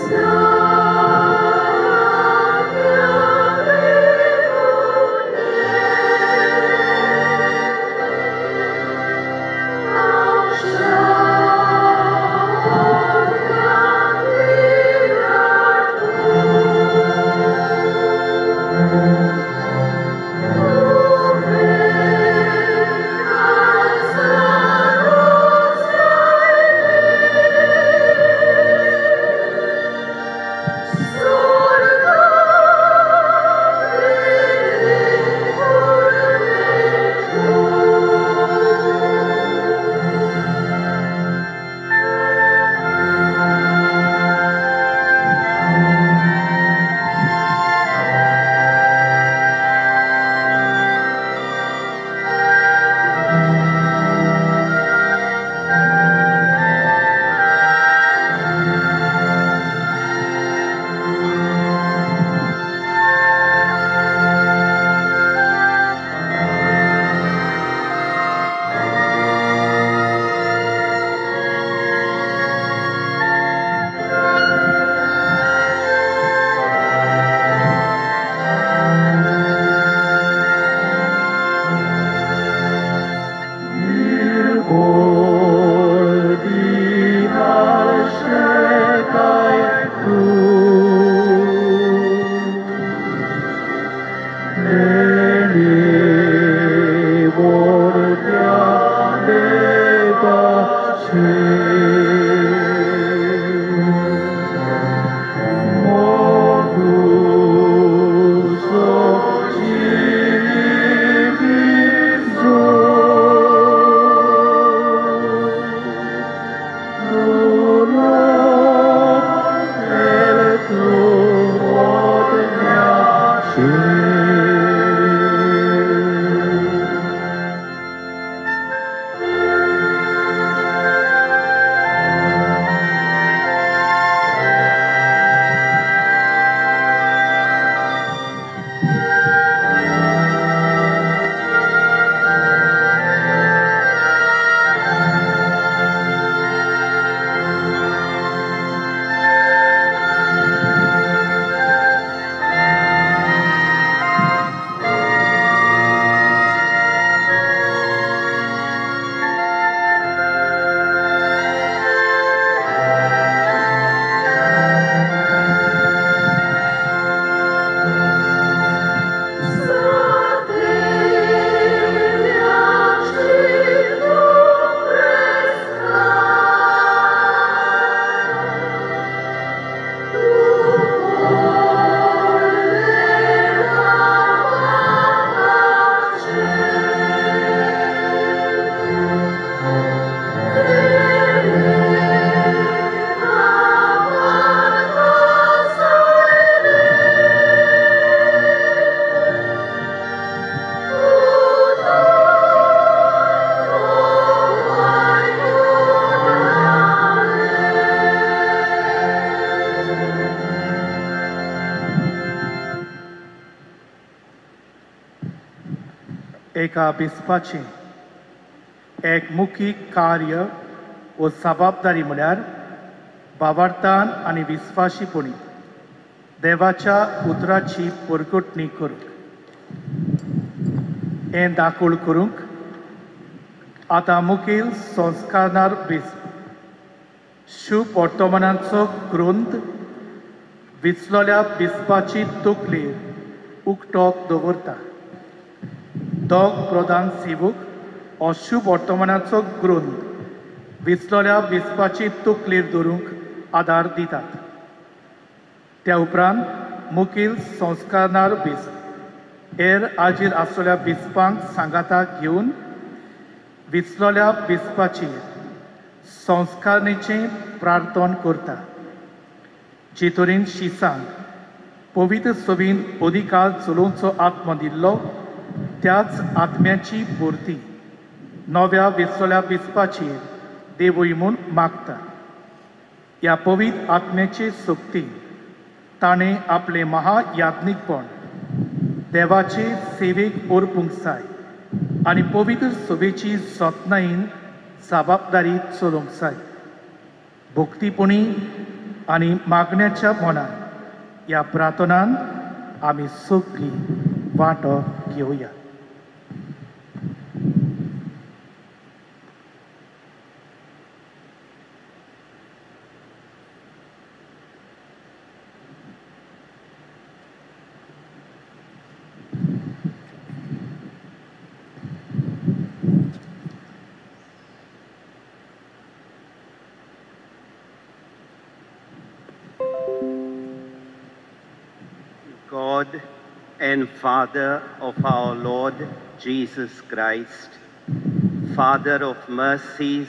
Speaker 9: Snow.
Speaker 4: एका बिस्पाचें एक मुखी कार्य वो जबाबदारी म्हळ्यार भावार्थान आनी विस्वाशीपणी देवाच्या उतराची परगटणी करूंक, हें दाखोळ करूंक आतां मुखेल संस्कारणार बिस्प शुभ वर्तमानाचो ग्रंथ विचलोल्या बिस्पाची तकलेर उक्तो दवरता. दोग प्रधान सेवक हो शुभ वर्तमानाचो ग्रंथ विचलोल्या बिस्पाची तकलेर दवरूंक आदार दितात. त्या उपरांत मुखेल संस्कारणार बिस्प हेर आजीर आसलेल्या बिस्पांक सांगाताक घेवन विचलोल्या बिस्पाचेर संस्कारणेचें प्रार्थन करता, जे तरेन शिसांक पवित्र सभेन अधिकार चलोवचो आत्मो दिल्लो त्याच आत्म्याची भरती नव्या विचलोल्या बिस्पाचेर देवूय म्हूण मागता. ह्या पवित्र आत्म्याचे सक्ती ताणें आपलें महायाज्ञिकपण देवाचे सेवेक ओर्पूंक जाय आनी पवित्र सभेची जतनायेन जबाबदारी चलोवंक जाय. भक्तीपणी आनी मागण्याच्या मनान ह्या प्रार्थनान आमी सगळीं वांटो घेवया.
Speaker 6: God and Father of our Lord Jesus Christ, Father of mercies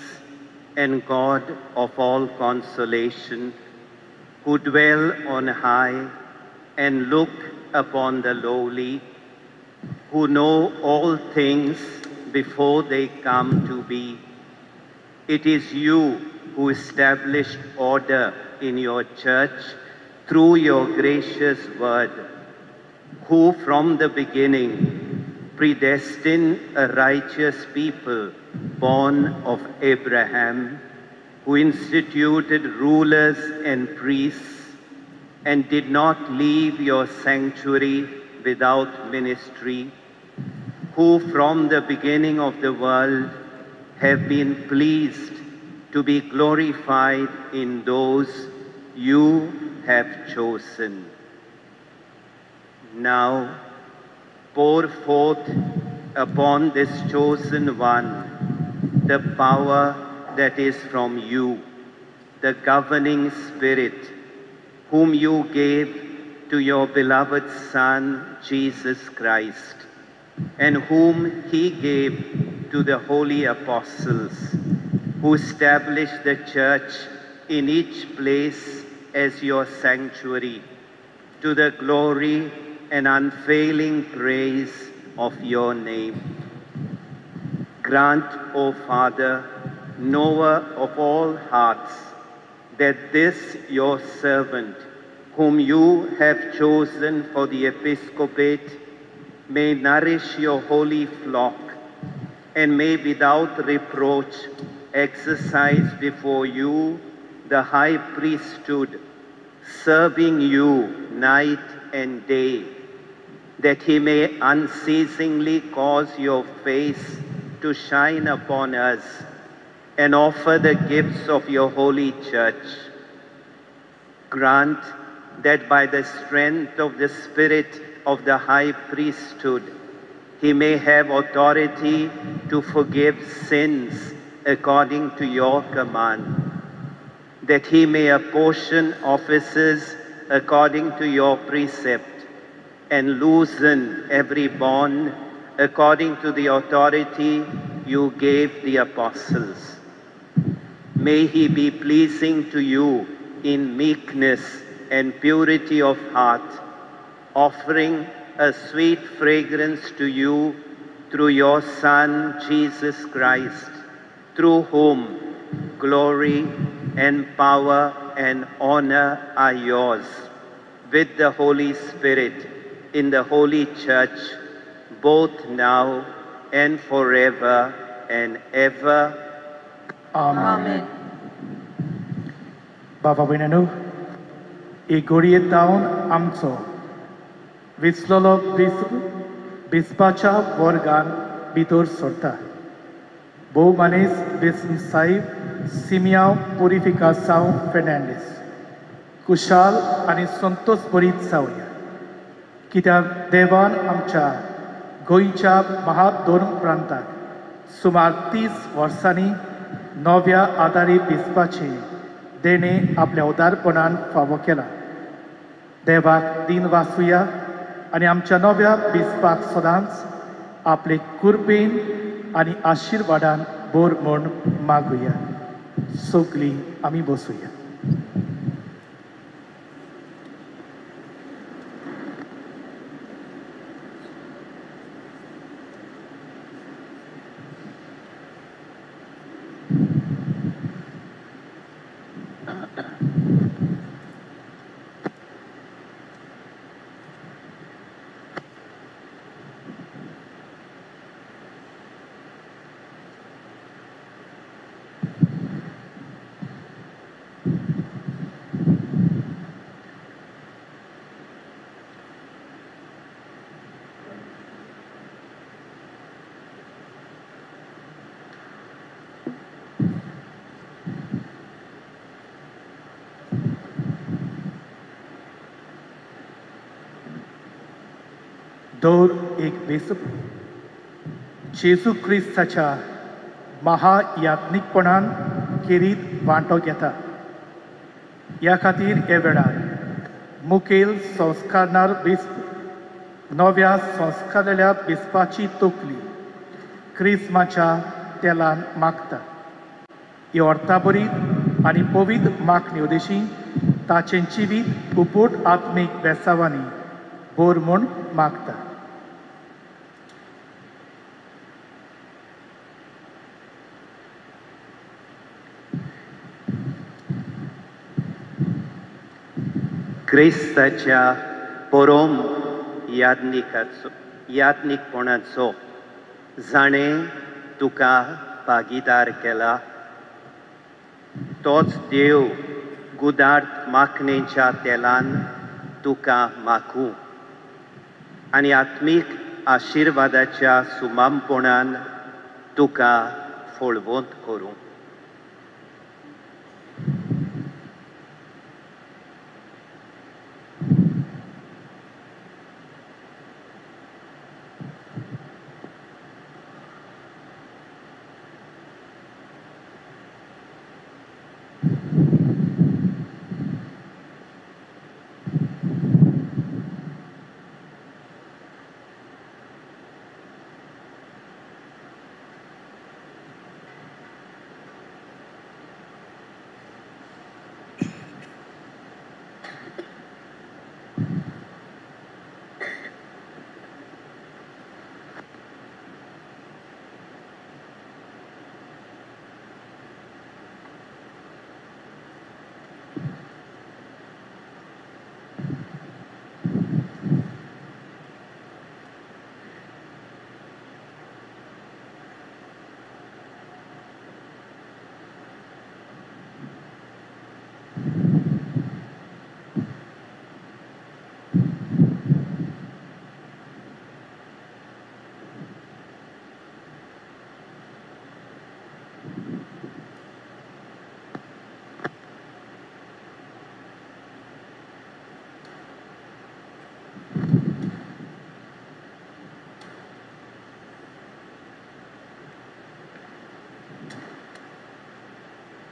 Speaker 6: and God of all consolation, who dwell on high and look upon the lowly, who know all things before they come to be. It is you who established order in your church through your gracious word, who from the beginning predestined a righteous people born of Abraham, who instituted rulers and priests and did not leave your sanctuary without ministry, who from the beginning of the world have been pleased to be glorified in those you have chosen. Now pour forth upon this chosen one the power that is from you, the governing Spirit, whom you gave to your beloved Son, Jesus Christ, and whom he gave to the holy apostles, who established the church in each place as your sanctuary, to the glory and unfailing praise of your name. Grant, O Father, knower of all hearts, that this your servant, whom you have chosen for the episcopate, may nourish your holy flock and may without reproach exercise before you the high priesthood, serving you night and day, that he may unceasingly cause your face to shine upon us and offer the gifts of your holy church. Grant that by the strength of the Spirit of the high priesthood, he may have authority to forgive sins according to your command, that he may apportion offices according to your precept, and loosen every bond according to the authority you gave the apostles. May he be pleasing to you in meekness and purity of heart, offering a sweet fragrance to you through your Son, Jesus Christ, through whom glory and power and honor are yours, with the Holy Spirit in the Holy Church, both now and forever and ever.
Speaker 4: Amen. बाबा भयणांनो, एक घडये जावन आमचो विसलोलो बिस्प बिस्पाच्या वर्गान भितर सरता. भोव मानेस बिस्म साहेब सिमियांव पुरिफिकासांव फेर्नांडीस कुशाल आनी संतोष बरीत जावया, कित्याक देवान आमच्या गोंयच्या महाधर्म प्रांताक सुमार 30 वर्सांनी नव्या आदारी बिस्पाचे देणें आपल्या उदारपणान फावो केला. देवाक दीन वासुया आनी आमच्या नव्या बिस्पाक सदांच आपले कृपेन आनी आशिर्वादान बोर म्हूण मागुया. सगळीं आमी बसुया. दर एक बेसप जेजू क्रिस्ताच्या महायात्निकपणान खेरीत वांटो घेता. ह्या खातीर ह्या वेळार मुखेल संस्कारणार बिस्प नव्या संस्कारलेल्या बिस्पाची तकली क्रिस्माच्या तेलान मागता. ही अर्थाभरीत आनी पवित्र मागणी उद्देशी ताचें जिवीत उपट आत्मीक बेसावांनी बोर म्हूण मागता.
Speaker 6: क्रिस्ताच्या परोम याज्ञिकपणाचो जाणें तुका भागीदार केला, तोच देव गुदार्थ माखणेच्या तेलान तुका माखूं आनी आत्मीक आशिर्वादाच्या सुमामपणान तुका फळवंत करूं.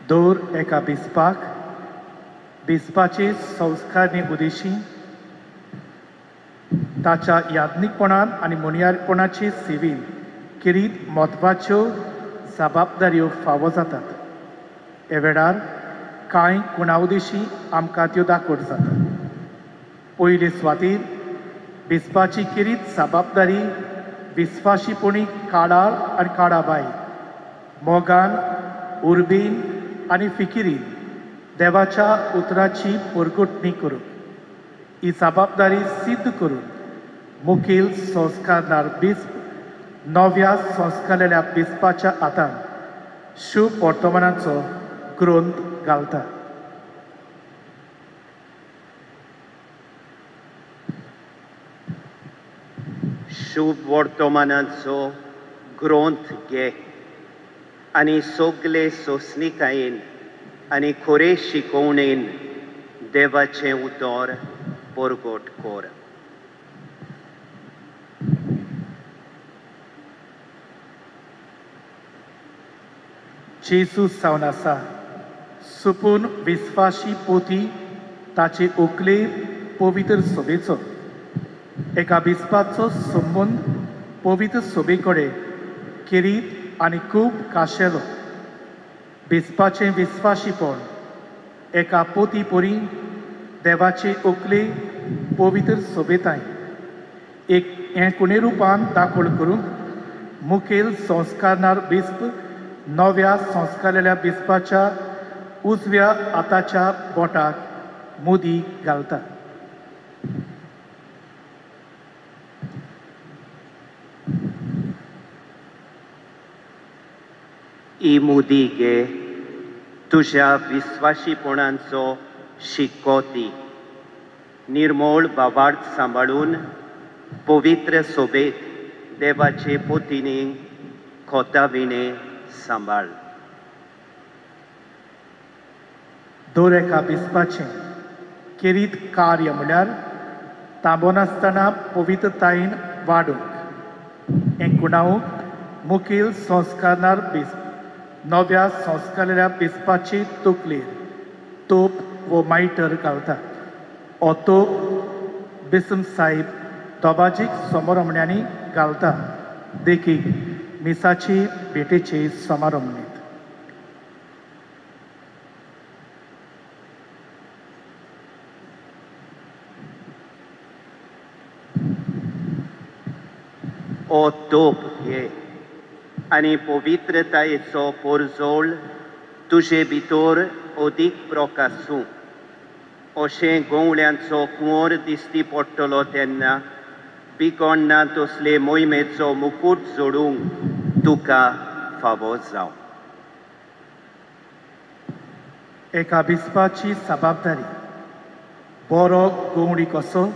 Speaker 4: दर एका बिस्पाक बिस्पाचे संस्कारणी उद्देशी ताच्या याज्ञिकपणान आनी मुनियारपणाचे सेवेन खेरीत म्हत्वाच्यो जबाबदाऱ्यो फावो जातात. ह्या वेळार कांय गुणा उद्देशी आमकां त्यो दाखोवट जातात. पयले सुवातेर बिस्पाची खेरीत जबाबदारी विस्वाशीपणी काळार आनी काळाबाय मोगान उर्बेन आनी फिकिरीन देवाच्या उतराची परगटणी करून ही जबाबदारी सिद्ध करून मुखेल संस्कारणार बिस्प नव्या संस्कारलेल्या बिस्पाच्या हातान शुभ वर्तमानाचो ग्रंथ घालता.
Speaker 6: शुभ वर्तमानाचो ग्रंथ घे आनी सगले सोंसणिकायेन आनी खरे शिकोवणेन देवाचें उतर परगट कर.
Speaker 4: जेजू जावन आसा सुपून विस्वाशी पोती ताचे ओकले पवित्र सोबेचो एका बिस्पाचो संबंद पवित्र सोबे कडेन खेरीत आनी खूब खाशेलो. बिस्पाचें विस्वाशीपण एका पोती परी देवाचे ओकले पवित्र सोबेताय एक हें कुणे रुपान दाखोल करूंक मुखेल संस्कारणार बिस्प नव्या संस्कारलेल्या बिस्पाच्या उजव्या हाताच्या बोटाक मुदी घालता.
Speaker 6: ही मुदी घे, तुज्या विस्वाशीपणाचो शिक्को दी. निर्मोळ भावार्थ सांबाळून पवित्र सोबेक देवाचे पोतीनी खोताविणे सांबाळ.
Speaker 4: दर एका बिस्पाचें खेरीत कार्य म्हळ्यार तांबोनासतना पवित्रतायेन वाडूंक हें गुणावूंक मुखेल संस्कारणार बिस्प नव्या संस्कारलेल्या बिस्पाचे तकलेर तोप वो मायटर घालता. हो तोप बिस्म साहेब दोबाजीक समारंभण्यांनी घालता, देखीक मिसाची भेटेचे समारंभणेंत.
Speaker 6: हो तोप घे आनी पवित्रतायेचो पोरजोळ तुजे भितर अदीक प्रकासूं. अशें गवळ्यांचो कुंवर दिश्टी पडटलो तेन्ना बिगडना तसले मोहिमेचो मुकूट जोडूंक तुका फावो जावं.
Speaker 4: एका बिस्पाची जबाबदारी बरो गवळी कसो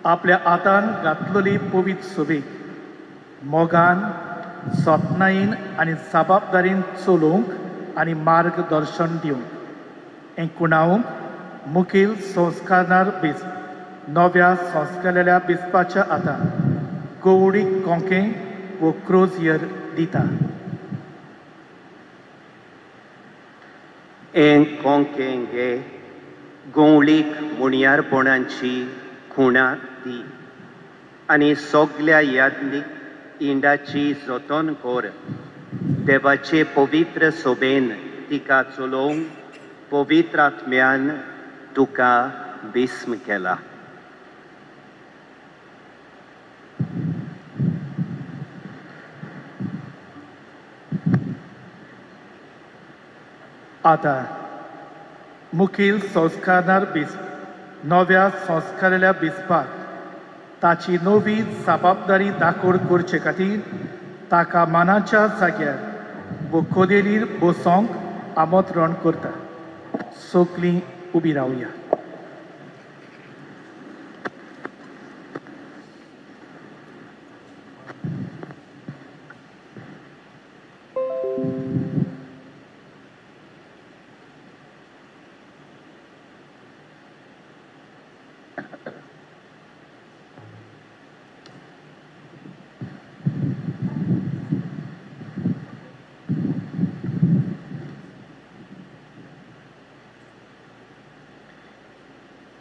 Speaker 4: आपल्या हातान घातलेली पवित्र सोबेक मोगान सपनायेन आनी जबाबदारीन चलोवंक आनी मार्गदर्शन दिवंक हें कुणावंक मुखेल संस्कारणार बिस्प नव्या संस्कारलेल्या बिस्पाच्या हातान गवळी कोंकें वो क्रोजियर दिता.
Speaker 6: हें कोंकें घे, गवळीक मुणयारपणाची खुणा दी आनी सगल्या यादनीक इंडाची जतन कर. देवाचे पवित्र सोबेन तिका चलोवंक पवित्र आत्म्यान तुका बिस्म केला.
Speaker 4: आतां मुखेल संस्कारणार बिस्प नव्या संस्कारलेल्या बिस्पाक ताची नवी जबाबदारी दाखोड करचे खातीर ताका मानाच्या जाग्यार वो कदेलीर बसोंक आमंत्रण करता. सगलीं उबी रावया.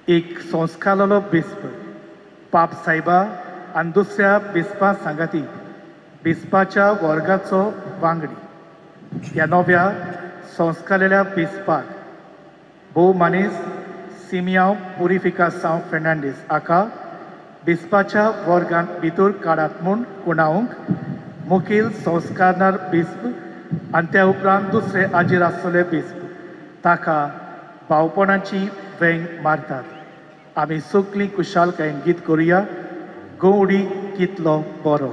Speaker 4: एक संस्कारलेलो बिस्प पाप सायबा आनी दुसऱ्या बिस्पा सांगाती बिस्पाच्या वर्गाचो वांगडी. ह्या नव्या संस्कारलेल्या बिस्पाक भोव मानेस सिमियांव पुरिफिकासांव फेर्नांडीस हाका बिस्पाच्या वर्गांत भितर काडात म्हूण कुणावंक मुखेल संस्कारणार बिस्प आनी त्या उपरांत दुसरे हाजीर आसलेले बिस्प ताका भावपणाची वेंग मारतात. आमी सगलीं खुशालकायेन गीत करुया गवळी कितलो बरो.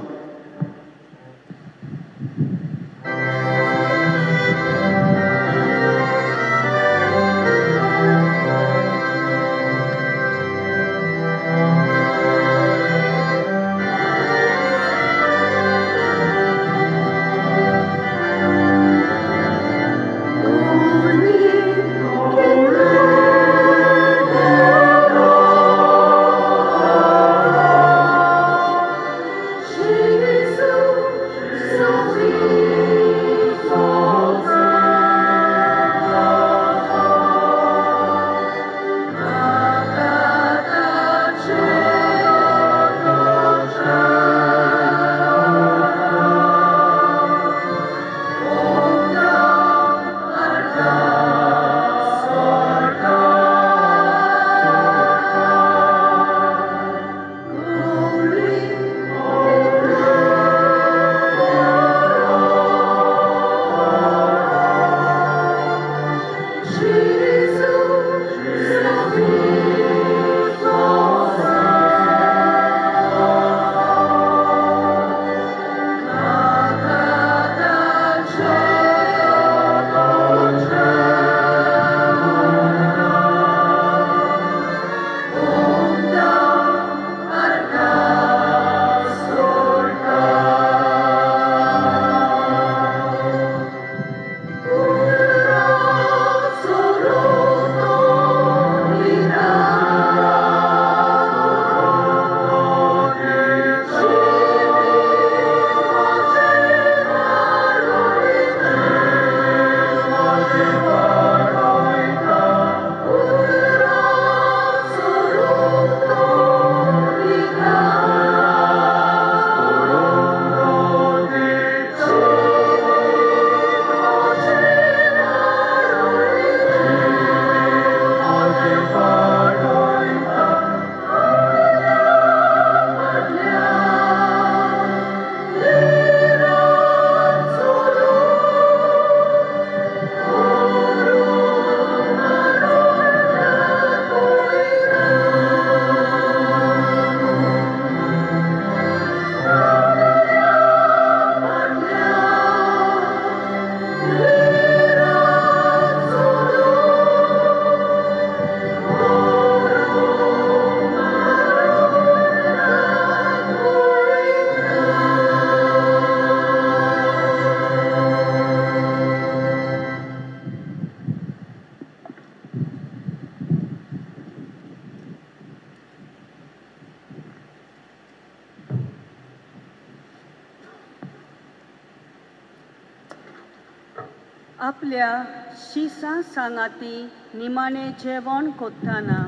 Speaker 7: आपल्या शिसां सांगाती निमाणें जेवण कोत्ताना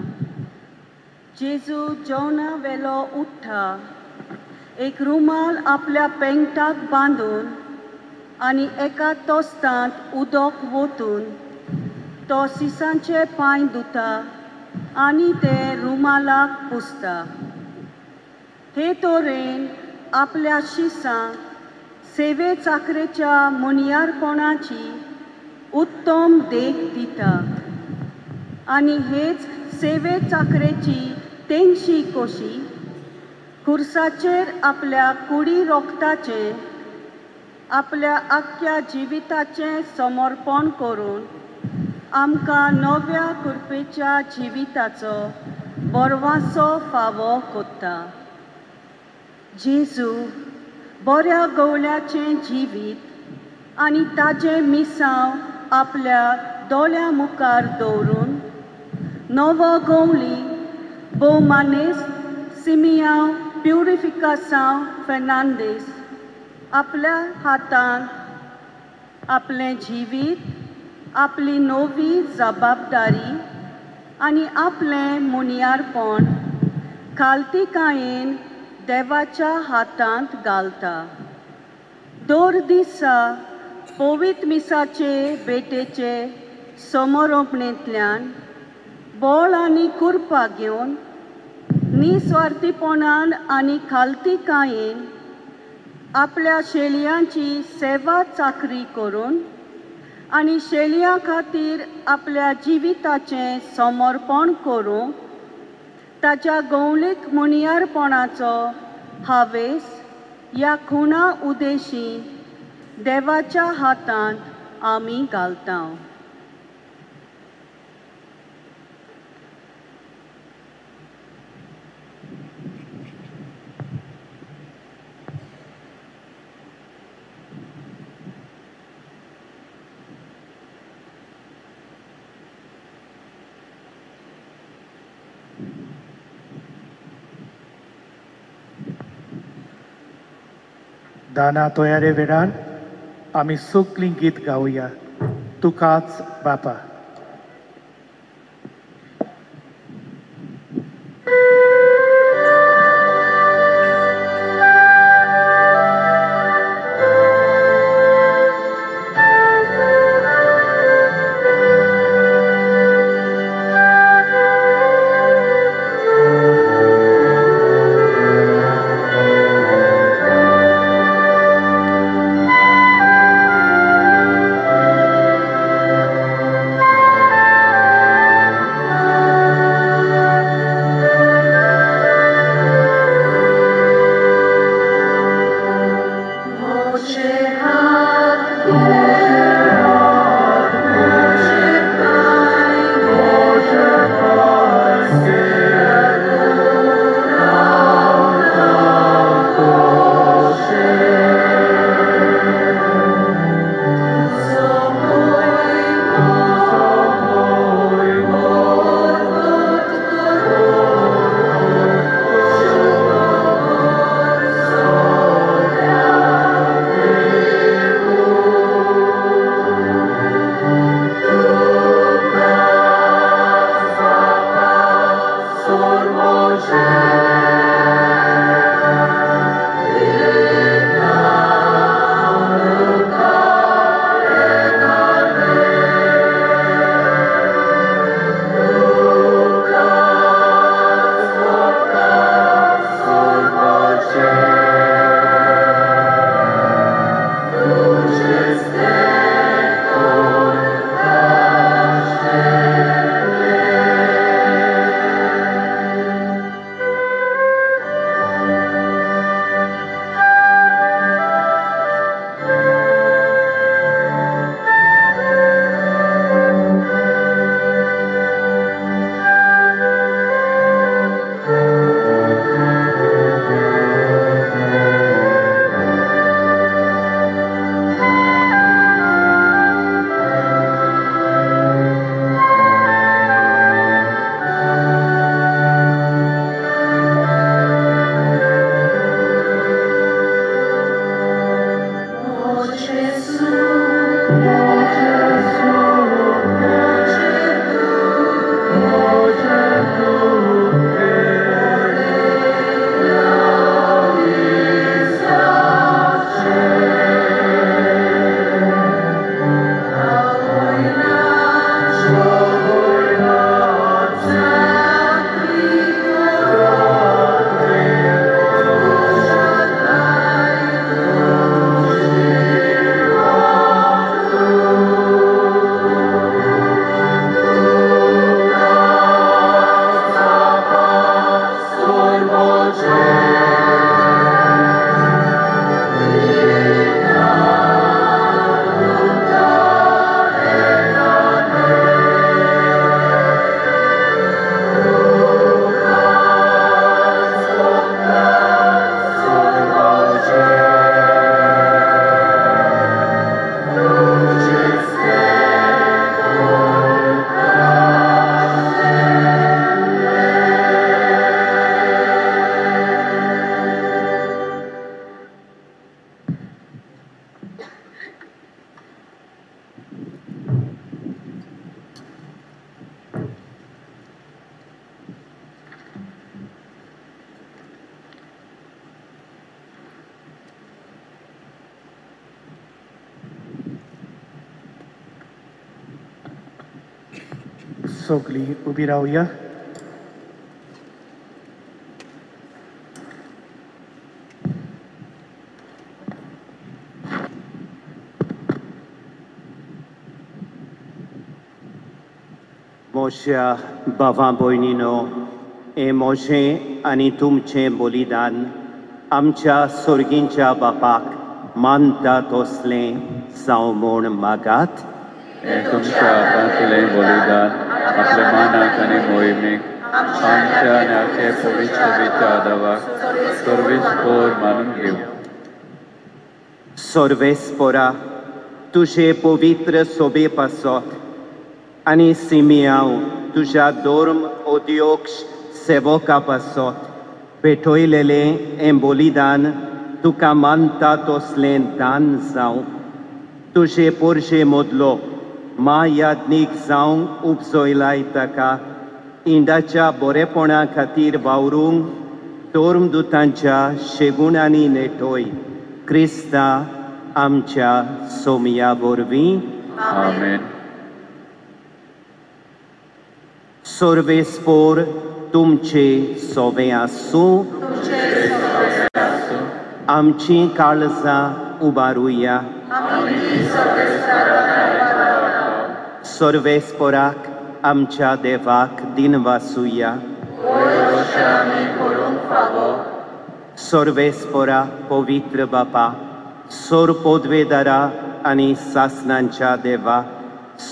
Speaker 7: जेजू जेवणा वेलो उठ्ठा, एक रुमाल आपल्या पेंगटाक बांदून आनी एका तोस्तांत उदक वोतून तो सिसांचे पांय धुता आनी ते रुमालाक पुसता. हे तरेन आपल्या शिसांक सेवे चाकरेच्या मुनियारपणाची उत्तम देख दिता आनी हेच सेवे चाकरेची तेंगशी कशी खुर्साचेर आपल्या कुडी रोगताचें आपल्या आख्ख्या जिविताचें समर्पण करून आमकां नव्या कृपेच्या जिविताचो बरवासो फावो कोत्ता. जेजू बऱ्या गवळ्याचें जिवीत आनी ताजें मिसांव आपल्या दोळ्यां मुखार दवरून नवो गवळी भोवमानेस्त सिमियांव प्युरिफिकासांव फेर्नांदीस आपल्या हातांत आपलें जिवीत, आपली नवी जबाबदारी आनी आपलें मुनियारपण खालतीकायेन देवाच्या हातांत घालता. दर दिसा पवित्र मिसाचे भेटेचे समरोपणेंतल्यान बळ आनी कुरपा घेवन निस्वार्थीपणान आनी खालतीकायेन आपल्या शेळयांची सेवा चाकरी करून आनी शेळयां खातीर आपल्या जिविताचें समर्पण करूंक ताच्या गवळीक मुनियारपणाचो हावेस ह्या खुणा उदेशी देवाच्या हातांत आमी घालता.
Speaker 4: दाना तयारे वेळान आमी सगळीं गीत गावया तुकाच बापा.
Speaker 14: Gesù,
Speaker 4: सगळीं उबी रावया.
Speaker 6: म्हज्या भावा भयणीनो, हें म्हजें आनी तुमचें बलिदान आमच्या सोर्गींच्या बापाक मानता तसलें जावं म्हूण मागात.
Speaker 14: हें तुमच्या हातांतलें बलिदान आपल्या मानाक आनी मोहिमेक आमच्या आनी आमचे पवित्र विचाराक सर्वीस पोर मानून घेवं.
Speaker 6: सर्वेस्पोरा, तुजे पवित्र सोबे पासत आनी सिमियांव तुज्या धर्म अध्यक्ष सेवका पासत पेटयलेलें हें बलिदान तुका मानता तसलें दान जावं. तुजे पोरजे मदलो म्हायाज्ञीक जावंक उपजयलाय ताका इंडाच्या बरेपणा खातीर वावरूंक धर्मदुतांच्या शेगुणांनी नेटोय क्रिस्ता आमच्या सोमया वरवीं.
Speaker 14: आमेन.
Speaker 6: सर्वेस्पोर तुमचे सोवे आसूं. आमची काळजां उबारुया. सर्वेस्पोराक आमच्या देवाक दिनवासुया. सर्वेस्पोरा पवित्र बापा, सोर पदवेदारा आनी सासनांच्या देवा,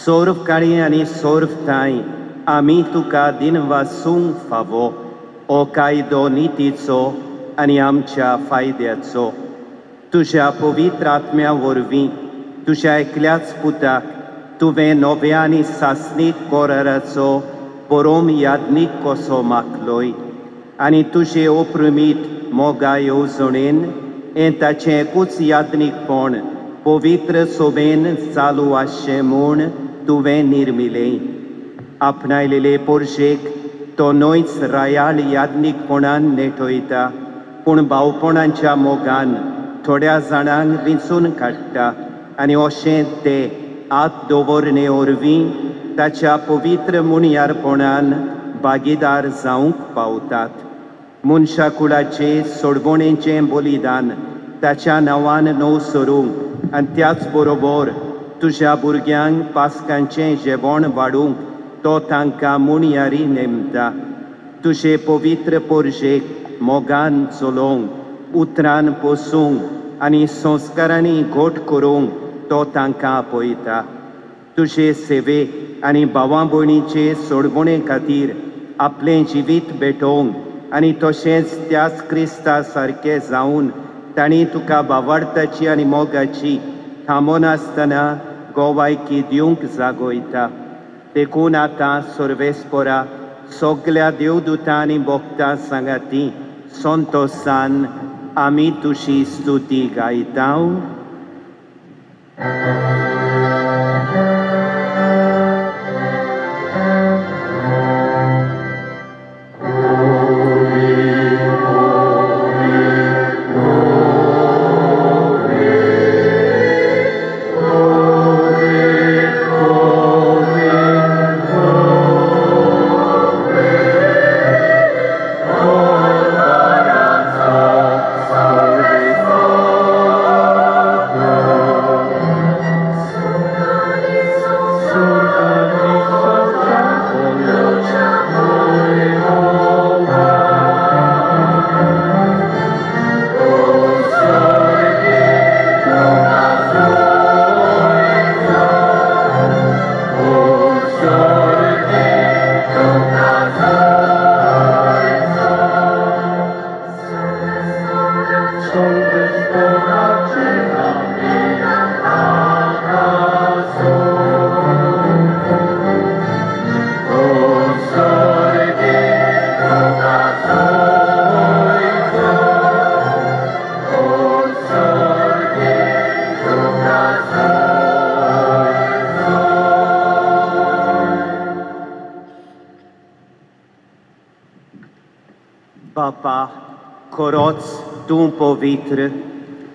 Speaker 6: सोर्व काळी आनी सोर्व ठांय आमी तुका दिनवासूंक फावो हो कायदो नितीचो आनी आमच्या फायद्याचो. तुज्या पवित्र आत्म्या वरवीं तुज्या एकल्याच पुताक तुवें नव्या आनी सासणीक कराराचो परोम याज्ञीक कसो मागलोय आनी तुजे ओप्रमीत मोगा येवजणेन हें ताचें एकूच याज्ञीकपण पवित्र सोबेन चालू आसचें म्हूण तुवें निर्मिलें. आपणायलेले पोरशेक तो न्हयच रायाळ याज्ञीकपणान नेटयता पूण भावपणाच्या मोगान थोड्या जाणांक विंचून काडटा आनी अशें ते आत दवरणे वरवीं ताच्या पवित्र मुणयारपणान भागीदार जावंक पावतात. मनशा कुळाचे सोडवणेचें बलिदान ताच्या नांवान नव सरूंक आनी त्याच बरोबर तुज्या भुरग्यांक पासकांचें जेवण वाडूंक तो तांकां मुणयारी नेमता. तुजे पवित्र पोरजेक मोगान चलोवंक, उतरान पोसूंक आनी संस्कारांनी घट करूंक तो तांकां आपयता. तुजे सेवे आनी भावा भयणीचे सोडवणे खातीर आपलें जिवीत भेटोवंक आनी तशेंच त्याच क्रिस्ता सारके जावन तांणी तुका भावार्थाची आनी मोगाची थांबनासतना गोवायकी दिवंक जागयता. देखून आतां सर्वेस्पोरा सगल्या देवदूतां आनी भक्तां सांगाती संतोसान आमी तुजी स्तुती गायता. बापा, खरोच तूं पवित्र,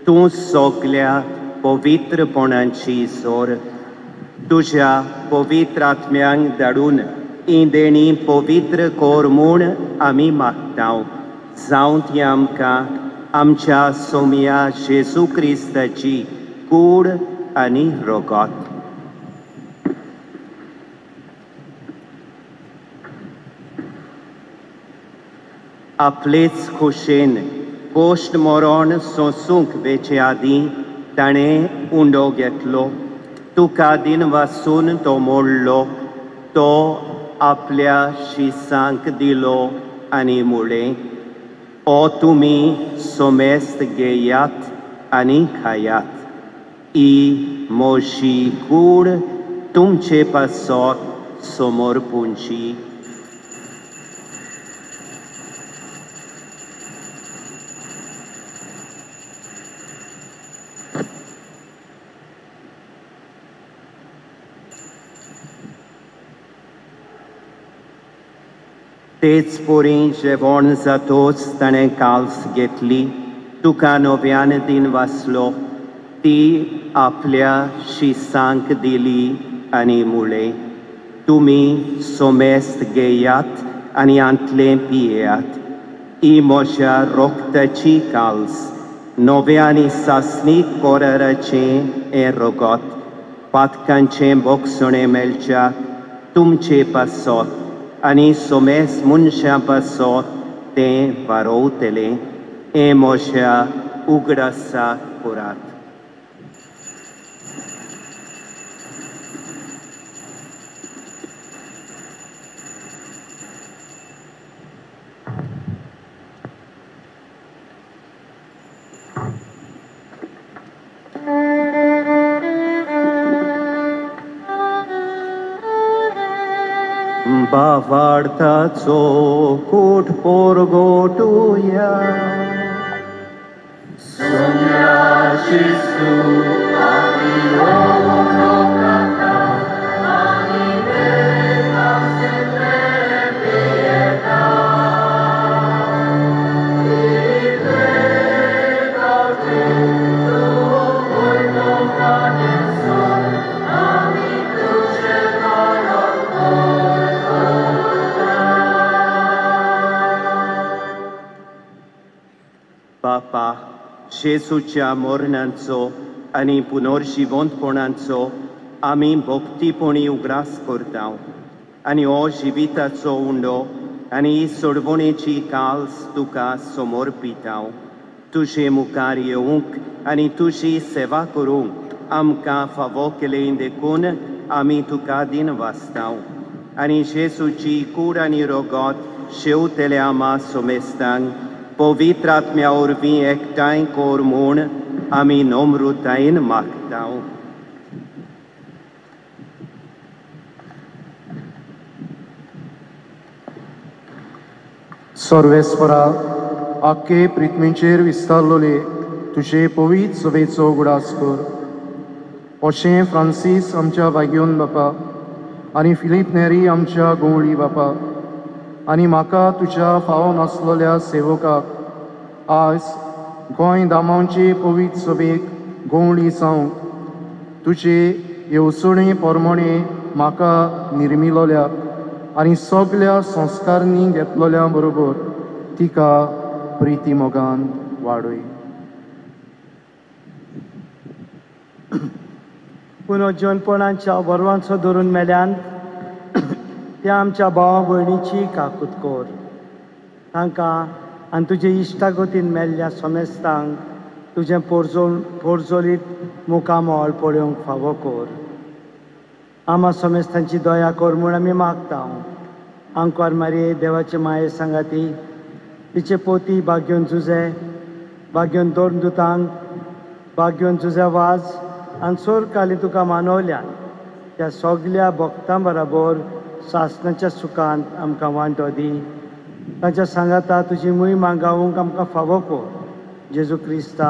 Speaker 6: तूं सगल्या पवित्रपणाची जोर. तुज्या पवित्र आत्म्यांक धाडून ही देणी पवित्र कोर म्हूण आमी मागता. जावं ती आमकां आमच्या सोम्या जेजू क्रिस्ताची कूड आनी रगत. आपलेच खोशेन कोश्ट मरण सोंसूंक वेचे आदीं ताणें उंडो घेतलो. तुका दिन वासून तो मोडलो, तो आपल्या शिसांक दिलो आनी म्हणलें, ओ तुमी सोमेस्त घेयात आनी खायात, ही म्हजी कूड तुमचे पासत समर्पूंची. तेच पोरी जेवण जातोच ताणें काल्स घेतली, तुका नव्यान दिन वाचलो, ती आपल्या शिसांक दिली आनी म्हणलें, तुमी सोमेस्त घेयात आनी आंतलें पियेयात, ही म्हज्या रोगताची काल्स, नव्या आनी सासणीक कोराराचें हें रगत, पातकांचें बोगसणें मेळच्याक तुमचे पासत आनी सोमेस मनशां पासत तें वारोवतलें. हें म्हज्या उगडासाक करात. बावार्थाचो कूट पोरगोटुया बापा, जेजूच्या मरणाचो आनी पुनर्जिवंतपणाचो आमी भक्तीपणी उगडास करता आनी हो जिविताचो उंडो आनी ही सोडवणेची काल्स तुका समर्पिता. तुजे मुखार येवंक आनी तुजी सेवा करूंक आमकां फावो केलें देखून आमी तुका दिन वाचता आनी जेजूची कूड आनी रगत शेवतले आमा सोमेस्तांक पवित्र आत्म्या वरवीं एकठांय कर म्हूण आमी नम्रतायेन मागता.
Speaker 5: सर्वेस्परा, आख्खे पृथ्वीचेर विस्तारलोले तुजे पवित्र सभेचो उगडास कर. अशें फ्रांसीस आमच्या भाग्योन बापा आनी फिलीप नेरी आमच्या गवळी बापा आनी म्हाका तुज्या फावो नासलेल्या सेवकाक आज गोंय दामांवचे पवित्र सभेक गवळी जावंक तुजे येवसणे प्रमाणे म्हाका निर्मिलोल्या आनी सगल्या संस्कारांनी घेतलोल्या बरोबर तिका प्रिती मोगान वाडय.
Speaker 15: पुनर्जीवनपणाच्या बरवांचो धरून मेल्यान त्या आमच्या भावा भयणीची काकूत कर. तांकां आनी तुजे इश्टागतीन मेल्ल्या समेस्तांक तुजें पोरजोलीत मुखामळ पळोवंक फावो कर. आमा समेस्तांची दया कर म्हूण आमी मागता. आंकवार मारये देवाचे माये सांगाती तिचे पोती बाग्योन जुजे बाग्योन दोन दुतांक बाग्योन जुजे वाज आनी सोरकाली तुका मानवल्यान त्या सगल्या भक्तां बराबर सासणाच्या सुखांत आमकां वांटो दी. ताच्या सांगाता तुजी मोहिमा गावूंक आमकां फावो कर. जेजू क्रिस्ता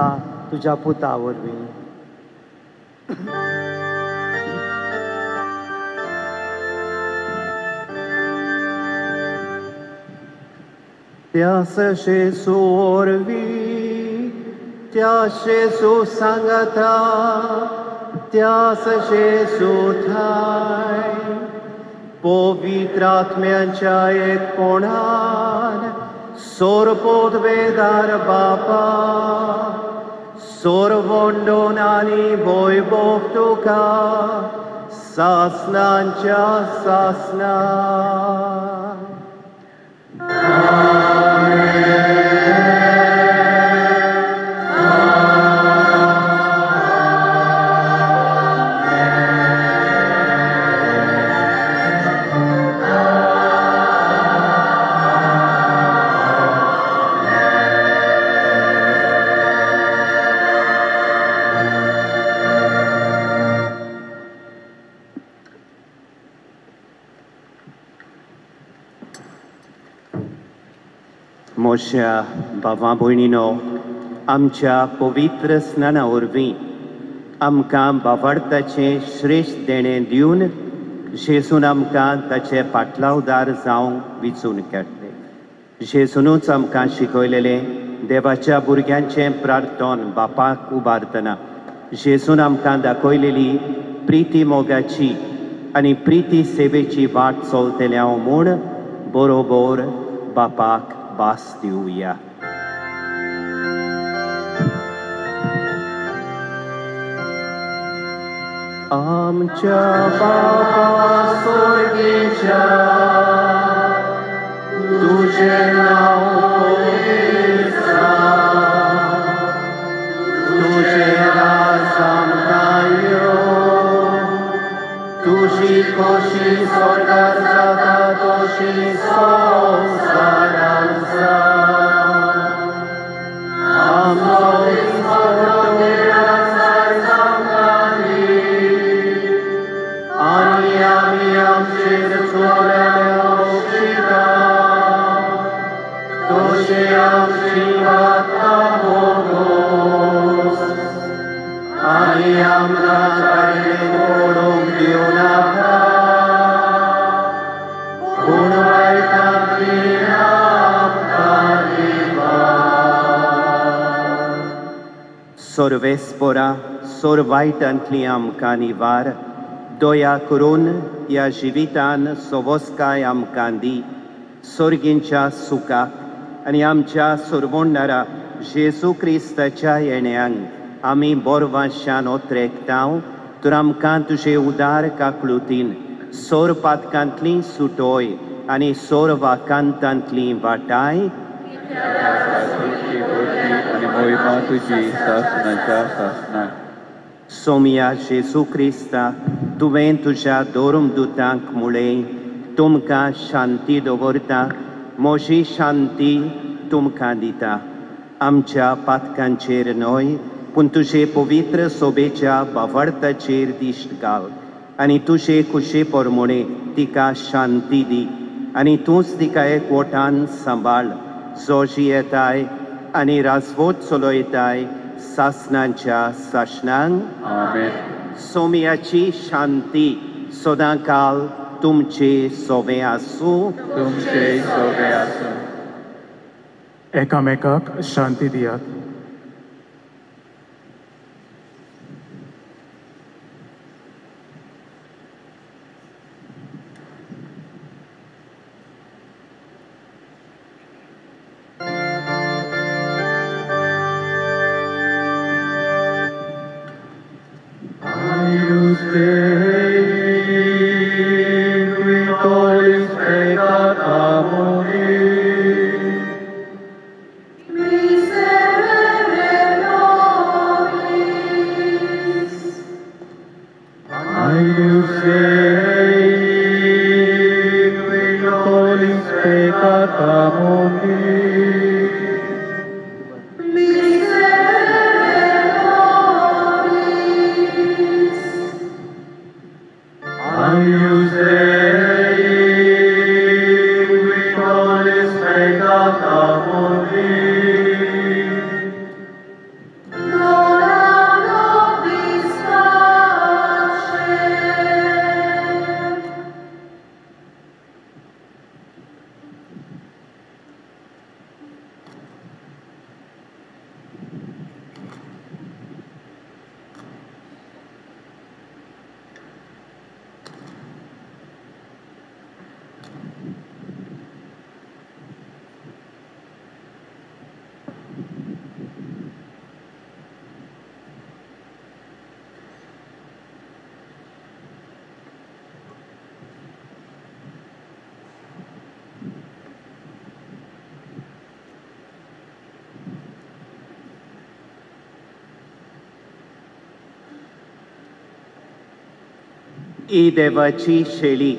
Speaker 15: तुज्या पुता वरवीं.
Speaker 6: त्यास जेजू वरवीं, त्या जेजू सांगाता, त्यास जेजू ठाय पवित्र आत्म्यांच्या एकपणान सोरपोतवेदार बापा सोरवंडोन आनी वैभव तुका सासनांच्या सासना. मोश्या भावा भयणीनो, आमच्या पवित्र स्नाना वरवीं आमकां बाबार्थाचें श्रेश्ठ देणें दिवन जेजून आमकां ताचे पाटलावदार जावंक विचून काडले. जेजूनूच आमकां शिकयलेलें देवाच्या भुरग्यांचें प्रार्थन बापाक उबारतना जेजून आमकां दाखयलेली प्रिती मोगाची आनी प्रिती सेवेची वाट चलतले हांव म्हूण बरोबर बापाक भास दिवया. आमच्या बापा स्वर्गीच्या, तुझें नांव पवित्र जावं, तुझें राज आमकां येवं, तुजी खोशी स्वर्गार जाता तशी संवसारांत जावं. आमचो दिसपट्टो आयज आमकां दी, आनी आमी आमचेर चोरल्या बक्षिता तशी आमची वातां भोगोस, आनी आमकां ताणें पडूंक दिवनाका, पूण वायटांतली आमकां निवार. सर्वेस्पोरा सोर वायटांतली आमकां निवार, दया करून ह्या जिवितान सवस्काय आमकां दी, सोर्गींच्या सुखाक आनी आमच्या सोरवणदारा जेजू क्रिस्ताच्या येण्यांक आमी बोरवाशान ओत्रेकतांव. तर आमकां तुजे उदार काकळुतीन सोर पातकांतली सुटोय आनी सोर वाकांतांतली वाटाय. सोमया जेजू क्रिस्ता, तुवें तुज्या धर्मदुतांक मुळें तुमकां शांती दवरता, म्हजी शांती तुमकां दिता. आमच्या पातकांचेर न्हय पूण तुजे पवित्र सोबेच्या बावडताचेर दिश्ट घाल आनी तुजे खुशे प्रमाणे तिका शांती दी, आनी तूंच तिका एकवटान सांबाळ, जो जियेताय आनी राजवट चलयताय सासनाच्या सासणांक.
Speaker 14: आमेन.
Speaker 6: सोम्याची शांती सदांकाल तुमचे सोवे आसूं.
Speaker 14: तुमचे सोवे आसूं.
Speaker 9: एकामेकाक शांती दियात.
Speaker 6: ही देवाची शेळी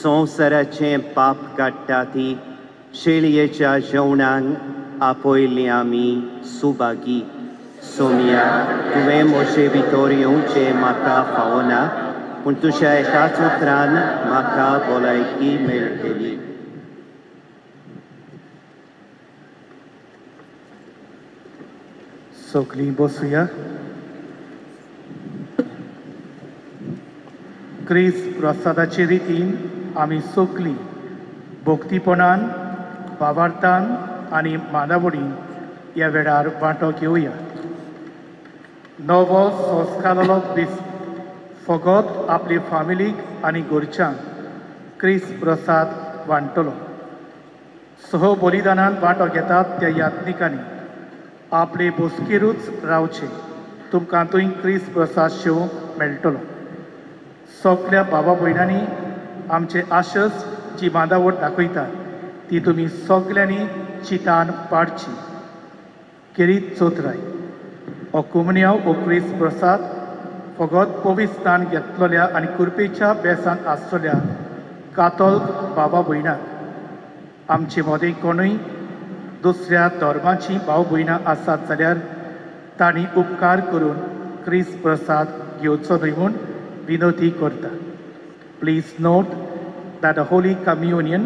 Speaker 6: संवसाराचें पाप काडटा ती शेळयेच्या जेवणाक आपयल्ली आमी सुभागी. सोमिया, तुवें म्हजे भितर येवचें म्हाका फावना, पूण तुज्या एकाच उतरान म्हाका भलायकी मेळटली.
Speaker 4: सगळीं बसुया. क्रिस्त प्रसादाचे रितीन आमी सगळीं भक्तीपणान, भावार्थान आनी मानावडीन ह्या वेळार वांटो घेवया. नवो संस्कारलो दीस फकत आपले फामिलीक आनी घरच्यांक क्रिस्त प्रसाद वांट्टलो. सह बलिदानान वांटो घेतात त्या यात्निकांनी आपले बसकेरूच रावचे. तुमकां थंय क्रिस्त प्रसाद शेवंक मेळटलो. सगल्या बाबा भयणांनी आमचे आशस जी बांदावळ दाखयतात ती तुमी सगल्यांनी चितान पाडची. केरीत चोतराय हो कुमन्यांव हो क्रिस्त प्रसाद फकत पवित्र स्थान घेतलेल्या आनी कुरपेच्या बेसांत आसतल्या कातोल्क बाबा भयणांक. आमचे मदें कोणूय दुसऱ्या धर्माची भाव भयणां आसात जाल्यार तांणी उपकार करून क्रिस्त प्रसाद घेवचो न्हय म्हूण विनवती करता. Please note that the Holy Communion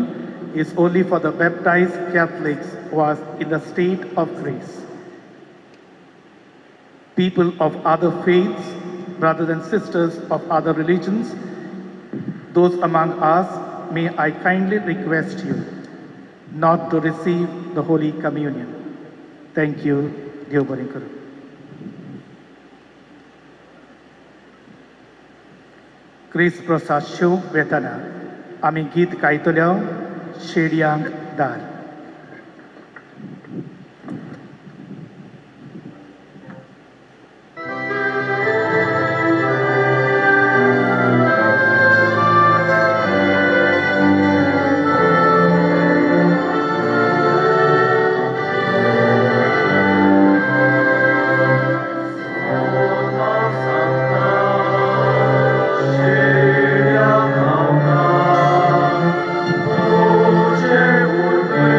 Speaker 4: is only for the baptized Catholics who are in the state of grace. People of other faiths, brothers and sisters of other religions, those among us, may I kindly request you not to receive the Holy Communion. Thank you, देव बरें करूं. क्रिस्त प्रसाद शेवंक वेतना आमी गीत गायतल्या शेडयांक दार.
Speaker 9: Share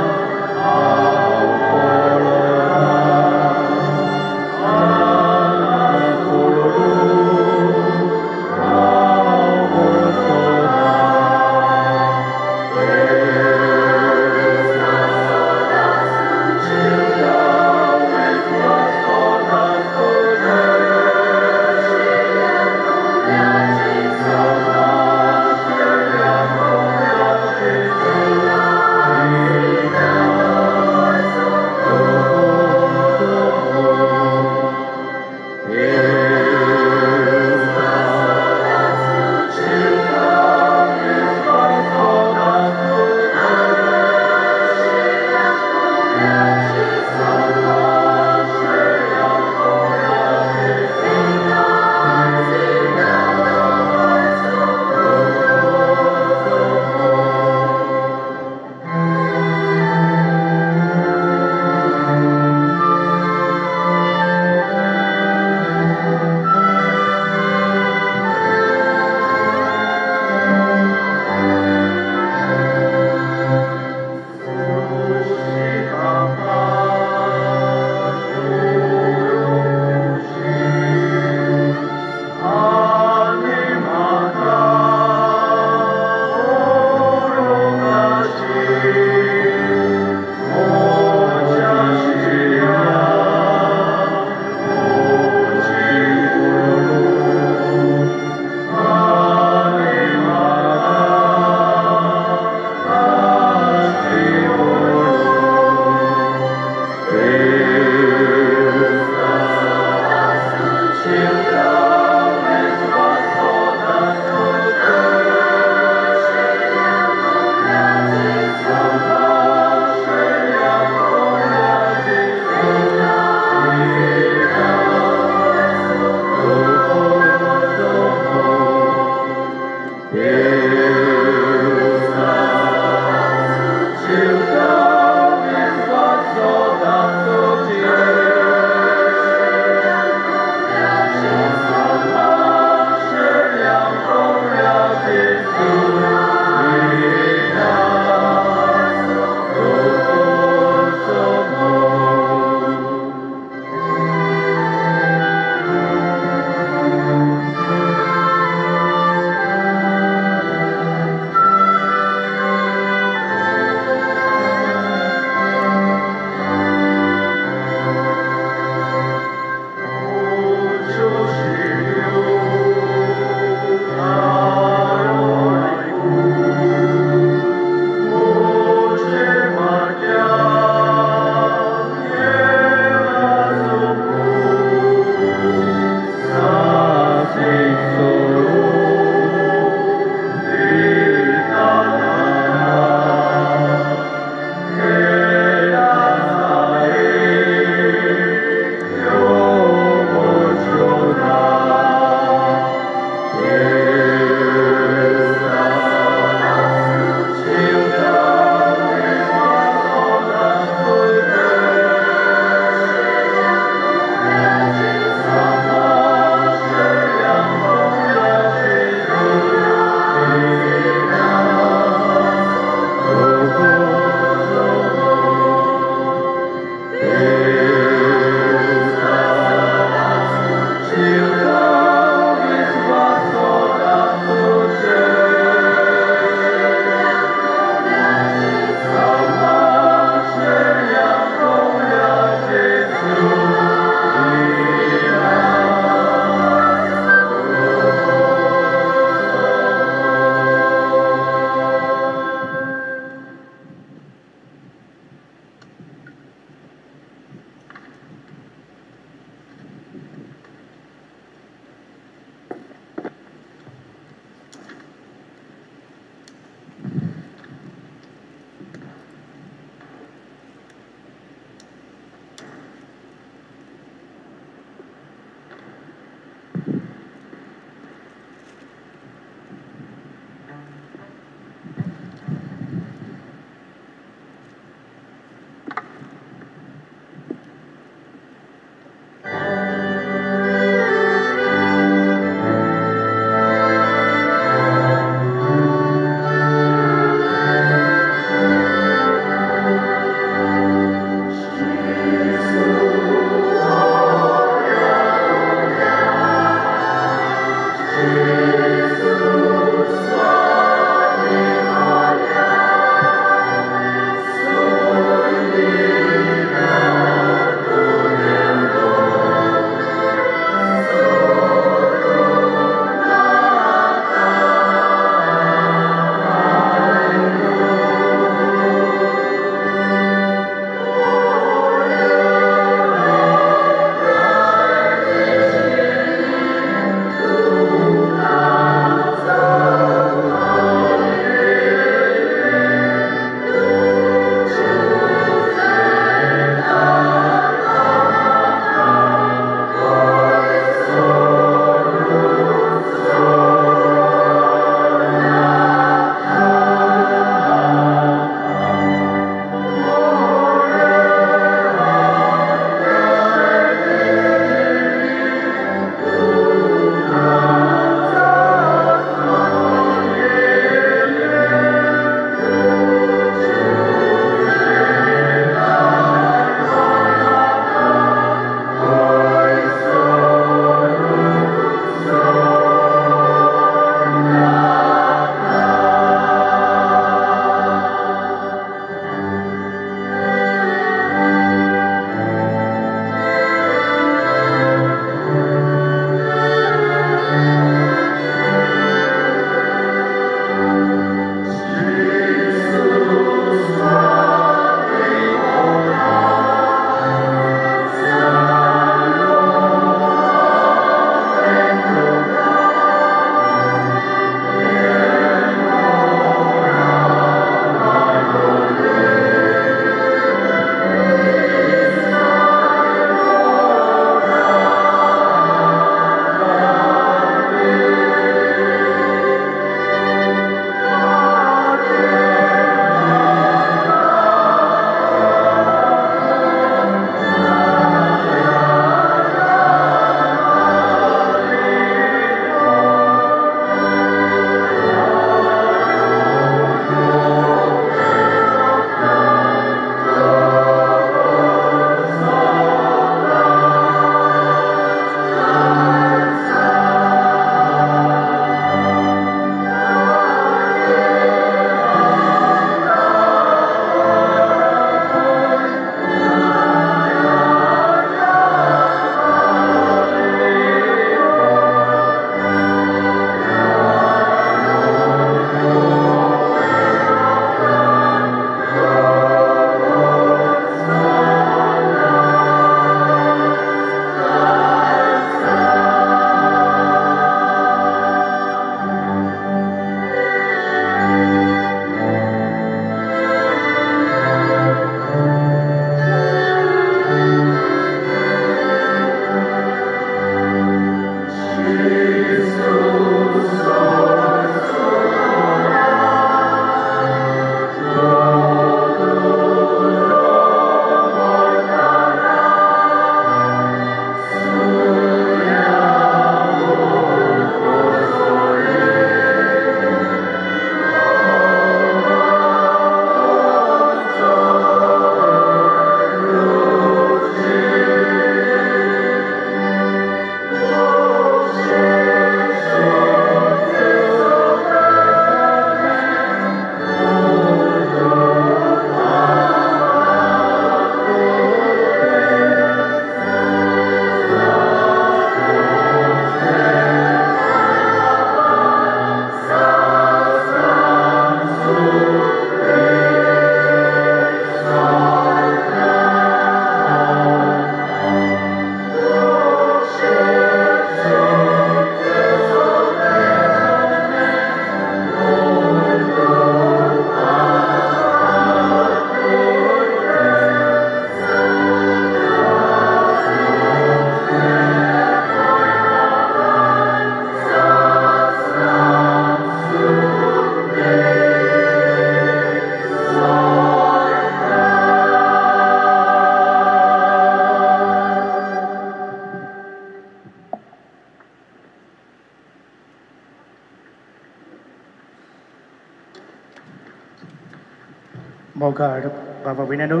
Speaker 4: मोगाड बाबा भयणांनो,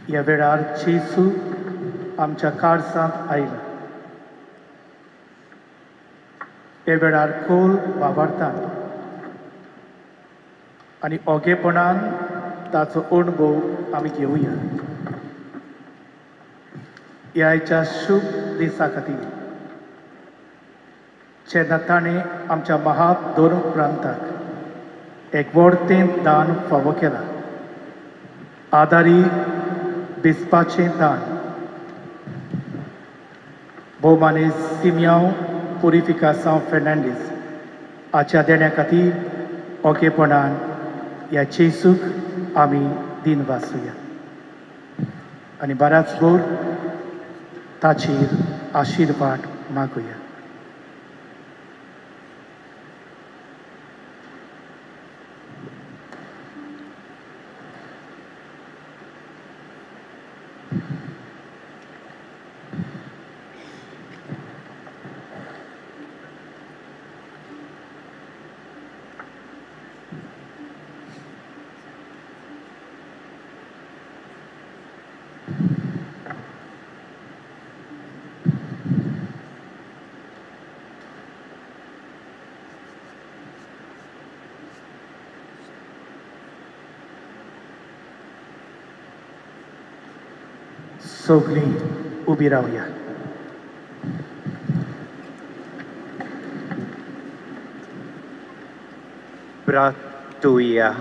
Speaker 4: ह्या वेळार जेजू आमच्या काळजांत आयला. ह्या वेळार खोल वावरतात आनी ओगेपणान ताचो अणभव आमी घेवया. ह्या शुभ दिसा खातीर जेन्ना ताणें आमच्या महाधर्म प्रांताक एकवडतें दान फावो केलां, आदारी बिस्पाचें दान, भोवमाने सिमियांव पुरिफिकासांव फेर्नांडीस हाच्या देण्या खातीर ओगेपणान ह्या जेजूक आमी दिन वाचुया आनी बराच भोर ताचेर आशिर्वाद मागुया. सगळीं उबी रावया.
Speaker 6: प्रार्थुया.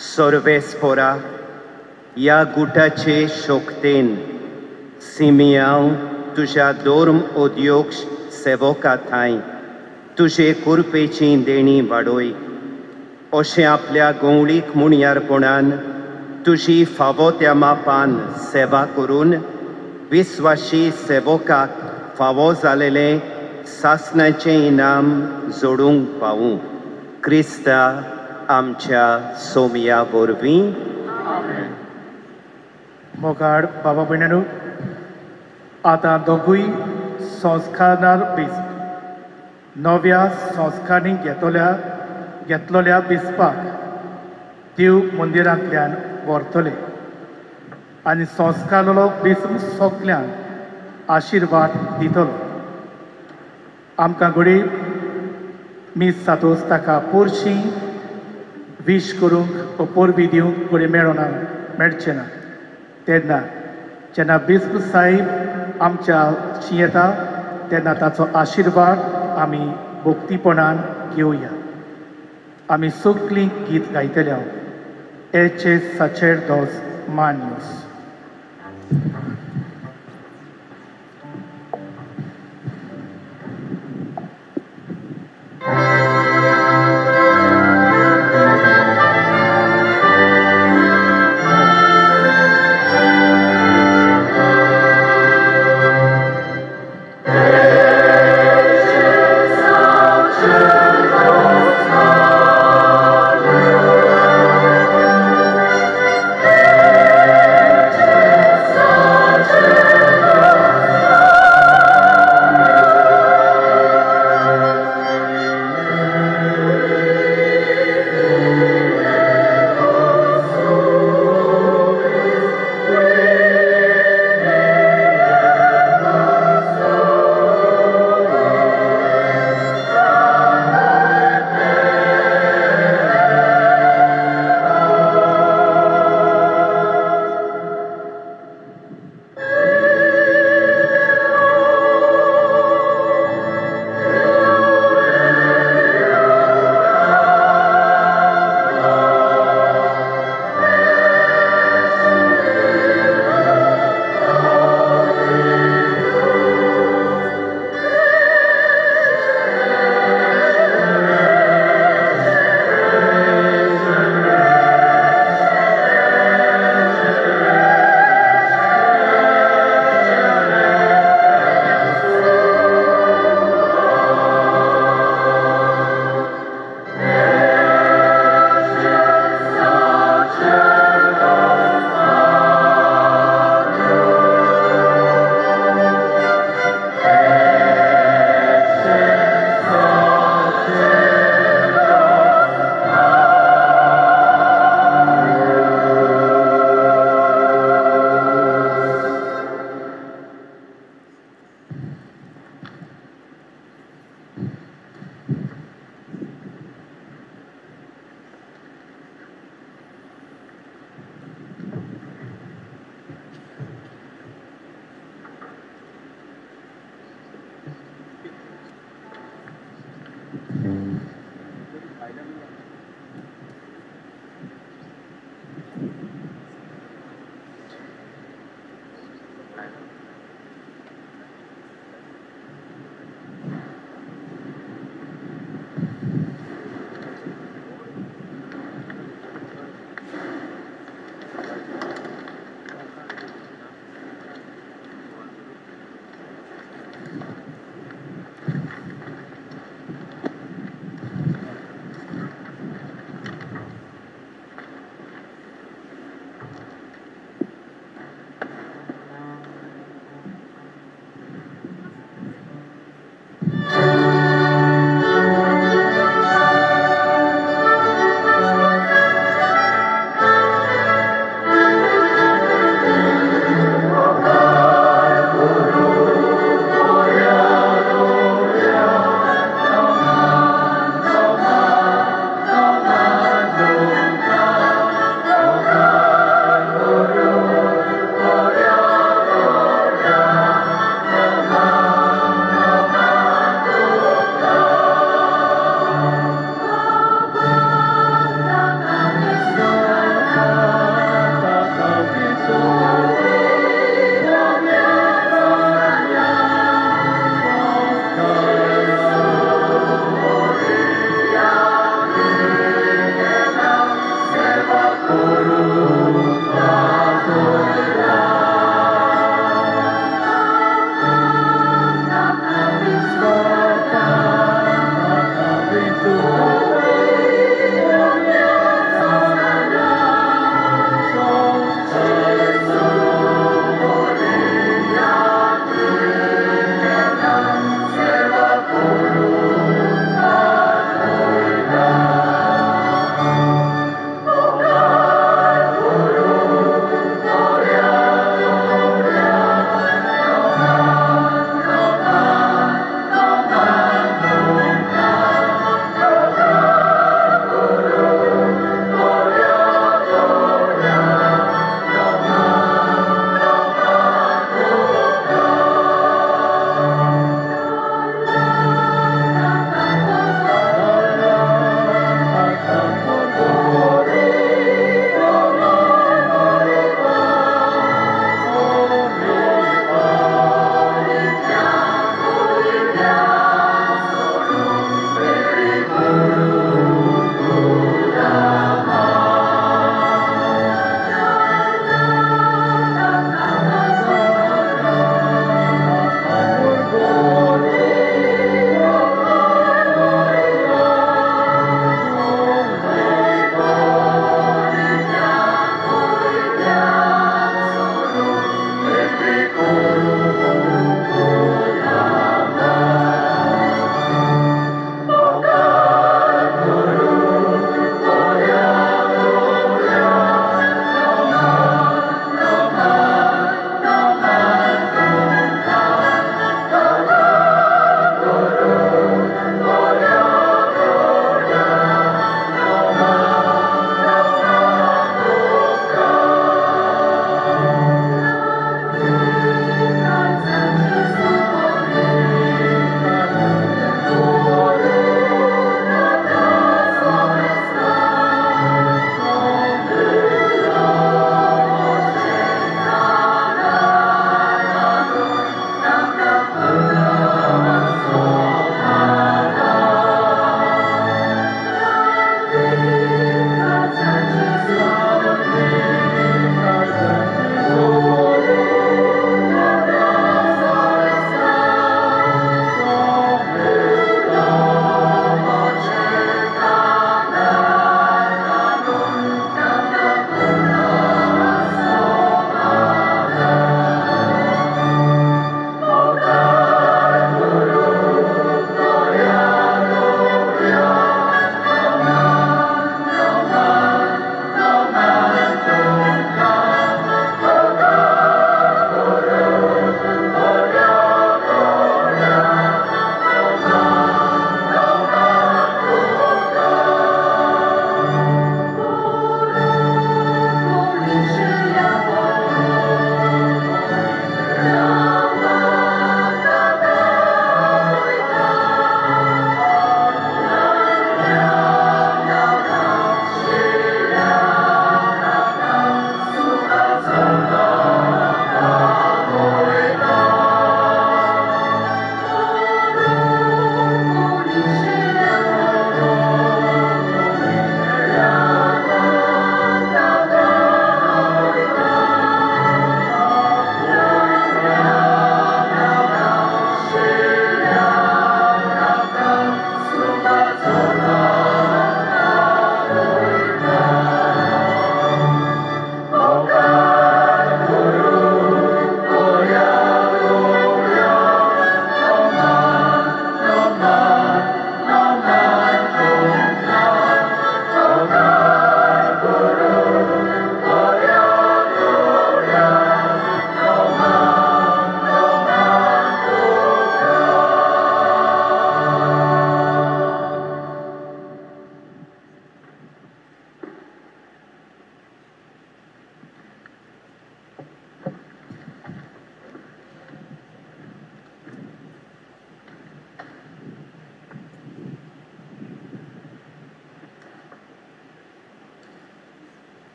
Speaker 6: सर्वेस्पोरा ह्या गुटाचे शक्तेन सिमियांव तुज्या धर्म उद्योग सेवका थांय तुजे कुरपेची देणी वाडय, अशें आपल्या गवळीक मुणयारपणान तुजी फावो त्या मापान सेवा करून विस्वाशी सेवकाक फावो जालेलें सासणाचें इनाम जोडूंक पावूं. क्रिस्ता आमच्या सोमया वरवीं.
Speaker 4: मोगाड बाबा भयणांनो, आतां दोगूय संस्कारणार बिस्प नव्या संस्कारणी घेतलोल्या बिस्पाक देव मंदिरांतल्यान व्हरतले आनी संस्कारलो बिस्प सगल्यांक आशिर्वाद दितलो. आमकां घडये मीस जातूच ताका पोरशी वीश करूंक परबी दिवंक घडये मेळना मेळचें ना. तेन्ना जेन्ना बिस्प साहेब आमच्या येता तेन्ना ताचो आशिर्वाद आमी भक्तीपणान घेवया. आमी सगळीं गीत गायतले हांव एचे साचेरदोस मान्यूस.
Speaker 16: Yes.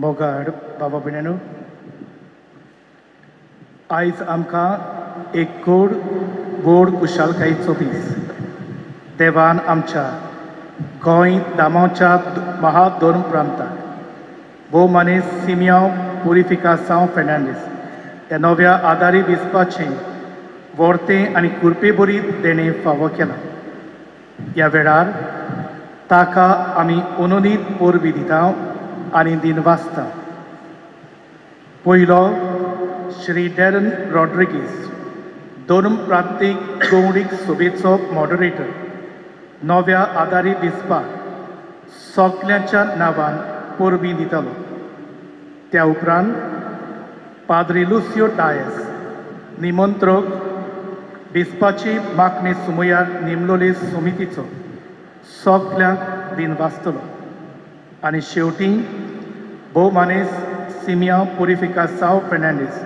Speaker 4: मोगाड बाबा भयणांनो, आयज आमकां एक गोड गोड कुशालकायेचो दीस. देवान आमच्या गोंय दामांवच्या महाधर्म प्रांताक भोव मानेस्त सिमियांव पुरिफिकासांव फेर्नांडीस ह्या नव्या आदारी बिस्पाचें वर्तें आनी कृपेभरीत देणें फावो केलां. ह्या वेळार ताका आमी अनुनीत परबी दिता आनी दिनवासता. पयलो श्री डॅरन रॉड्रिगीस, धर्म प्रांतीक गौडीक सभेचो मॉडरेटर, नव्या आदारी बिस्पाक सगल्यांच्या नांवान परबी दितलो. त्या उपरांत पाद्री लुसियो डायस, निमंत्रक, बिस्पाची मागणी सुमयार नेमलोले समितीचो सगल्यांक दिनवासतलो. आनी शेवटी भोवमानेस सिमियांव पुरिफिकासांव फेर्नांडीस,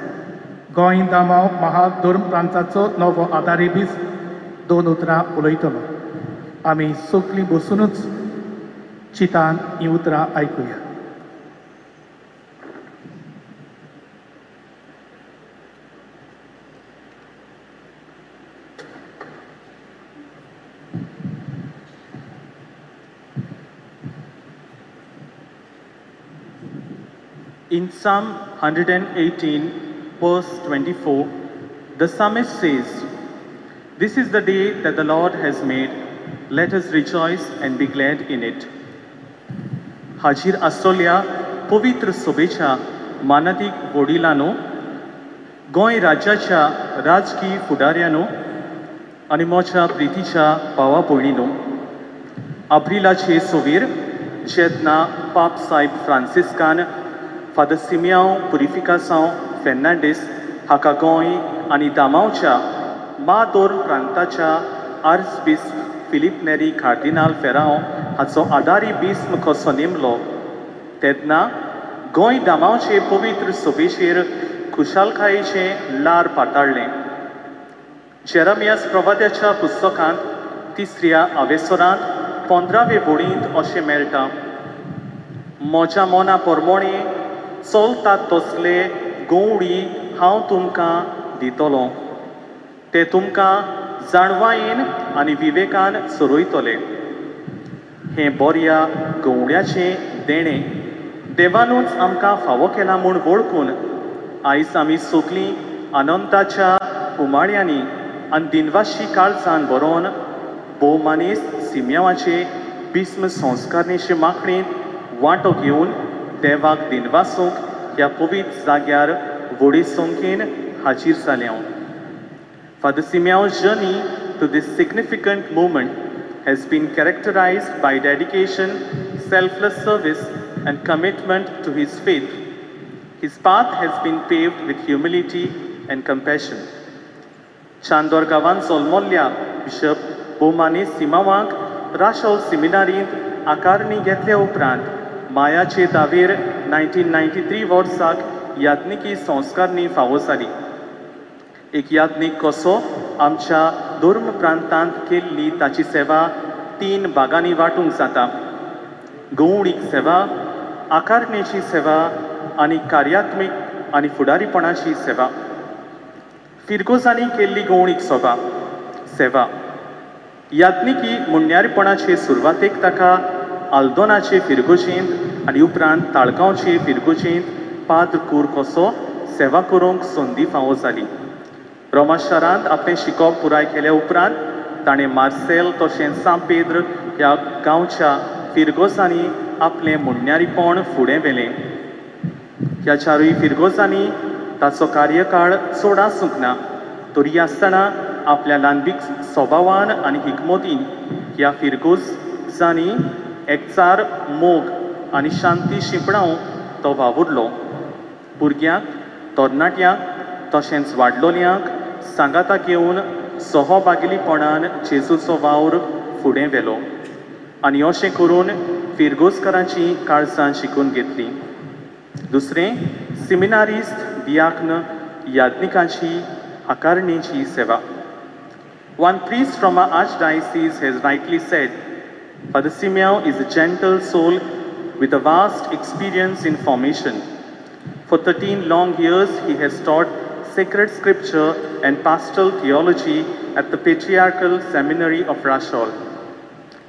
Speaker 4: गोंय दामांव महाधर्म प्रांताचो नवो आदारी बिस्प दोन उतरां उलयतलो. आमी सगलीं बसुनूच चितान हीं उतरां आयकुया.
Speaker 5: In Psalm 118, verse 24, the psalmist says, "This is the day that the Lord has made. Let us rejoice and be glad in it." हाजीर आसतल्या पवित्र सभेच्या मानादीक वडिलांनो, गोंय राज्याच्या राजकीय फुडाऱ्यांनो आनी म्हज्या प्रितीच्या भावा भयणीनो, आब्रिलाचे सवेर जेन्ना पाप साहेब फ्रांसिस्कान फादर सिमियांव पुरिफिकासांव फेर्नांडीस हाका गोंय आनी दामांवच्या मादोर प्रांताच्या आर्चबिस्प फिलीप नेरी कार्दिनाल फेरांव हाचो आदारी बिस्म कसो नेमलो तेन्ना गोंय दामांवचे पवित्र सभेचेर खुशालकायेचें लार पाताळ्ळें. जेरमियास प्रवाद्याच्या पुस्तकांत तिसऱ्या आवेसरांत 15वे वळींत अशें मेळटा, म्हज्या मना परमोणे चलतात तसले गवळी हांव तुमकां दितलो, ते तुमकां जाणवायेन आनी विवेकान चरयतले. हें बऱ्या गवळ्याचें देणें देवानूच आमकां फावो केलां म्हूण वळखून आयज आमी सगलीं आनंदाच्या उमाळ्यांनी आनी दिनवाशी काळजान बरोवन भोवमानेस सिम्यांवाचे बिस्म संस्कारणेचे माखणेंत वांटो घेवन देवाक दिनवासूंक ह्या पवित्र जाग्यार व्हडे संख्येन हाजीर जाले. Father Simeão's journey to this significant moment has been characterized by dedication, selfless service, and commitment to his faith. His path has been paved with humility and compassion. Chandor गांवांत जल्मल्ल्या बिशप भोवमानेस सिमांवाक राशोल सेमिनारींत आकारणी घेतल्या उपरांत मायाचे दावेर 1993 वर्साक याज्ञिकी संस्कारणी फावो जाली. एक याज्ञीक कसो आमच्या धर्म प्रांतांत केल्ली ताची सेवा 3 भागांनी वांटूंक जाता: गवळीक सेवा, आकारणेची सेवा आनी कार्यात्मीक आनी फुडारीपणाची सेवा. फिरगोजांनी केल्ली गवळीक सेवा याज्ञिकी मुण्यारीपणाचे सुरवातेक ताका आल्दोनाचे फिरगोजेंत आनी उपरांत ताळगांवचे फिरगोजेंत पाद्र कूर कसो सेवा करूंक संदी फावो जाली. रोमा शारांत आपलें शिकोवप पुराय केल्या उपरांत ताणें मार्सेल तशेंच सांपेद्र ह्या गांवच्या फिरगोजांनी आपलें मुण्यारीपण फुडें व्हेलें. ह्या चारूय फिरगोजांनी ताचो कार्यकाळ चड आसूंक ना, तरी आसतना आपल्या लांबीक स्वभावान आनी हिकमतीन ह्या फिरगोजांनी एकचार, मोग आनी शांती शिंपणावन तो वावुरलो. भुरग्यांक, तरणाट्यांक तशेंच वाडलोल्यांक सांगाता घेवन सहभागिलीपणान जेजूचो वावर फुडें व्हेलो आनी अशें करून फिरगोजकारांची काळजां शिकून घेतलीं. दुसरें, सिमिनारिस्त दियाक्न याज्ञिकांची आकारणेची सेवा. One priest from our archdiocese has rightly said, Father Simeão is a gentle soul with a vast experience in formation. For 13 long years, he has taught sacred scripture and pastoral theology at the Patriarchal Seminary of Rachol.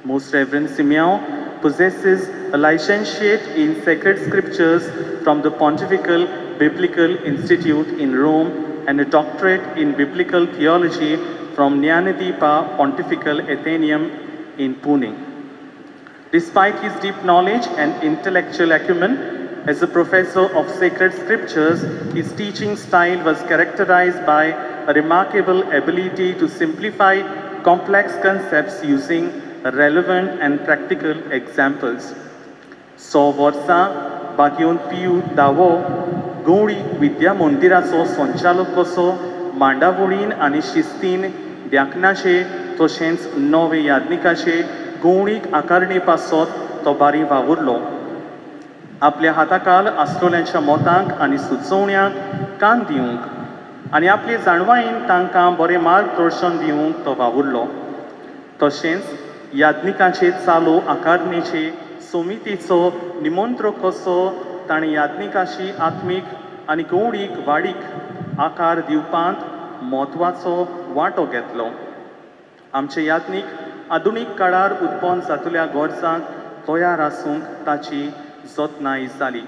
Speaker 5: Most Reverend Simeão possesses a licentiate in sacred scriptures
Speaker 9: from the Pontifical Biblical Institute in Rome and a doctorate in Biblical Theology from Jnanadeepa Pontifical Athenaeum in Pune. Despite his deep knowledge and intellectual acumen, as a professor of sacred scriptures, his teaching style was characterized by a remarkable ability to simplify complex concepts using relevant and practical examples. 100 वर्सां बागेवन पियू दावो गौडी विद्या मंदिराचो संचालक कसो मांडावळीन आनी शिस्तीन द्याकनाचे तशेंच नवे याज्ञिकाचे गौणीक आकारणे पासत तो बारी वावुरलो. आपल्या हाताकाल आसलेल्यांच्या मतांक आनी सुचोवण्यांक कान दिवंक आनी आपले जाणवायेन तांकां बरें मार्गदर्शन दिवंक तो वावुरलो. तशेंच याज्ञिकाचे चालू आकारणेचे समितीचो निमंत्रक कसो ताणें याज्ञिकाची आत्मीक आनी गौडीक वाडीक आकार दिवपांत म्हत्वाचो वांटो घेतलो. आमचे याज्ञीक आधुनीक काळार उत्पन्न जातल्या गरजांक तयार आसूंक ताची जतनाय जाली.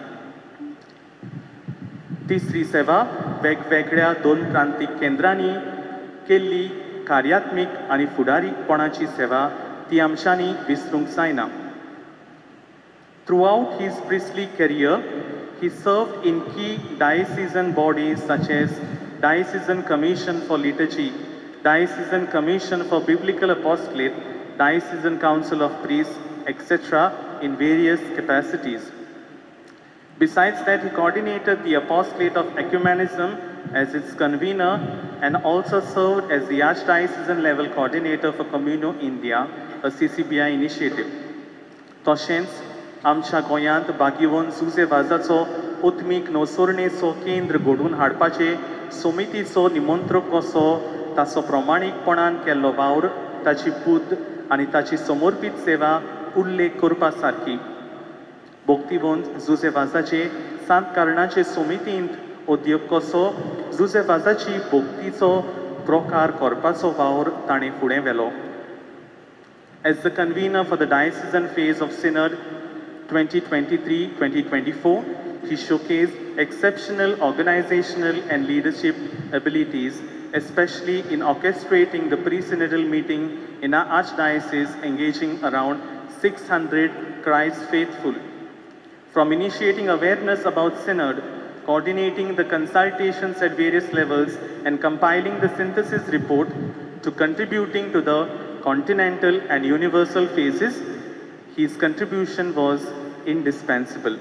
Speaker 9: तिसरी सेवा वेगवेगळ्या दोन प्रांतीक केंद्रांनी केल्ली कार्यात्मीक आनी फुडारीपणाची सेवा ती आमच्यांनी विसरूंक जायना. Throughout his priestly career, he served in key diocesan bodies such as Diocesan Commission for Liturgy, Diocesan Commission for Biblical Apostolate, Diocesan Council of Priests, etc. in various capacities. Besides that, he coordinated the Apostolate of Ecumenism as its convener and also served as the Archdiocesan level coordinator for Communio India, a CCBI initiative. तशेंच आमच्या गोंयांत बागीवन जुजे वाजाचो उतमीक नोसोरणेचो केंद्र घडोवन हाडपाचे समितीचो निमंत्रक कसो ताचो प्रमाणीकपणान केल्लो वावर, ताची बुद्द आनी ताची समर्पीत सेवा उल्लेख करपा सारकी. भक्तिवंत जुजे वाजाचे सांत कारणाचे समितींत उद्योग कसो जुजे वाजाची भक्तीचो प्रकार करपाचो वावर ताणें फुडें व्हेलो. As the convener for the diocesan phase of Synod 2023-2024, he showcased exceptional organizational and leadership abilities, especially in orchestrating the pre-synodal meeting in our archdiocese, engaging around 600 Christ faithful. From initiating awareness about Synod, coordinating the consultations at various levels, and compiling the synthesis report, to contributing to the continental and universal phases, his contribution was indispensable.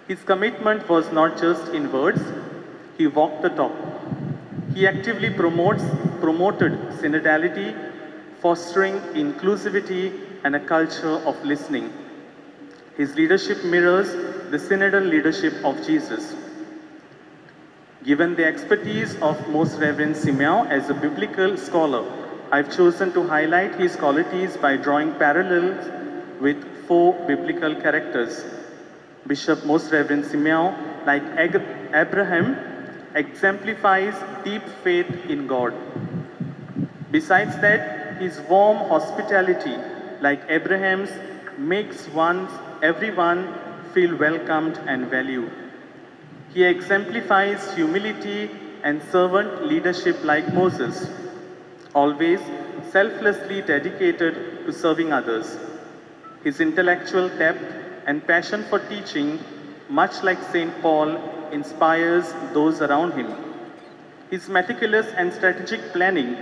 Speaker 9: His commitment was not just in words, he walked the talk. He actively promoted synodality, fostering inclusivity and a culture of listening. His leadership mirrors the synodal leadership of Jesus. Given the expertise of Most Reverend Simeão as a biblical scholar, I've chosen to highlight his qualities by drawing parallels with four biblical characters. Bishop Most Reverend Simeão, like Abraham, exemplifies deep faith in God. Besides that, his warm hospitality, like Abraham's, makes everyone feel welcomed and valued. He exemplifies humility and servant leadership like Moses, always selflessly dedicated to serving others. His intellectual depth and passion for teaching, much like St. Paul, inspires those around him. His meticulous and strategic planning,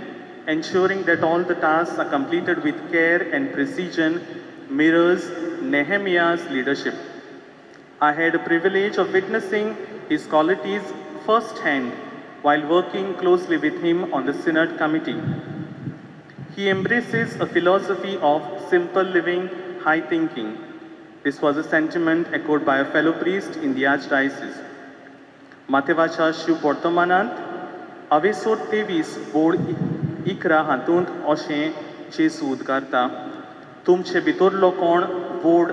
Speaker 9: ensuring that all the tasks are completed with care and precision, mirrors Nehemiah's leadership. I had the privilege of witnessing his qualities firsthand while working closely with him on the Synod Committee. He embraces a philosophy of simple living, high thinking. This was a sentiment echoed by a fellow priest in the Archdiocese. माथेवाच्या शिव वर्तमानांत अवेसोर 23 board 11 हातूंत अशें जेजू उद्गारता, तुमचे भितरलो कोण बोर्ड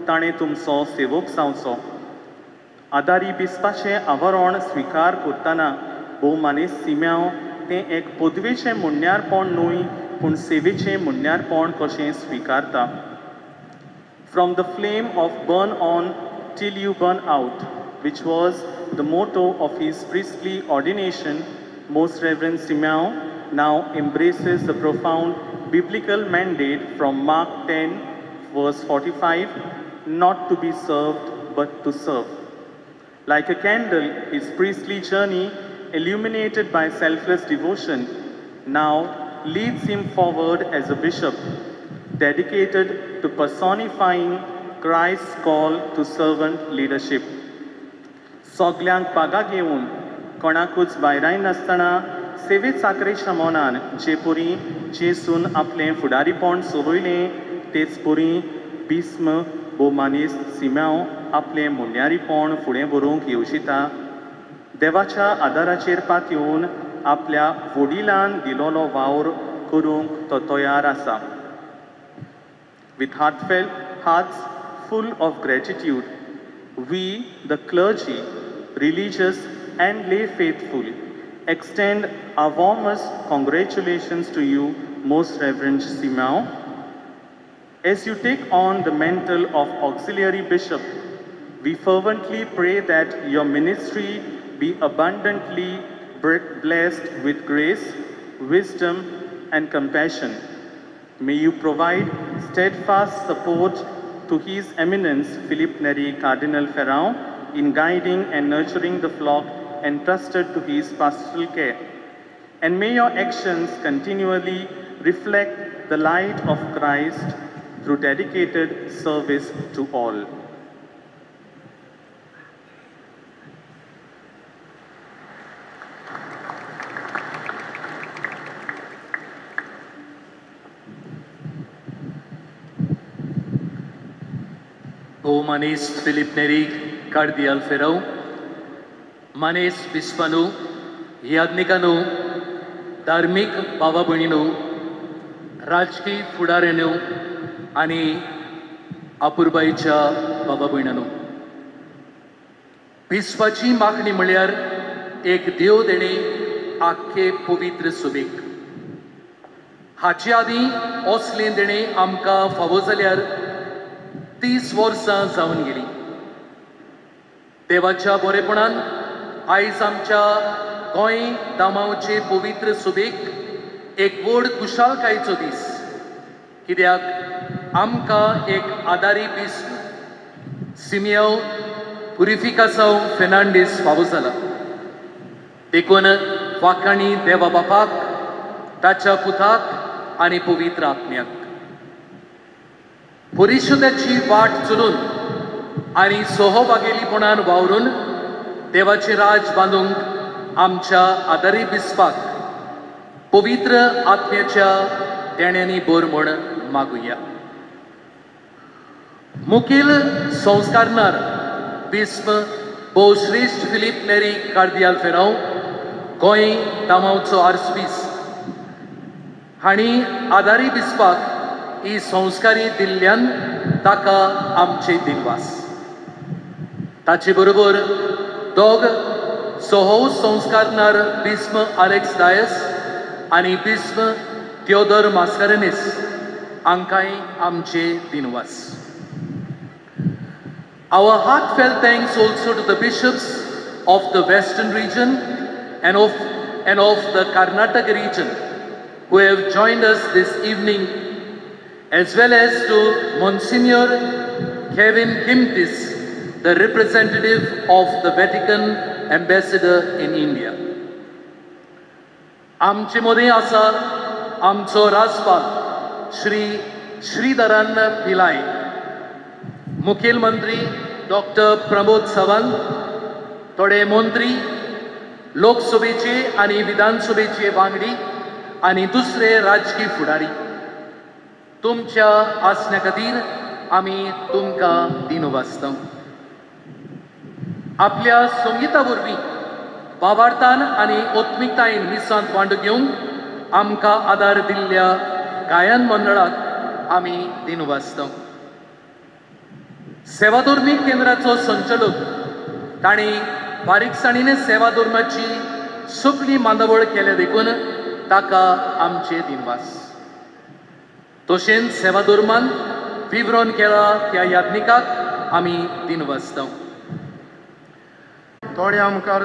Speaker 9: ताणें तुमचो सेवक जावचो. आदारी बिस्पाचें आवरण स्विकार करतना भोवमानेस्त सिम्यांव तें एक पदवेचें म्हणण्यारपण न्हय पूण सेवेचें म्हणण्यारपण कशें स्विकारता. From the flame of burn on till you burn out which was the motto of his priestly ordination, Most Reverend Simao now embraces the profound biblical mandate from Mark 10, verse 45, not to be served, but to serve. Like a candle, his priestly journey, illuminated by selfless devotion, now leads him forward as a bishop, dedicated to personifying Christ's call to servant leadership. सगल्यांक पागा घेवन कोणाकूच भायराय नासतना सेवे चाकरेच्या मनान जे परी जेसून आपलें फुडारीपण सोबयलें तेच परी भीस्म भोवमानेस्त सिम्यांव आपलें मुंड्यारीपण फुडें व्हरूंक येवजिता. देवाच्या आदाराचेर पातयेवन आपल्या वडिलान दिलोलो वावर करूंक तो तयार आसा. With heartfelt hearts full of gratitude, we, the clergy, religious and lay faithful, extend our warmest congratulations to you, Most Reverend Simao. As you take on the mantle of auxiliary bishop, we fervently pray that your ministry be abundantly blessed with grace, wisdom, and compassion. May you provide steadfast support to His Eminence Philip Neri Cardinal Ferrao in guiding and nurturing the flock entrusted to his pastoral care. And may your actions continually reflect the light of Christ through dedicated service to all.
Speaker 10: भोवमानेस्त Filipe Neri कार्दियाल फेराव, मानेस्त बिस्पानू, याज्ञिकानू, धार्मीक भावा भयणीनू, राजकीय फुडाऱ्यांनू आनी अपुरबायेच्या बाबा भयणानू, बिस्पाची मागणी म्हळ्यार एक देव देणें आख्खे पवित्र सुबेक. हाचे आदीं असलें देणें आमकां फावो जाल्यार 30 वर्सां जावन गेली. देवाच्या बरेपणान आयज आमच्या गोंय दामांवचे पवित्र सुबेक एक व्हड खुशालकायेचो दीस, कित्याक आमकां एक आदारी बिस्प सिमियांव पुरिफिकासांव फेर्नांडीस फावो जाला. देखून वाखाणी देवा बापाक, ताच्या पुताक आनी पवित्र आत्म्याक. परिशुद्धाची वाट चलून आनी सहभागेलीपणान वावरून देवाचें राज बांदूंक आमच्या आदारी बिस्पाक पवित्र आत्म्याच्या देण्यांनी भर म्हूण मागुया. मुखेल संस्कारणार बिस्प भोवश्रेश्ठ फिलीप नेरी कार्दियाल फेराव, गोंय दामांवचो आर्सबीस हांणी आदारी बिस्पाक ही संस्कारी दिल्ल्यान ताका आमचे दिनवास. ताचे बरोबर दोग सोहो संस्कारणार बिस्म आलेक्स डायस आनी बिस्म त्योदोर मास्कारेनीस हांकांय आमचे दिनवास. Our heartfelt thanks also to the bishops of the Western region and of the Karnataka region who have joined us this evening, as well as to Monsignor Kevin Kimtis, the representative of the Vatican ambassador in India. आमचे मदें आसा आमचो राजपाल श्री श्रीधरन पिलाय, मुखेलमंत्री doctor Pramod Sawant, थोडे मंत्री, लोकसभेचे आनी विधानसभेचे वांगडी आनी दुसरे राजकीय फुडारी. तुमच्या आसण्या खातीर आमी तुमकां दिनवासता. आपल्या संगीता वरवीं भावार्थान आनी आत्मिकतायेन मिसांत वांटो घेवंक आमकां आदार दिल्ल्या गायन मंडळाक आमी दिनवासता. सेवाधर्मीक केंद्राचो संचालक तांणी बारीकसाणीन सेवाधर्माची सगळी मांदावळ केल्या देखून ताका आमचे दिनवास. तशेंच सेवाधर्मान विवरण केला त्या याज्ञिकाक आमी दिनवासता.
Speaker 16: दोळ्यां मुखार.